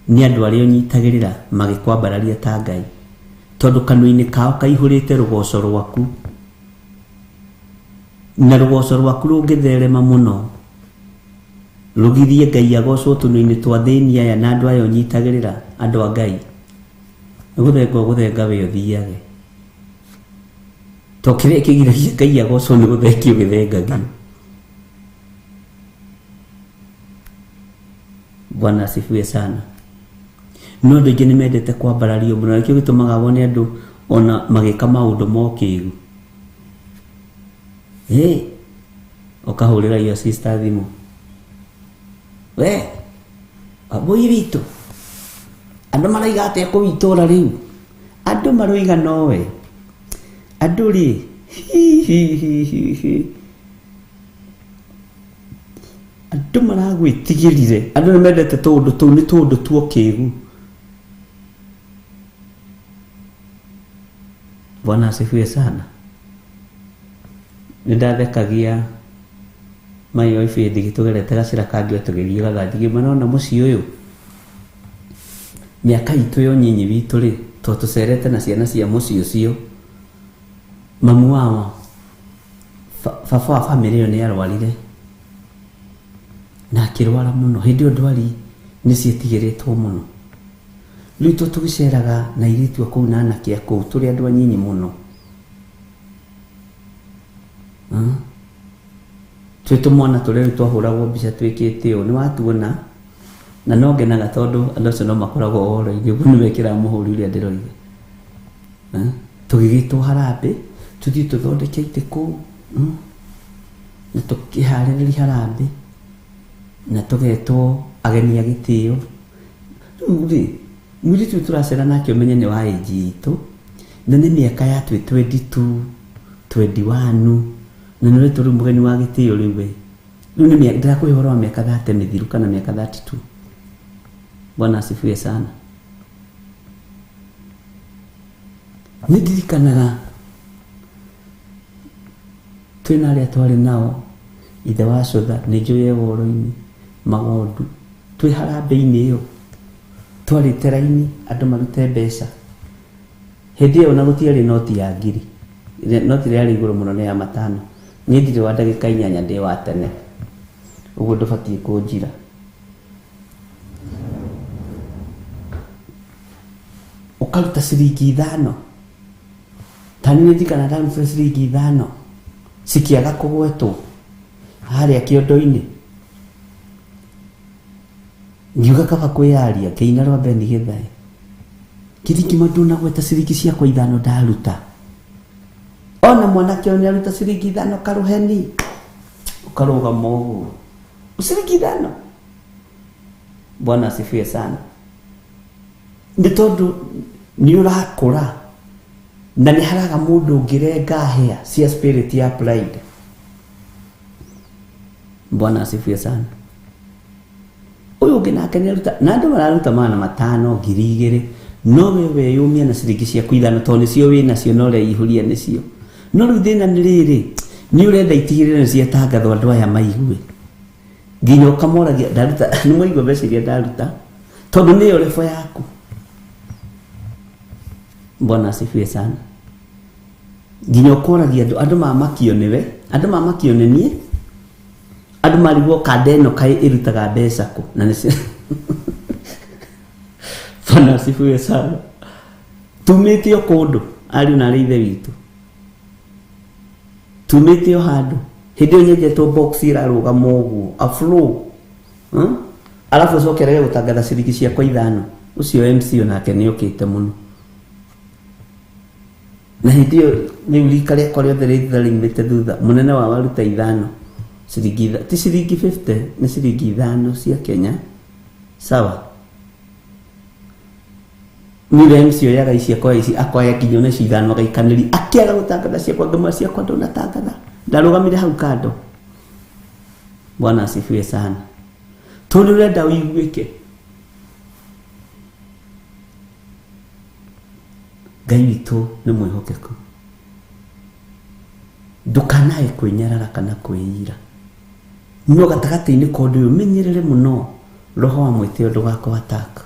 nĩ andũ arĩa ũnyitagĩrĩra magĩkwambararia ta Ngai, tondũ kanua-inĩ kao kaihũrĩte rũgoco rwaku, na rũgoco rwaku rũngĩtherema mũno rũgirie Ngai agocwo tũnua-inĩ twa thĩni aya na andũ aya ũnyitagĩrĩra, andũ a Ngai. Nĩ gũthenga ũgũthenga we ũthiage. To kĩrĩa kĩgiragia Ngai agocwo nĩ gũthengio gĩthengagio. Bwana asifiwe sana. No andũ aingĩ nĩ mendete kwambarario mũno, nĩkĩo gĩtũmaga wone andũ ona magĩka maũndũ ma ũkĩgu. Hey, ũkahũrĩra your sister thimũ, we wambũi witũ, andũ maraiga atĩa kũu itũra rĩu? Andũ maroiga nowe. Andũ rĩ, hi hi hi hi hi, andũ maragwĩtigĩrire. Andũ nĩ mendete tũũndũ tũu, nĩ tũũndũ twa ũkĩgu. Bwana asifiwe sana. Nĩ ndathekagia my wife hĩndĩ tũgerete gacĩra kangĩ o tũgĩthiĩ gathanji, ngĩmwĩra nona mũciĩ ũyũ mĩaka itũ ya ũnyinyi witũ rĩ, to tũcerete na ciana cia mũciĩ ũcio, mamu wao baba wa bamĩrĩ ĩyo nĩ arwarire na akĩrwara mũno. Hĩndĩ ĩyo ndwari nĩ ciĩtigĩrĩtwo mũno. Rĩu to tũgĩceraga na airĩtu a kũu na anake a kũu tũrĩ andũ anyinyi mũno, twĩ tũmwana tũrĩa rĩu twahũragwo mbica twĩkĩte ũũ, nĩ watuona. Na no ngenaga tondũ andũ acio no makoragwo ũhoro-inĩ ũguo, nĩ mekĩraga mũhũri ũrĩa ndĩroiga. Tũgĩgĩtwo harambĩ tũthiĩ tũthondeke itĩ kũu, na tũkĩharĩrĩria harambĩ na tũgetwo ageni a gĩtĩo. Rĩu rĩ, mũirĩtu ũyũ tũracera nake ũmenye nĩ wa age itũ, na nĩ mĩaka ya twĩ 22 21, na nĩ ũretwo rĩu mũgeni wa gĩtĩo. Rĩu we rĩu nĩ ndĩrakũhe ũhoro wa mĩaka 30 mĩthiru kana mĩaka 32. Bwana asifiwe sana. Nĩ ndirikanaga twĩna arĩa twarĩ nao, ithe wa cũtha nĩ njũĩ e woro-inĩ magondu, twĩ harambĩ-inĩ ĩyo twarĩte raini andũ marute mbeca. Hĩndĩ ĩyo na gũtiarĩ noti ya ngiri. No ti yarĩ igũrũ mũno nĩ ya matano. Niĩ ndirĩ wa ndagĩka 8 ndĩ wa tene. Ũguo ndũbatiĩ kũnjira. Ũkaruta ciringi 5. Tani nĩ ndirikana ndarutire ciringi 5. Cikĩaga kũgwetwo harĩa kĩondo-inĩ. Ngiuga kaba kwĩyaria ngĩina rwa Beni Gĩthae. Ngiri kĩmwe ndũnagweta ciringi ciakwa 5 ndaruta. Ona mwanake ũyũ nĩaruta ciringi 5 karũheni. Ũkarũgama ũguo. Ciringi 5. Bwana asifiwe sana. Nĩ tondũ nĩ ũrakũra na nĩ haraga mũndũ ũngĩrenga hĩa cia spirit ya pride. Bwana asifiwe sana. Ũyũ ũngĩ nake nĩaruta, na andũ mararuta 500, 2000, no we weyũmia na ciringi ciaku 5 tondũ nĩcio wĩ nacio na ũreihũria nĩcio. No rĩu thĩna nĩ rĩrĩ, nĩ ũrenda itigĩrĩre nĩ ciatangathwo andũ aya maigue. Nginya ũkamoragia ndaruta, nĩ mwaigua mbeca iria ndaruta, tondũ nĩyo level yaku. Bwana asifiwe sana. Nginya ũkoragia andũ, andũ mamakio nĩwe, andũ mamakio nĩ niĩ, andũ marigwo kanda ĩno kaĩ ĩrutaga mbeca kũ, na nĩ Bwana asifiwe sana. Tumĩte o kũndũ, ariũ na arĩ ithe witũ. Tumĩte o handũ. Hĩndĩ ĩyo nyenjetwo box ĩrarũgama ũguo, a flow. Alafu ũcoke ũrege gũtangatha ciringi ciakwa 5. Ũcio MC onake nĩokĩte mũno. Na hĩndĩ ĩyo rĩu rika rĩakwa rĩothe rĩ thutha rĩumĩte thutha, mũnene wao aruta 5. Ciringi ti ciringi 50, nĩ ciringi 5 cia Kenya. Sawa. Nĩ MC oyaga ici akoya ici, akoya nginya ona ici 5 agaikanĩria. Akĩaga gũtangatha ciakwa, ngamwĩra ciakwa ndũnatangatha. Ndarũgamire hau kando. Bwana asifiwe sana. Tondũ ũrenda ũiguĩke. Ngai witũ nĩ mwĩhokeku. Ndũkanae kwĩnyarara kana kwĩira. No gatagatĩ-inĩ ka ũndũ ũyũ menyerere mũno roho wa mwĩtĩo ndũgakũ attack.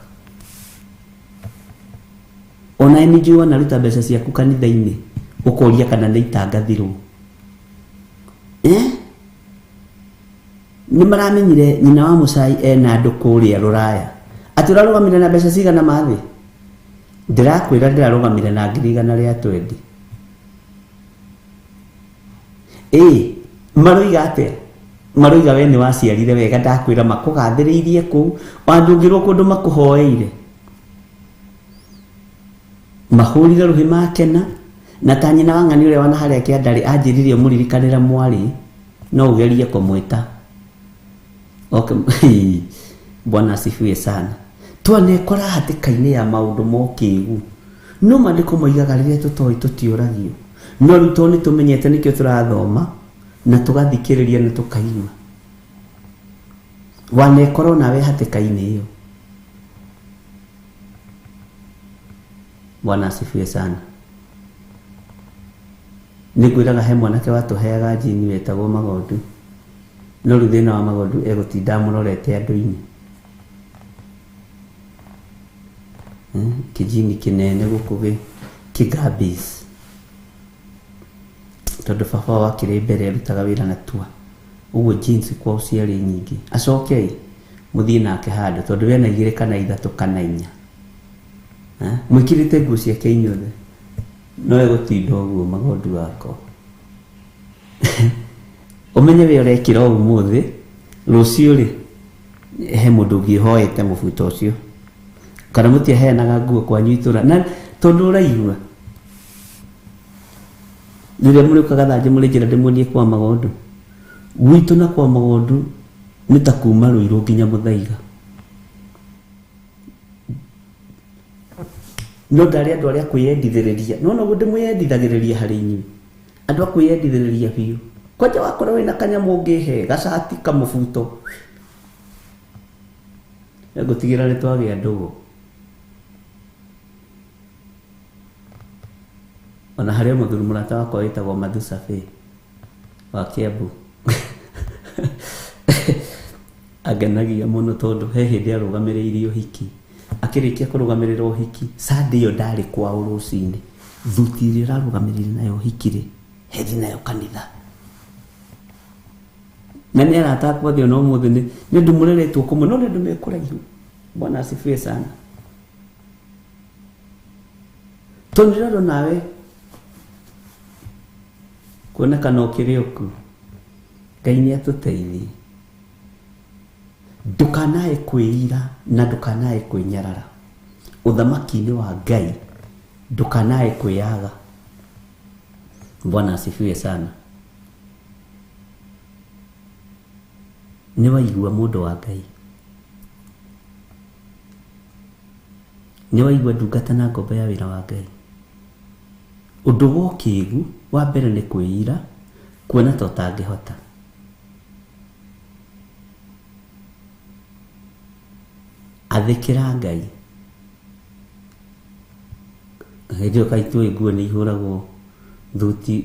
Ona ningĩ wanaruta mbeca ciaku kanitha-inĩ ũkoria kana nĩ itangathirwo. Nĩ maramenyire nyina wa Mũcai ena andũ kũrĩa Rũraya. Atĩ ũrarũgamire na mbeca cigana mathĩ? Ndĩrakwĩra ndĩrarũgamire na ngiri igana rĩa twendi. Maroiga atĩa? Maroiga we nĩ waciarire wega, ndakwĩra makũgathĩrĩirie kũu, ona ndũngĩrwo kũndũ makũhoeire. Mahũrire rũhĩ makena, na ta nyina wa ng'ani ũrĩa wana harĩa kĩandarĩ anjĩrire ũmũririkanĩre mwarĩ, no ũgerie kũmwĩta. Okay. Bwana asifiwe sana. Twanekora hatĩka-inĩ ya maũndũ ma ũkĩgu. No maandĩko moigaga rĩrĩa tũtoĩ tũtiũragio. No rĩu tondũ nĩ tũmenyete nĩkĩo tũrathoma na tũgathikĩrĩria na tũkaigua. Wanekora onawe hatĩka-inĩ ĩyo. Bwana asifiwe sana. Nĩngwĩraga he mwanake watũheaga njini wetagwo Magondu. No rĩu thĩna wa Magondu egũtinda amũrorete andũ-inĩ. Kĩjini kĩnene gũkũ kĩgabis. Tondũ baba wao akĩrĩ mbere arutaga wĩra na tua. Ũguo jeans kwao ciarĩ nyingĩ. Acokei mũthiĩ nake handũ tondũ we ena 2 kana 3 kana 4. Mwĩkĩrĩte nguo ciake inyuothe. No egũtinda ũguo Magondu wakwa. Ũmenye we ũrekĩra ũmũthĩ, rũciũ rĩ, he mũndũ ũngĩ ũhoete mũbuto ũcio. Kana mũtiaheanaga nguo kwanyu itũra. Na tondũ ũraigua. Rĩrĩa mũrĩũkaga thaa njĩ mũrĩ njĩra ndĩmuonie kwa Magondu. Gwitũ na kwa Magondu nĩ ta kuma Rũirũ nginya Mũthaiga. No ndarĩ andũ arĩa kwĩyendithĩrĩria. No noguo ndĩmwĩyendithagĩrĩria harĩ inyuĩ. Andũ a kwĩyendithĩrĩria biũ. Kwanja wakorwo wĩna kanyamũ ũngĩhe, gacati kamũbuto. Ngũtigĩra nĩ twagĩa ndũgũ. Ona harĩ o mũthuri mũrata wakwa wĩtagwo Mathu Sabe wa Kiambu. Angenagia mũno tondũ he hĩndĩ arũgamĩrĩire ũhiki. Akĩrĩkia kũrũgamĩrĩra ũhiki, Sunday ĩyo ndarĩ kwao rũcinĩ. Thuti ĩrĩa ũrarũgamĩrĩire nayo ũhiki-rĩ, hethi nayo kanitha. Na nĩ arata akwa othe ona ũmũthĩ nĩ ũndũ mũreretwo kũmwe, no nĩ andũ me kũraihu. Bwana asifiwe sana. Tondũ ndĩrona nawe kuonekana ũkĩrĩ oku. Ngai nĩ atũteithie. Ndũkanae kwĩira na ndũkanae kwĩnyarara. Ũthamaki-inĩ wa Ngai ndũkanae kwĩyaga. Bwana asifiwe sana. Nĩ waigua mũndũ wa Ngai, nĩ waigua ndungata na ngombo ya wĩra wa Ngai. Ũndũ wa ũkĩgu wa mbere nĩ kwĩira, kuona ta ũtangĩhota. Athĩkĩra Ngai. Hĩndĩ ĩyo kaĩ tũĩ nguo nĩ ihũragwo thuti,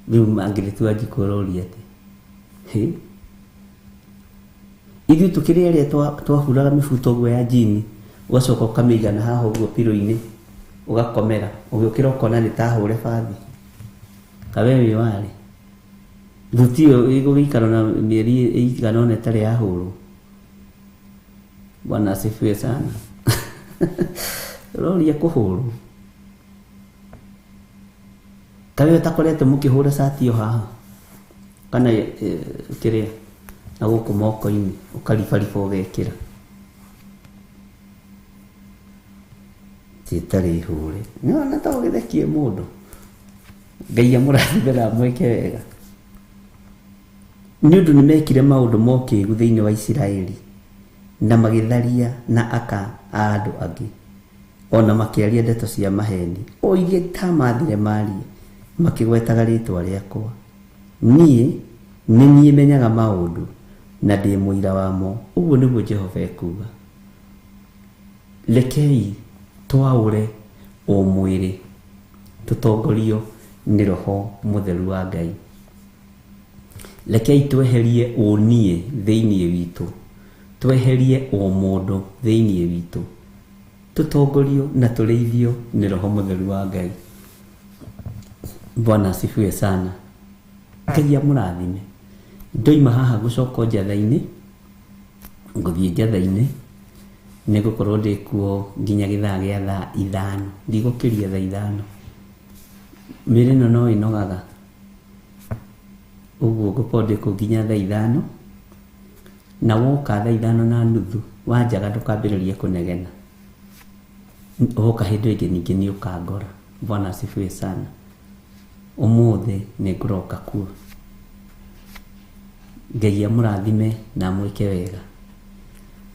rĩu mangĩrĩtua njikũ ũroria atĩ. Ithuĩ tũkĩrĩ arĩa twahuraga mĩbuto ũguo ya jini, ũgacoka ũkamĩiga na haha ũguo pillow-inĩ, ũgakomera, ũgĩũkĩra ũkona nĩ ta hũre bathi. Kawe wĩ warĩ. Thuti ĩyo ĩgũgĩikara na mĩeri ĩigana ũna ĩtarĩ yahũrwo. Bwana asifiwe sana. Ũroria kũhũrwo. Kawe ũtakoretwo mũkĩhũra cati ĩyo haha kana kĩrĩa na gũkũ moko-inĩ ũkaribariba ũgekĩra. Ti ĩtarĩ hũre. Nĩwona ta ũgĩthekie mũndũ. Ngai amũrathime na amwĩke wega. Nĩ ũndũ nĩmekire maũndũ ma ũkĩgu thĩinĩ wa Isiraeli na magĩtharia na aka a andũ angĩ, ona makĩaria ndeto cia maheni o iria itamathire marie, makĩgwetaga rĩtwa rĩakwa. Niĩ nĩ niĩ menyaga maũndũ na ndĩ mũira wamo, ũguo nĩguo Jehova ekuuga. Rekei twaũre ũmwĩrĩ tũtongorio nĩ Roho Mũtheru wa Ngai. Rekei tweherie ũniĩ thĩinĩ witũ, tweherie ũmũndũ thĩinĩ witũ, tũtongorio na tũrĩithio nĩ Roho Mũtheru wa Ngai. Bwana asifiwe sana. Ngai amũrathime. Ndoima haha gũcoka njatha-inĩ, ngũthiĩ njatha-inĩ nĩ gũkorwo ndĩ kuo nginya gĩthaa gĩa thaa 5, ndigũkĩria thaa 5. Mĩĩrĩ ĩno no ĩnogaga, ũguo ngũkorwo ndĩ kũu nginya thaa 5, na woka thaa 5:30 wanjaga ndũkambĩrĩrie kũnegena. Woka hĩndĩ ĩngĩ ningĩ nĩ ũkangora. Bwana asifiwe sana. Ũmũthĩ nĩ ngũroka kuo. Ngai amũrathime na amwĩke wega,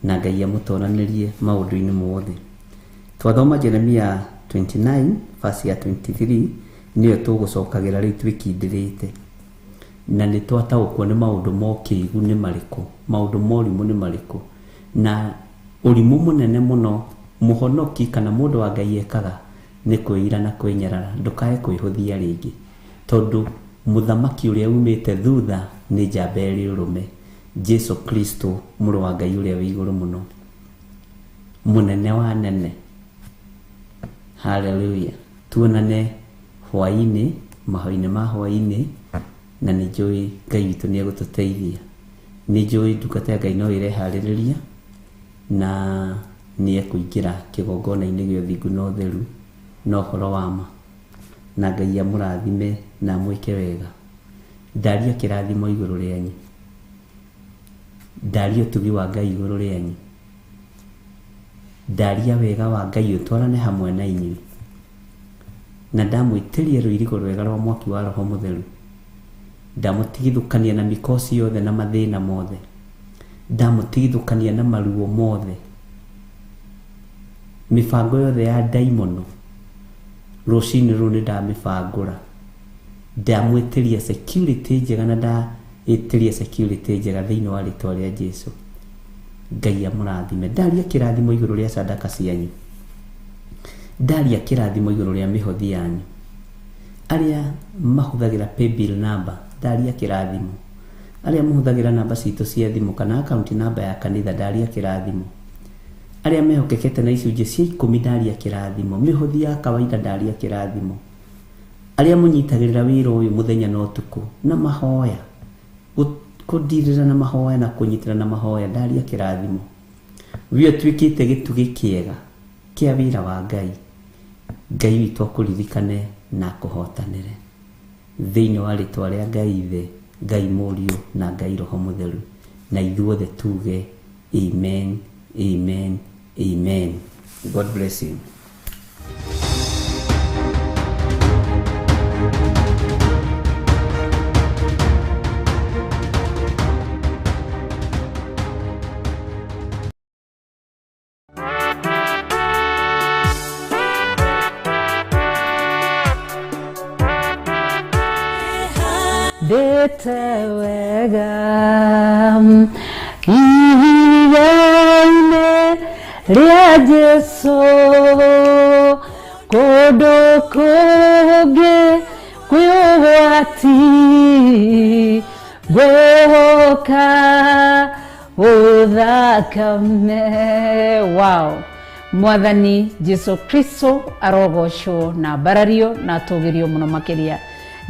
na Ngai amũtoranĩrie maũndũ-inĩ mothe. Twathoma Jeremia 29 verse ya 23 nĩyo tũgũcokagĩra rĩu twĩkindĩrĩte, na nĩ twataũkwo nĩ maũndũ ma ũkĩgu nĩ marĩkũ, maũndũ ma ũrimũ nĩ marĩkũ, na ũrimũ mũnene mũno mũhonoki kana mũndũ wa Ngai ekaga nĩ kwĩira na kwĩnyarara. Ndũkae kwĩhũthia rĩngĩ, tondũ mũthamaki ũrĩa umĩte thutha nĩ njamba ĩrĩ ũrũme, Jesu Kristo mũrũ wa Ngai ũrĩa wĩ igũrũ mũno, mũnene wa nene. Hallelujah. Tuonane hwaĩ-inĩ, mahoinĩ ma hwaĩ-inĩ, na nĩ njũĩ Ngai witũ nĩ egũtũteithia. Nĩ njũĩ ndungata ya Ngai no ĩreharĩrĩria na nĩ ekũingĩra kĩgongona-inĩ gĩa ũthingu na ũtheru na ũhoro wa ma, na Ngai amũrathime na amwĩke wega. Ndaria kĩrathimo igũrũ rĩanyu, ndaria ũtugi wa Ngai igũrũ rĩanyu, ndaria wega wa Ngai ũtwarane hamwe na inyuĩ, na ndamwĩtĩria rũirigo rwega rwa mwaki wa Roho Mũtheru. Ndamũtigithũkania na mĩkosi yothe na mathĩna mothe, ndamũtigithũkania na maruo mothe, mĩbango yothe ya ndaimono rũcinĩ rũrũ nĩ ndamĩbangũra. Ndamwĩtĩria security njega na ndaĩtĩria security njega thĩinĩ wa rĩtwa rĩa Jesu. Ngai amũrathime. Ndaria kĩrathimo igũrũ rĩa sadaka cianyu, ndaria kĩrathimo igũrũ rĩa mĩhothi yanyu. Arĩa mahũthagĩra paybill number, ndaria kĩrathimo. Arĩa mahũthagĩra namba citũ cia thimũ kana account number ya kanitha, ndaria kĩrathimo. Arĩa mehokekete na icunjĩ cia 10 ndaria kĩrathimo, mĩhothi ya kawaida ndaria kĩrathimo. Arĩa mũnyitagĩrĩra wĩra ũyũ mũthenya na ũtukũ na mahoya, kũndirĩra na mahoya na kũnyitĩra na mahoya ndaria kĩrathimo. We ũtuĩkĩte gĩtugĩ kĩega kĩa wĩra wa Ngai. Ngai witũ akũririkane na akũhotanĩre. Thĩinĩ wa rĩtwa rĩa Ngai Ithe, Ngai Mũriũ na Ngai Roho Mũtheru, na ithuothe tuge amen, amen, amen. God bless you. Ndĩte wega ihiga-inĩ rĩa Jesũ, kũndũ kũngĩ kwĩ ũgwati, ngwĩhoka ũthakame. Wow. Mwathani Jesu Kristo arogocwo na mbarario na atũgĩrio mũno makĩria.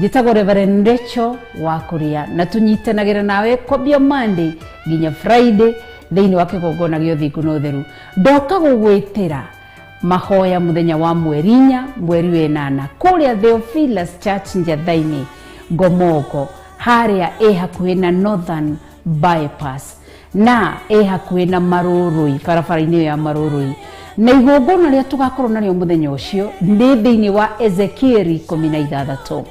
Njĩtagwo Reverend Rachel wa Kuria na tũnyitanagĩra nawe kwambia Monday nginya Friday thĩinĩ wa kĩgongona gĩa ũthingu na ũtheru. Ndoka gũgwĩtĩra mahoya mũthenya wa mweri 4 mweri wa 8 kũrĩa Theophilus Church Njatha-inĩ Ngomongo, harĩa ĩ hakuhĩ na Northern Bypass na ĩ hakuhĩ na Marũrũi, barabara-inĩ ĩyo ya Marũrũi. Na igongona rĩrĩa tũgakorwo narĩo mũthenya ũcio nĩ thĩinĩ wa Ezekieli 16,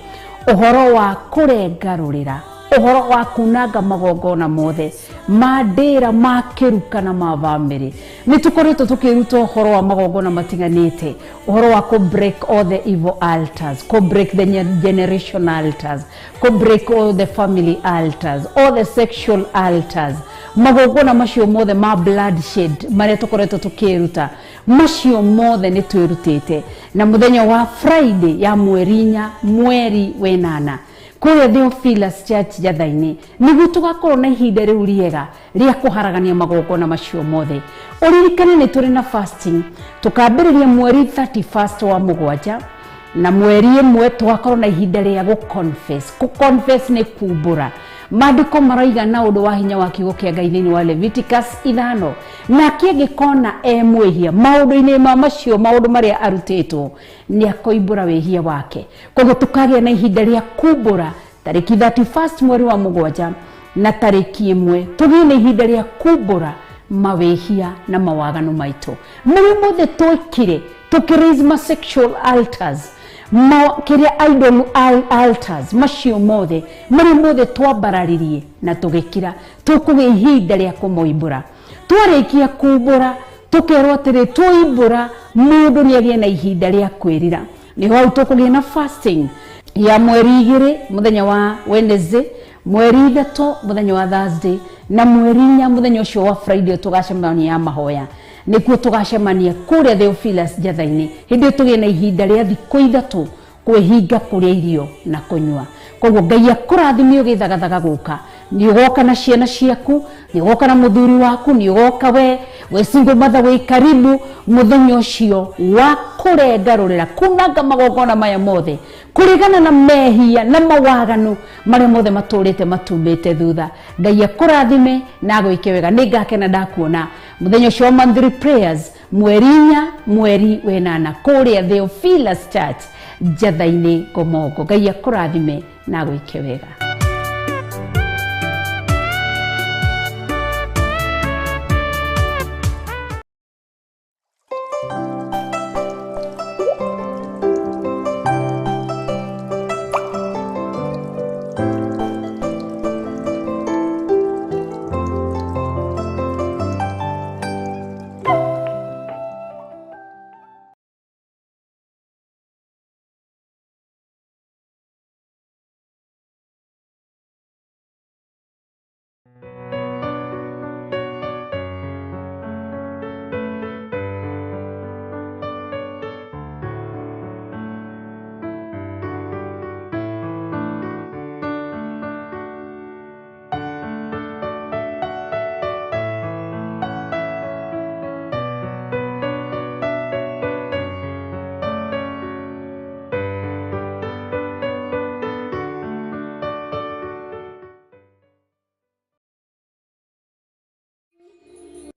ũhoro wa kũrengarũrĩra, ũhoro wa kunanga magongona mothe ma ndĩra, ma kĩruka na ma bamĩrĩ. Nĩ tũkoretwo tũkĩruta ũhoro wa magongona matiganĩte, ũhoro wa kũ break all the evil altars, kũ break the generation altars, kũ break all the family altars, all the sexual altars, magongona macio mothe ma bloodshed marĩa tũkoretwo tũkĩruta, macio mothe nĩ twĩrutĩte. Na mũthenya wa Friday ya mweri 4 mweri wa 8 kũrĩa Theophilus Church Njatha-inĩ nĩguo tũgakorwo na ihinda rĩu rĩega rĩa kũharagania magongona macio mothe. Ũririkane nĩ tũrĩ na fasting, tũkambĩrĩria mweri 31 wa 7 na mweri 1 tũgakorwo na ihinda rĩa gũ-confess. Kũ-confess nĩ kumbũra. Maandĩko maroiga na ũndũ wa hinya wa kiugo kĩa Ngai thĩinĩ wa Leviticus 5, nake angĩkona e mwĩhia maũndũ-inĩ ma macio maũndũ marĩa arutĩtwo nĩ akoimbũra wĩhia wake. Koguo tũkagĩa na ihinda rĩa kumbũra tarĩki 31 mweri wa 7 na tarĩki 1 tũgĩe na ihinda rĩa kumbũra mawĩhia na mawaganu maitũ marĩa mothe twĩkire, tũkĩraise ma sexual altars, kĩrĩa idol altars, macio mothe marĩa mothe twambararirie na tũgĩkira, tũkũgĩa ihinda rĩa kũmoimbũra. Twarĩkia kumbũra tũkerwo atĩrĩ, twoimbũra mũndũ nĩ agĩe na ihinda rĩa kwĩrira. Nĩho hau tũkũgĩa na fasting ya mweri 2 mũthenya wa Wednesday, mweri 3 mũthenya wa Thursday na mweri 4 mũthenya ũcio wa Friday tũgacemania ya mahoya. Nĩkuo tũgacemania kũrĩa Theophilus Njatha-inĩ hĩndĩ ĩyo tũgĩe na ihinda rĩa thikũ 3 kwĩhinga kũrĩa irio na kũnyua. Koguo Ngai akũrathime ũgĩthagathaga gũka. Nĩ ũgoka na ciana ciaku, nĩ ũgoka na mũthuri waku, nĩ ũgoka we single mother wĩ karibu mũthenya ũcio wa kũrengarũrĩra, kunanga magongona maya mothe, kũregana na mehia na mawaganu marĩa mothe matũrĩte matumĩte thutha. Ngai akũrathime na agwĩke wega. Nĩ ngakena ndakuona mũthenya ũcio wa monthly prayers mweri 4 mweri wa 8 kũrĩa Theophilus Church Njatha-inĩ Ngomongo. Ngai akũrathime na agwĩke wega.